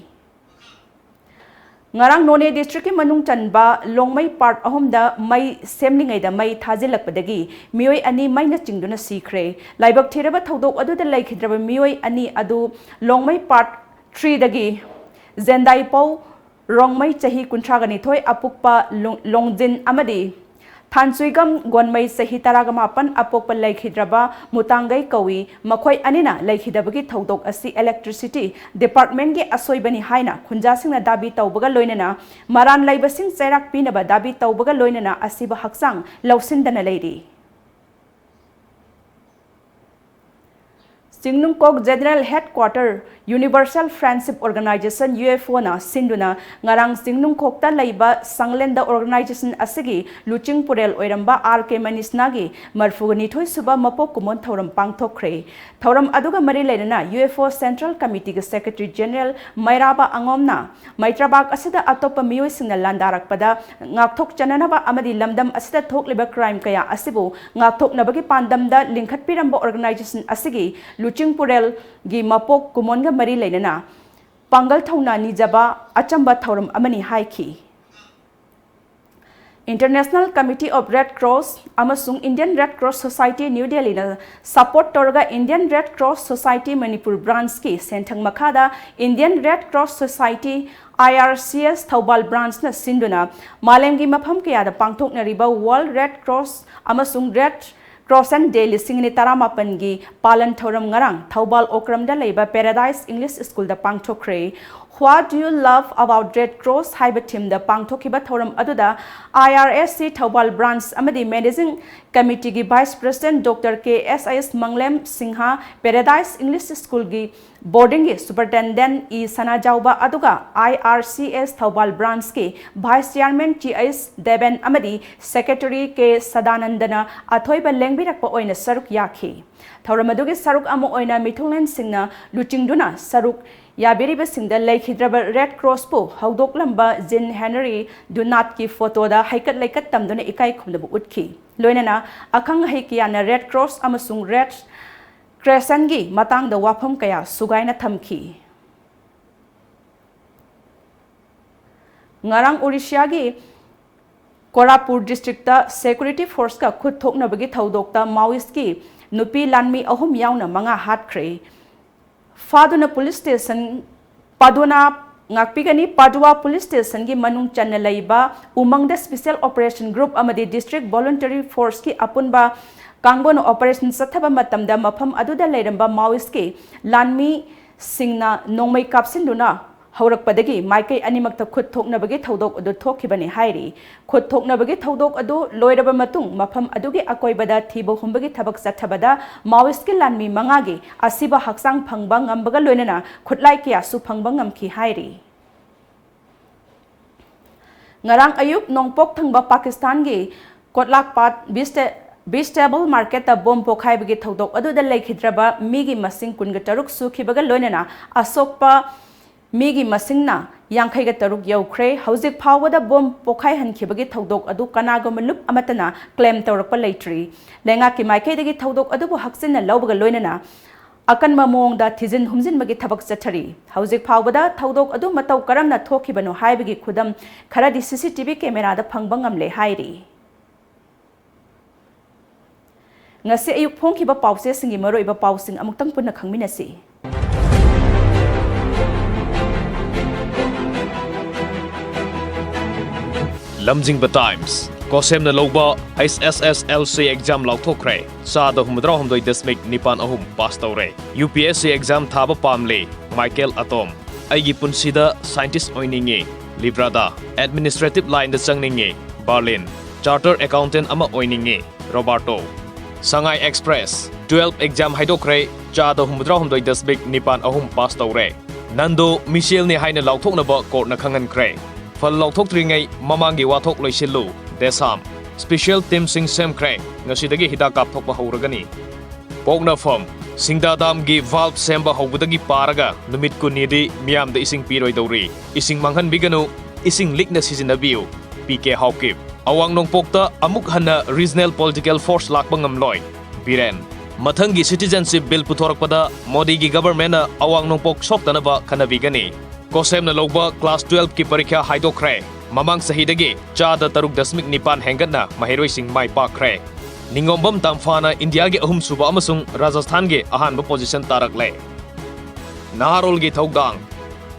ꯉꯔꯥꯡ ꯅꯣꯅꯦ ꯗꯤꯁꯇ꯭ꯔꯤꯛꯀꯤ ꯃꯅꯨꯡ ꯆꯟꯕ ꯂꯣꯡꯃꯩ ꯄꯥꯔꯠ ꯑꯍꯨꯝꯗ ꯃꯩ ꯁꯦꯝꯂꯤꯉꯩꯗ ꯃꯩ ꯊꯥꯖꯤꯜꯂꯛꯄꯗꯒꯤ ꯃꯤꯑꯣꯏ ꯑꯅꯤ ꯃꯩꯅ ꯆꯤꯡꯗꯨꯅ ꯁꯤꯈ꯭ꯔꯦ꯫ ꯂꯥꯏꯕꯛ ꯊꯤꯔꯕ ꯊꯧꯗꯣꯛ ꯑꯗꯨꯗ ꯂꯩꯈꯤꯗ꯭ꯔꯕ ꯃꯤꯑꯣꯏ ꯑꯅꯤ ꯑꯗꯨ ꯂꯣꯡꯃꯩ ꯄꯥꯔꯠ ꯊ꯭ꯔꯤꯗꯒꯤ ꯖꯦꯟꯗꯥꯏꯄꯧ ꯔꯣꯡꯃꯩ ꯆꯍꯤ ꯀꯨꯟꯊ꯭ꯔꯥꯒ ꯅꯤꯊꯣꯏ ꯑꯄꯣꯛꯄ ꯂꯣꯡ-, ꯂꯣꯡꯖꯤꯟ ꯑꯃꯗꯤ ꯊꯥꯟꯁꯨꯏꯒꯝ ꯒꯣꯟꯃꯩ ꯆꯍꯤ ꯇꯔꯥꯒ ꯃꯥꯄꯟ ꯑꯄꯣꯛꯄ ꯂꯩꯈꯤꯗ꯭ꯔꯕ ꯃꯨꯇꯥꯡꯒꯩ ꯀꯧꯏ꯫ ꯃꯈꯣꯏ ꯑꯅꯤꯅ ꯂꯩꯈꯤꯗꯕꯒꯤ ꯊꯧꯗꯣꯛ ꯑꯁꯤ electricity department ꯀꯤ ꯑꯁꯣꯏꯕꯅꯤ ꯍꯥꯏꯅ ꯈꯨꯟꯖꯥꯁꯤꯡꯅ ꯗꯥꯕꯤ ꯇꯧꯕꯒ ꯂꯣꯏꯅꯅ ꯃꯔꯥꯟ ꯂꯩꯕꯁꯤꯡ ꯆꯩꯔꯥꯛ ꯄꯤꯅꯕ ꯗꯥꯕꯤ ꯇꯧꯕꯒ ꯂꯣꯏꯅꯅ ꯑꯁꯤꯕ ꯍꯛꯆꯥꯡ ꯂꯧꯁꯤꯟꯗꯅ ꯂꯩꯔꯤ꯫ ꯆꯤꯡꯅꯨꯡꯈꯣꯛ General Headquarter Universal Friendship Organization, UFOꯅ ꯁꯤꯟꯗꯨꯅ ꯉꯔꯥꯡ ꯆꯤꯡꯅꯨꯡꯈꯣꯛꯇ ꯂꯩꯕ ꯁꯪꯂꯦꯟꯗ organization ꯑꯁꯤꯒꯤ ꯂꯨꯆꯤꯡ ꯄꯨꯔꯦꯜ ꯑꯣꯏꯔꯝꯕ R K ꯃꯅꯤꯁꯅꯥꯒꯤ ꯃꯔꯐꯨꯒ ꯅꯤꯊꯣꯏ ꯁꯨꯕ ꯃꯄꯣꯛ ꯀꯨꯝꯑꯣꯟ ꯊꯧꯔꯝ ꯄꯥꯡꯊꯣꯛꯈ꯭ꯔꯦ꯫ ꯊꯧꯔꯝ ꯑꯗꯨꯒ ꯃꯔꯤ ꯂꯩꯅꯅ UFO Central Committeeꯒꯤ Secretary General ꯃꯩꯔꯥꯕ ꯑꯉꯣꯝꯅ ꯃꯩꯇ꯭ꯔꯕꯥꯛ ꯑꯁꯤꯗ ꯑꯇꯣꯞꯄ ꯃꯤꯑꯣꯏꯁꯤꯡꯅ ꯂꯥꯟꯗꯥꯔꯛꯄꯗ ꯉꯥꯛꯊꯣꯛꯆꯅꯅꯕ ꯑꯃꯗꯤ ꯂꯝꯗꯝ ꯑꯁꯤꯗ ꯊꯣꯛꯂꯤꯕ crime ꯀꯌꯥ ꯑꯁꯤꯕꯨ ꯉꯥꯛꯊꯣꯛꯅꯕꯒꯤ ꯄꯥꯟꯗꯝꯗ ꯂꯤꯡꯈꯠꯄꯤꯔꯝꯕ organization ꯑꯁꯤꯒꯤ ꯂꯨꯆꯤꯡ ꯄꯨꯔꯦꯜꯒꯤ ꯃꯄꯣꯛ ꯀꯨꯝꯑꯣꯟꯒ ꯃꯔꯤ ꯂꯩꯅꯅ ꯄꯥꯡꯒꯜ ꯊꯧꯅꯥ ꯅꯤꯖꯕ ꯑꯆꯝꯕ ꯊꯧꯔꯝ ꯑꯃꯅꯤ ꯍꯥꯏꯈꯤ꯫ International Committee of Red Cross ꯑꯃꯁꯨꯡ Indian Red Cross Society, New Delhiꯅ support ꯇꯧꯔꯒ Indian Red Cross Society Manipur branchꯀꯤ ꯁꯦꯟꯊꯪ ꯃꯈꯥꯗ Indian Red Cross Society, IRCS, Thoubal branchꯅ ꯁꯤꯟꯗꯨꯅ ꯃꯥꯂꯦꯝꯒꯤ ꯃꯐꯝ ꯀꯌꯥꯗ ꯄꯥꯡꯊꯣꯛꯅꯔꯤꯕ World Red Cross ꯑꯃꯁꯨꯡ Red Cross and Day ꯂꯤꯁꯤꯡ ꯑꯅꯤ ꯇꯔꯥꯃꯥꯄꯟꯒꯤ ꯄꯥꯂꯟ ꯊꯧꯔꯝ ꯉꯔꯥꯡ ꯊꯧꯕꯥꯜ ꯑꯣꯀ꯭ꯔꯝꯗ ꯂꯩꯕ Paradise English Schoolꯗ ꯄꯥꯡꯊꯣꯛꯈ꯭ꯔꯦ꯫ What Do You Love About Red Cross ꯍꯥꯏꯕ themeꯗ ꯄꯥꯡꯊꯣꯛꯈꯤꯕ ꯊꯧꯔꯝ ꯑꯗꯨꯗ IRSC ꯊꯧꯕꯥꯜ branch ꯑꯃꯗꯤ Managing Committeeꯒꯤ Vice President Doctor K S I S Manglem Singh, Paradise English Schoolꯒꯤ boardingꯒꯤ superintendent ꯏ ꯁꯅꯥꯖꯥꯎꯕ ꯑꯗꯨꯒ IRCS Thoubal branchꯀꯤ Vice Chairman T H Deben ꯑꯃꯗꯤ Secretary K ꯁꯗꯥꯅꯟꯗꯅ ꯑꯊꯣꯏꯕ ꯂꯦꯡꯕꯤꯔꯛꯄ ꯑꯣꯏꯅ ꯁꯔꯨꯛ ꯌꯥꯈꯤ꯫ ꯊꯧꯔꯝ ꯑꯗꯨꯒꯤ ꯁꯔꯨꯛ ꯑꯃ ꯑꯣꯏꯅ ꯃꯤꯊꯨꯡꯂꯦꯟꯁꯤꯡꯅ ꯂꯨꯆꯤꯡꯗꯨꯅ ꯁꯔꯨꯛ ꯌꯥꯕꯤꯔꯤꯕꯁꯤꯡꯗ ꯂꯩꯈꯤꯗ꯭ꯔꯕ Red Crossꯄꯨ ꯍꯧꯗꯣꯛꯂꯝꯕ Jean Henry Dunantꯀꯤ photoꯗ ꯍꯩꯀꯠ ꯂꯩꯀꯠ ꯇꯝꯗꯨꯅ ꯏꯀꯥꯏ ꯈꯨꯝꯅꯕ ꯎꯠꯈꯤ꯫ ꯂꯣꯏꯅꯅ ꯑꯈꯪ ꯑꯍꯩ ꯀꯌꯥꯅ Red Cross ꯑꯃꯁꯨꯡ Red Crescentꯒꯤ ꯃꯇꯥꯡꯗ ꯋꯥꯐꯝ ꯀꯌꯥ ꯁꯨꯒꯥꯏꯅ ꯊꯝꯈꯤ꯫ ꯉꯔꯥꯡ ꯑꯣꯔꯤꯁꯤꯌꯥꯒꯤ ꯀꯣꯔꯥꯄꯨꯔ districtꯇ security forceꯀ ꯈꯨꯠ ꯊꯣꯛꯅꯕꯒꯤ ꯊꯧꯗꯣꯛꯇ Maoistꯀꯤ ꯅꯨꯄꯤ ꯂꯥꯟꯃꯤ ꯑꯍꯨꯝ ꯌꯥꯎꯅ ꯃꯉꯥ ꯍꯥꯠꯈ꯭ꯔꯦ꯫ ꯐꯥꯗꯨꯅ police station, ꯄꯥꯗꯨꯅ, ꯉꯥꯛꯄꯤꯒꯅꯤ, ꯄꯥꯗꯨꯋꯥ police stationꯒꯤ ꯃꯅꯨꯡ ꯆꯟꯅ ꯂꯩꯕ ꯎꯃꯪꯗ Special Operation Group ꯑꯃꯗꯤ District Voluntary Forceꯀꯤ ꯑꯄꯨꯟꯕ ꯀꯥꯡꯕꯨꯅ operation ꯆꯠꯊꯕ ꯃꯇꯝꯗ ꯃꯐꯝ ꯑꯗꯨꯗ ꯂꯩꯔꯝꯕ Maoistꯀꯤ ꯂꯥꯟꯃꯤꯁꯤꯡꯅ ꯅꯣꯡꯃꯩ ꯀꯥꯞꯁꯤꯟꯗꯨꯅ ꯍꯧꯔꯛꯄꯗꯒꯤ ꯃꯥꯏꯀꯩ ꯑꯅꯤꯃꯛꯇ ꯈꯨꯠ ꯊꯣꯛꯅꯕꯒꯤ ꯊꯧꯗꯣꯛ ꯑꯗꯨ ꯊꯣꯛꯈꯤꯕꯅꯤ ꯍꯥꯏꯔꯤ꯫ ꯈꯨꯠ ꯊꯣꯛꯅꯕꯒꯤ ꯊꯧꯗꯣꯛ ꯑꯗꯨ ꯂꯣꯏꯔꯕ ꯃꯇꯨꯡ ꯃꯐꯝ ꯑꯗꯨꯒꯤ ꯑꯀꯣꯏꯕꯗ ꯊꯤꯕ ꯍꯨꯝꯕꯒꯤ ꯊꯕꯛ ꯆꯠꯊꯕꯗ ꯃꯥꯑꯣꯏꯁꯀꯤ ꯂꯥꯟꯃꯤ ꯃꯉꯥꯒꯤ ꯑꯁꯤꯕ ꯍꯛꯆꯥꯡ ꯐꯪꯕ ꯉꯝꯕꯒ ꯂꯣꯏꯅꯅ ꯈꯨꯠꯂꯥꯏ ꯀꯌꯥꯁꯨ ꯐꯪꯕ ꯉꯝꯈꯤ ꯍꯥꯏꯔꯤ꯫ ꯉꯔꯥꯡ ꯑꯌꯨꯛ ꯅꯣꯡꯄꯣꯛ ꯊꯪꯕ ꯄꯥꯀꯤꯁꯇꯥꯟꯒꯤ ꯀꯣꯠꯂꯥꯛꯄꯥꯠ ꯚꯤꯖꯤꯇꯦ-, ꯚꯤꯖꯤꯇꯦꯕꯜ ꯃꯥꯔꯀꯦꯠꯇ ꯕꯣꯝ ꯄꯣꯈꯥꯏꯕꯒꯤ ꯊꯧꯗꯣꯛ ꯑꯗꯨꯗ ꯂꯩꯈꯤꯗ꯭ꯔꯕ ꯃꯤꯒꯤ ꯃꯁꯤꯡ ꯀꯨꯟꯒ ꯇꯔꯨꯛ ꯁꯨꯈꯤꯕꯒ ꯂꯣꯏꯅꯅ ꯑꯁꯣꯛꯄ ꯃꯤꯒꯤ ꯃꯁꯤꯡꯅ ꯌꯥꯡꯈꯩꯒ ꯇꯔꯨꯛ ꯌꯧꯈ꯭ꯔꯦ꯫ ꯍꯧꯖꯤꯛ ꯐꯥꯎꯕꯗ ꯕꯣꯝ ꯄꯣꯈꯥꯏꯍꯟꯈꯤꯕꯒꯤ ꯊꯧꯗꯣꯛ ꯑꯗꯨ ꯀꯅꯥꯒꯨꯝꯕ ꯂꯨꯞ ꯑꯃꯠꯇꯅ ꯀ꯭ꯂꯦꯝ ꯇꯧꯔꯛꯄ ꯂꯩꯇ꯭ꯔꯤ꯫ ꯂꯩꯉꯥꯛꯀꯤ ꯃꯥꯏꯀꯩꯗꯒꯤ ꯊꯧꯗꯣꯛ ꯑꯗꯨꯕꯨ ꯍꯛꯆꯤꯟꯅ ꯂꯧꯕꯒ ꯂꯣꯏꯅꯅ ꯑꯀꯟꯕ ꯃꯑꯣꯡꯗ ꯊꯤꯖꯤꯟ ꯍꯨꯝꯖꯤꯟꯕꯒꯤ ꯊꯕꯛ ꯆꯠꯊꯔꯤ꯫ ꯍꯧꯖꯤꯛ ꯐꯥꯎꯕꯗ ꯊꯧꯗꯣꯛ ꯑꯗꯨ ꯃꯇꯧ ꯀꯔꯝꯅ ꯊꯣꯛꯈꯤꯕꯅꯣ ꯍꯥꯏꯕꯒꯤ ꯈꯨꯗꯝ ꯈꯔꯗꯤ ꯁꯤ ꯁꯤ ꯇꯤ ꯚꯤ ꯀꯦꯃꯦꯔꯥꯗ ꯐꯪꯕ ꯉꯝꯂꯦ ꯍꯥꯏꯔꯤ꯫ ꯉꯁꯤ ꯑꯌꯨꯛ ꯐꯣꯡꯈꯤꯕ ꯄꯥꯎꯆꯦꯁꯤꯡꯒꯤ ꯃꯔꯨꯑꯣꯏꯕ ꯄꯥꯎꯁꯤꯡ ꯑꯃꯨꯛꯇꯪ ꯄꯨꯟꯅ ꯈꯪꯃꯤꯟꯅꯁꯤ꯫ ꯂꯝꯖꯤꯡꯕ ꯇꯥꯏꯝꯁ, ꯀꯣꯁꯦꯝꯅ ꯂꯧꯕ ꯑꯩꯆ ꯑꯦꯁ ꯑꯦꯁ ꯑꯦꯜ ꯁꯤ ꯑꯦꯛꯖꯥꯝ ꯂꯥꯎꯊꯣꯛꯈ꯭ꯔꯦ, ꯆꯥꯗ ꯍꯨꯝꯐꯨꯇꯔꯥꯍꯨꯝꯗꯣꯏ ꯗꯁꯃꯤꯛ ꯅꯤꯄꯥꯟ ꯑꯍꯨꯝ ꯄꯥꯁ ꯇꯧꯔꯦ꯫ U P S C exam ꯊꯥꯕ ꯄꯥꯝꯂꯤ, ꯃꯥꯏꯀꯦꯜ ꯑꯇꯣꯝ꯫ ꯑꯩꯒꯤ ꯄꯨꯟꯁꯤꯗ ꯁꯥꯏꯟꯇꯤꯁ ꯑꯣꯏꯅꯤꯡꯉꯤ, ꯂꯤꯕ꯭ꯔꯥꯗ꯫ ꯑꯦꯗꯃꯤꯅꯤꯁꯇ꯭ꯔꯦꯇꯤꯚ ꯂꯥꯏꯟꯗ ꯆꯪꯅꯤꯡꯉꯤ, ꯕꯥꯔꯂꯤꯟ꯫ ꯆꯥꯔꯇꯔ ꯑꯦꯀꯥꯎꯟꯇꯦꯟ ꯑꯃ ꯑꯣꯏꯅꯤꯡꯉꯤ, ꯔꯣꯕꯥꯔꯇꯣ꯫ ꯁꯉꯥꯏ ꯑꯦꯛꯁꯄ꯭ꯔꯦꯁ, ꯇꯨꯋꯦꯜꯐ ꯑꯦꯛꯖꯥꯝ ꯍꯥꯏꯗꯣꯛꯈ꯭ꯔꯦ, ꯆꯥꯗ ꯍꯨꯝꯐꯨꯇꯔꯥꯍꯨꯝꯗꯣꯏ ꯗꯁꯃꯤꯛ ꯅꯤꯄꯥꯟ ꯑꯍꯨꯝ ꯄꯥꯁ ꯇꯧꯔꯦ꯫ ꯅꯟꯗꯣ ꯃꯤꯆꯦꯜꯅꯤ ꯍꯥꯏꯅ ꯂꯥꯎꯊꯣꯛꯅꯕ ꯀꯣꯔꯠꯅ ꯈꯪꯍꯟꯈ꯭ꯔꯦ꯫ ꯐꯜ ꯂꯥꯎꯊꯣꯛꯇ꯭ꯔꯤꯉꯩ ꯃꯃꯥꯡꯒꯤ ꯋꯥꯊꯣꯛ ꯂꯣꯏꯁꯤꯜꯂꯨ, ꯗꯦꯁꯥꯝ꯫ ꯁ꯭ꯄꯤꯁꯤꯌꯦꯜ ꯇꯤꯝꯁꯤꯡ ꯁꯦꯝꯈ꯭ꯔꯦ, ꯉꯁꯤꯗꯒꯤ ꯍꯤꯗꯥꯛ ꯀꯥꯞꯊꯣꯛꯄ ꯍꯧꯔꯒꯅꯤ꯫ ꯄꯣꯛꯅꯐꯝ, ꯁꯤꯡꯗꯥ ꯗꯥꯝꯒꯤ ꯚꯥꯜꯚ ꯁꯦꯝꯕ ꯍꯧꯕꯗꯒꯤ ꯄꯥꯔꯒ ꯅꯨꯃꯤꯠ ꯀꯨꯟꯅꯤꯗꯤ ꯃꯤꯌꯥꯝꯗ ꯏꯁꯤꯡ ꯄꯤꯔꯣꯏꯗꯧꯔꯤ꯫ ꯏꯁꯤꯡ ꯃꯥꯡꯍꯟꯕꯤꯒꯅꯨ, ꯏꯁꯤꯡ ꯂꯤꯛꯅ ꯁꯤꯖꯤꯟꯅꯕꯤꯌꯨ꯫ P K Haokip. ꯑꯋꯥꯡ ꯅꯣꯡꯄꯣꯛꯇ ꯑꯃꯨꯛ ꯍꯟꯅ ꯔꯤꯖꯅꯦꯜ ꯄꯣꯂꯤꯇꯤꯀꯦꯜ ꯐꯣꯔꯁ ꯂꯥꯛꯄ ꯉꯝꯂꯣꯏ, ꯕꯤꯔꯦꯟ꯫ ꯃꯊꯪꯒꯤ ꯁꯤꯇꯤꯖꯦꯟꯁꯤꯞ ꯕꯤꯜ ꯄꯨꯊꯣꯔꯛꯄꯗ ꯃꯣꯗꯤꯒꯤ ꯒꯚꯔꯟꯃꯦꯟꯠꯅ ꯑꯋꯥꯡ ꯅꯣꯡꯄꯣꯛ ꯁꯣꯛꯇꯅꯕ ꯈꯟꯅꯕꯤꯒꯅꯤ꯫ ꯀꯣꯁꯦꯝꯅ ꯂꯧꯕ ꯀ꯭ꯂꯥꯁ ꯇꯨꯋꯦꯜꯐꯀꯤ ꯄꯔꯤꯈ꯭ꯌꯥ ꯍꯥꯏꯗꯣꯛꯈ꯭ꯔꯦ꯫ ꯃꯃꯥꯡ ꯆꯍꯤꯗꯒꯤ ꯆꯥꯗ ꯇꯔꯨꯛ ꯗꯁꯃꯤꯛ ꯅꯤꯄꯥꯟ ꯍꯦꯟꯒꯠꯅ ꯃꯍꯩꯔꯣꯏꯁꯤꯡ ꯃꯥꯏ ꯄꯥꯛꯈ꯭ꯔꯦ꯫ ꯅꯤꯡꯉꯣꯝꯕꯝ ꯇꯥꯝꯐꯥꯅ ꯏꯟꯗꯤꯌꯥꯒꯤ ꯑꯍꯨꯝꯁꯨꯕ ꯑꯃꯁꯨꯡ ꯔꯥꯖꯁꯊꯥꯟꯒꯤ ꯑꯍꯥꯟꯕ ꯄꯣꯖꯤꯁꯟ ꯇꯥꯔꯛꯂꯦ꯫ ꯅꯍꯥꯔꯣꯜꯒꯤ ꯊꯧꯗꯥꯡ꯫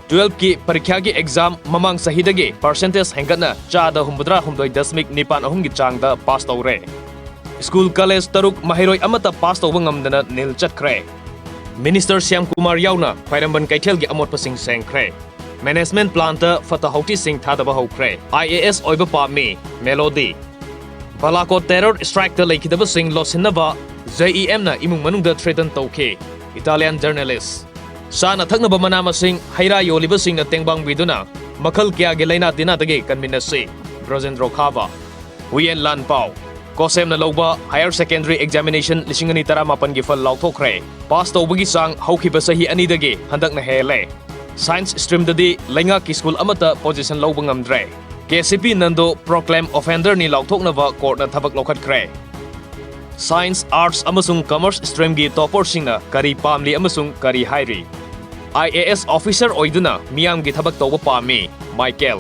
ꯇꯨꯋꯦꯜꯐꯀꯤ ꯄꯔꯤꯈ꯭ꯌꯥꯒꯤ ꯑꯦꯛꯖꯥꯝ ꯃꯃꯥꯡ ꯆꯍꯤꯗꯒꯤ ꯄꯥꯔꯁꯦꯟꯇꯦꯖ ꯍꯦꯟꯒꯠꯅ ꯆꯥꯗ ꯍꯨꯝꯐꯨꯇꯔꯥꯍꯨꯝꯗꯣꯏ ꯗꯁꯃꯤꯛ ꯅꯤꯄꯥꯟ ꯑꯍꯨꯝꯒꯤ ꯆꯥꯡꯗ ꯄꯥꯁ ꯇꯧꯔꯦ꯫ ꯁ꯭ꯀꯨꯜ ꯀꯣꯂꯦꯖ ꯇꯔꯨꯛ ꯃꯍꯩꯔꯣꯏ ꯑꯃꯠꯇ ꯄꯥꯁ ꯇꯧꯕ ꯉꯝꯗꯅ ꯅꯤꯜ ꯆꯠꯈ꯭ꯔꯦ꯫ ꯃꯤꯅꯤꯁꯇꯔ ꯁ꯭ꯌꯥꯝ ꯀꯨꯃꯥꯔ ꯌꯥꯎꯅ ꯈ꯭ꯋꯥꯏꯔꯝꯕꯟ ꯀꯩꯊꯦꯜꯒꯤ ꯑꯃꯣꯠꯄꯁꯤꯡ ꯁꯦꯡꯈ꯭ꯔꯦ꯫ Management plantꯇ ꯐꯠꯇ ꯍꯥꯎꯊꯤꯁꯤꯡ ꯊꯥꯗꯕ ꯍꯧꯈ꯭ꯔꯦ꯫ IAS ꯑꯣꯏꯕ ꯄꯥꯝꯃꯤ꯫ Melody꯫ ꯕꯂꯥꯀꯣꯠ terror strikeꯇ ꯂꯩꯈꯤꯗꯕꯁꯤꯡ ꯂꯣꯠꯁꯤꯟꯅꯕ JEMꯅ ꯏꯃꯨꯡ ꯃꯅꯨꯡꯗ threaten ꯇꯧꯈꯤ꯫ Italian journalist꯫ ꯆꯥꯅ ꯊꯛꯅꯕ ꯃꯅꯥ ꯃꯁꯤꯡ, ꯍꯩ ꯔꯥ ꯌꯣꯜꯂꯤꯕꯁꯤꯡꯅ ꯇꯦꯡꯕꯥꯡꯕꯤꯗꯨꯅ ꯃꯈꯜ ꯀꯌꯥꯒꯤ ꯂꯥꯏꯅꯥ ꯇꯤꯟꯅꯥꯗꯒꯤ ꯀꯟꯃꯤꯟꯅꯁꯤ꯫ ꯕ꯭ꯔꯖꯦꯟꯗ꯭ꯔꯣ ꯈꯥꯕ꯫ ꯍꯨꯌꯦꯟ ꯂꯥꯟꯄꯥꯎ꯫ ꯀꯣꯁꯦꯝꯅ ꯂꯧꯕ higher secondary examination ꯂꯤꯁꯤꯡ ꯑꯅꯤ ꯇꯔꯥꯃꯥꯄꯟꯒꯤ ꯐꯜ ꯂꯥꯎꯊꯣꯛꯈ꯭ꯔꯦ꯫ ꯄꯥꯁ ꯇꯧꯕꯒꯤ ꯆꯥꯡ ꯍꯧꯈꯤꯕ ꯆꯍꯤ ꯑꯅꯤꯗꯒꯤ ꯍꯟꯗꯛꯅ ꯍꯦꯜꯂꯦ꯫ Science streamꯗꯗꯤ ꯂꯩꯉꯥꯛꯀꯤ ꯁ꯭ꯀꯨꯜ ꯑꯃꯠꯇ position ꯂꯧꯕ ꯉꯝꯗ꯭ꯔꯦ꯫ KCP ꯅꯟꯗꯣ proclaim offenderꯅꯤ ꯂꯥꯎꯊꯣꯛꯅꯕ courtꯅ ꯊꯕꯛ ꯂꯧꯈꯠꯈ꯭ꯔꯦ꯫ Science, Arts ꯑꯃꯁꯨꯡ Commerce streamꯒꯤ topperꯁꯤꯡꯅ ꯀꯔꯤ ꯄꯥꯝꯂꯤ ꯑꯃꯁꯨꯡ ꯀꯔꯤ ꯍꯥꯏꯔꯤ? IAS officer ꯑꯣꯏꯗꯨꯅ ꯃꯤꯌꯥꯝꯒꯤ ꯊꯕꯛ ꯇꯧꯕ ꯄꯥꯝꯃꯤ, ꯃꯥꯏꯀꯦꯜ꯫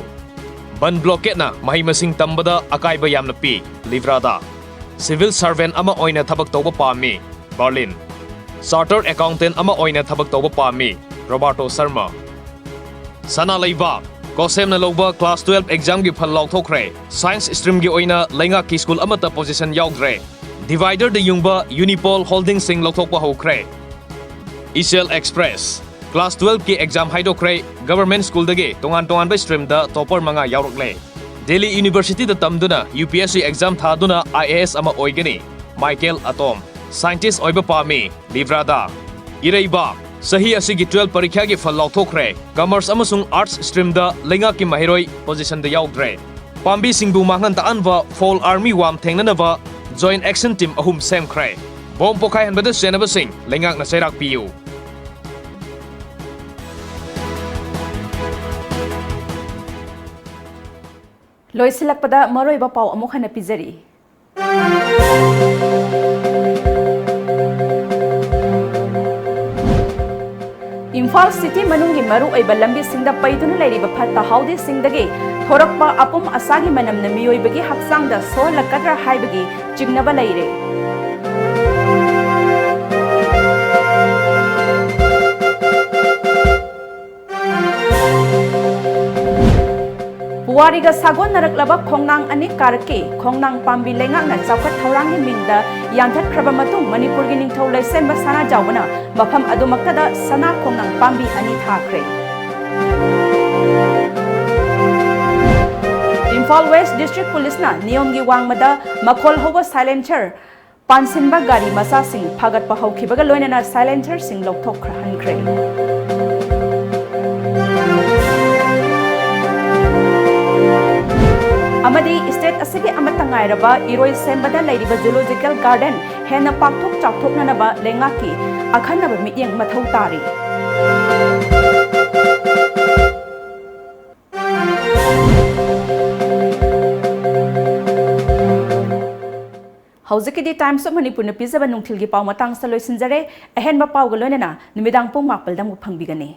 ꯕꯟ blockadena ꯃꯍꯩ ꯃꯁꯤꯡ ꯇꯝꯕꯗ ꯑꯀꯥꯏꯕ ꯌꯥꯝꯅ ꯄꯤ, ꯂꯤꯕ꯭ꯔꯥꯗ꯫ Civil servant ꯑꯃ ꯑꯣꯏꯅ ꯊꯕꯛ ꯇꯧꯕ ꯄꯥꯝꯃꯤ, ꯕꯔꯂꯤꯟ꯫ Chartered accountant ꯑꯃ ꯑꯣꯏꯅ ꯊꯕꯛ ꯇꯧꯕ ꯄꯥꯝꯃꯤ, ꯔꯣꯕꯥꯔꯇꯣ ꯁꯔꯃ꯫ ꯁꯅꯥ ꯂꯩꯕꯥꯛ꯫ ꯀꯣꯁꯦꯝꯅ ꯂꯧꯕ class twelve examꯒꯤ ꯐꯜ ꯂꯥꯎꯊꯣꯛꯈ꯭ꯔꯦ꯫ Science streamꯒꯤ ꯑꯣꯏꯅ ꯂꯩꯉꯥꯛꯀꯤ ꯁ꯭ꯀꯨꯜ ꯑꯃꯠꯇ position ꯌꯥꯎꯗ꯭ꯔꯦ꯫ Dividerꯗ ꯌꯨꯡꯕ Unipol holdingꯁꯤꯡ ꯂꯧꯊꯣꯛꯄ ꯍꯧꯈ꯭ꯔꯦ꯫ ꯏꯆꯦꯜ Express꯫ Class twelveꯀꯤ exam ꯍꯥꯏꯗꯣꯛꯈ꯭ꯔꯦ꯫ Government schoolꯗꯒꯤ ꯇꯣꯉꯥꯟ ꯇꯣꯉꯥꯟꯕ streamꯗ topper ꯃꯉꯥ ꯌꯥꯎꯔꯛꯂꯦ꯫ Delhi Universityꯗ ꯇꯝꯗꯨꯅ UPSC exam ꯊꯥꯗꯨꯅ IAS ꯑꯃ ꯑꯣꯏꯒꯅꯤ꯫ ꯃꯥꯏꯀꯦꯜ ꯑꯇꯣꯝ꯫ Scientist ꯑꯣꯏꯕ ꯄꯥꯝꯃꯤ, ꯂꯤꯕ꯭ꯔꯥꯗ꯫ ꯏꯔꯩꯕꯥꯛ꯫ ꯆꯍꯤ ꯑꯁꯤꯒꯤ twelve ꯄꯔꯤꯈ꯭ꯌꯥꯒꯤ ꯐꯜ ꯂꯥꯎꯊꯣꯛꯈ꯭ꯔꯦ꯫ Commerce ꯑꯃꯁꯨꯡ Arts streamꯗ ꯂꯩꯉꯥꯛꯀꯤ ꯃꯍꯩꯔꯣꯏ positionꯗ ꯌꯥꯎꯗ꯭ꯔꯦ꯫ ꯄꯥꯝꯕꯤꯁꯤꯡꯕꯨ ꯃꯥꯡꯍꯟ ꯇꯥꯛꯍꯟꯕ fall army worm ꯊꯦꯡꯅꯅꯕ joint action team ꯑꯍꯨꯝ ꯁꯦꯝꯈ꯭ꯔꯦ꯫ Bomb ꯄꯣꯈꯥꯏꯍꯟꯕꯗ ꯆꯦꯟꯅꯕꯁꯤꯡ ꯂꯩꯉꯥꯛꯅ ꯆꯩꯔꯥꯛ ꯄꯤꯌꯨ꯫ ꯂꯣꯏꯁꯤꯜꯂꯛꯄꯗ ꯃꯔꯨꯑꯣꯏꯕ ꯄꯥꯎ ꯑꯃꯨꯛ ꯍꯟꯅ ꯄꯤꯖꯔꯤ꯫ ꯏꯝꯐꯥꯜ city ꯃꯅꯨꯡꯒꯤ ꯃꯔꯨꯑꯣꯏꯕ ꯂꯝꯕꯤꯁꯤꯡꯗ ꯄꯩꯗꯨꯅ ꯂꯩꯔꯤꯕ ꯐꯠꯇ ꯍꯥꯎꯗꯤꯁꯤꯡꯗꯒꯤ ꯊꯣꯔꯛꯄ ꯑꯄꯨꯝ ꯑꯁꯥꯒꯤ ꯃꯅꯝꯅ ꯃꯤꯑꯣꯏꯕꯒꯤ ꯍꯛꯆꯥꯡꯗ ꯁꯣꯛꯍꯜꯂꯛꯀꯗ꯭ꯔꯥ ꯍꯥꯏꯕꯒꯤ ꯆꯤꯡꯅꯕ ꯂꯩꯔꯦ꯫ ꯄꯨꯋꯥꯔꯤꯒ ꯁꯥꯒꯣꯟꯅꯔꯛꯂꯕ ꯈꯣꯡꯅꯥꯡ ꯑꯅꯤ ꯀꯥꯔꯛꯀꯤ ꯈꯣꯡꯅꯥꯡ ꯄꯥꯝꯕꯤ ꯂꯩꯉꯥꯛꯅ ꯆꯥꯎꯈꯠ ꯊꯧꯔꯥꯡꯒꯤ ꯃꯤꯡꯗ ꯌꯥꯟꯊꯠꯈ꯭ꯔꯕ ꯃꯇꯨꯡ, ꯃꯅꯤꯄꯨꯔꯒꯤ ꯅꯤꯡꯊꯧ ꯂꯩꯁꯦꯝꯕ ꯁꯅꯥꯖꯥꯎꯕꯅ ꯃꯐꯝ ꯑꯗꯨꯃꯛꯇꯗ ꯁꯅꯥ ꯈꯣꯡꯅꯥꯡ ꯄꯥꯝꯕꯤ ꯑꯅꯤ ꯊꯥꯈ꯭ꯔꯦ꯫ ꯏꯝꯐꯥꯜ ꯋꯦꯁ ꯗꯤꯁꯇ꯭ꯔꯤꯛ ꯄꯨꯂꯤꯁꯅ ꯅꯤꯌꯣꯝꯒꯤ ꯋꯥꯡꯃꯗ ꯃꯈꯣꯜ ꯍꯧꯕ ꯁꯥꯏꯂꯦꯟꯁꯔ ꯄꯥꯟꯁꯤꯟꯕ ꯒꯥꯔꯤ ꯃꯆꯥꯁꯤꯡ ꯐꯥꯒꯠꯄ ꯍꯧꯈꯤꯕꯒ ꯂꯣꯏꯅꯅ ꯁꯥꯏꯂꯦꯟꯁꯔꯁꯤꯡ ꯂꯧꯊꯣꯛꯍꯟꯈ꯭ꯔꯦ꯫ ꯑꯃꯗꯤ ꯁ꯭ꯇꯦꯠ ꯑꯁꯤꯒꯤ ꯑꯃꯠꯇ ꯉꯥꯏꯔꯕ ꯏꯔꯣꯏꯁꯦꯝꯕꯗ ꯂꯩꯔꯤꯕ ꯖꯨꯂꯣꯖꯤꯀꯦꯜ ꯒꯥꯔꯗꯦꯟ ꯍꯦꯟꯅ ꯄꯥꯛꯊꯣꯛ ꯆꯥꯎꯊꯣꯛꯅꯅꯕ ꯂꯩꯉꯥꯛꯀꯤ ꯑꯈꯟꯅꯕ ꯃꯤꯠꯌꯦꯡ ꯃꯊꯧ ꯇꯥꯔꯤ꯫ ꯍꯧꯖꯤꯛꯀꯤꯗꯤ Times of Manipurꯅ ꯄꯤꯖꯕ ꯅꯨꯡꯊꯤꯜꯒꯤ ꯄꯥꯎ ꯃꯇꯥꯡꯁꯤꯗ ꯂꯣꯏꯁꯤꯟꯖꯔꯦ꯫ ꯑꯍꯦꯟꯕ ꯄꯥꯎꯒ ꯂꯣꯏꯅꯅ ꯅꯨꯃꯤꯗꯥꯡ ꯄꯨꯡ ꯃꯥꯄꯜꯗ ꯑꯃꯨꯛ ꯐꯪꯕꯤꯒꯅꯤ꯫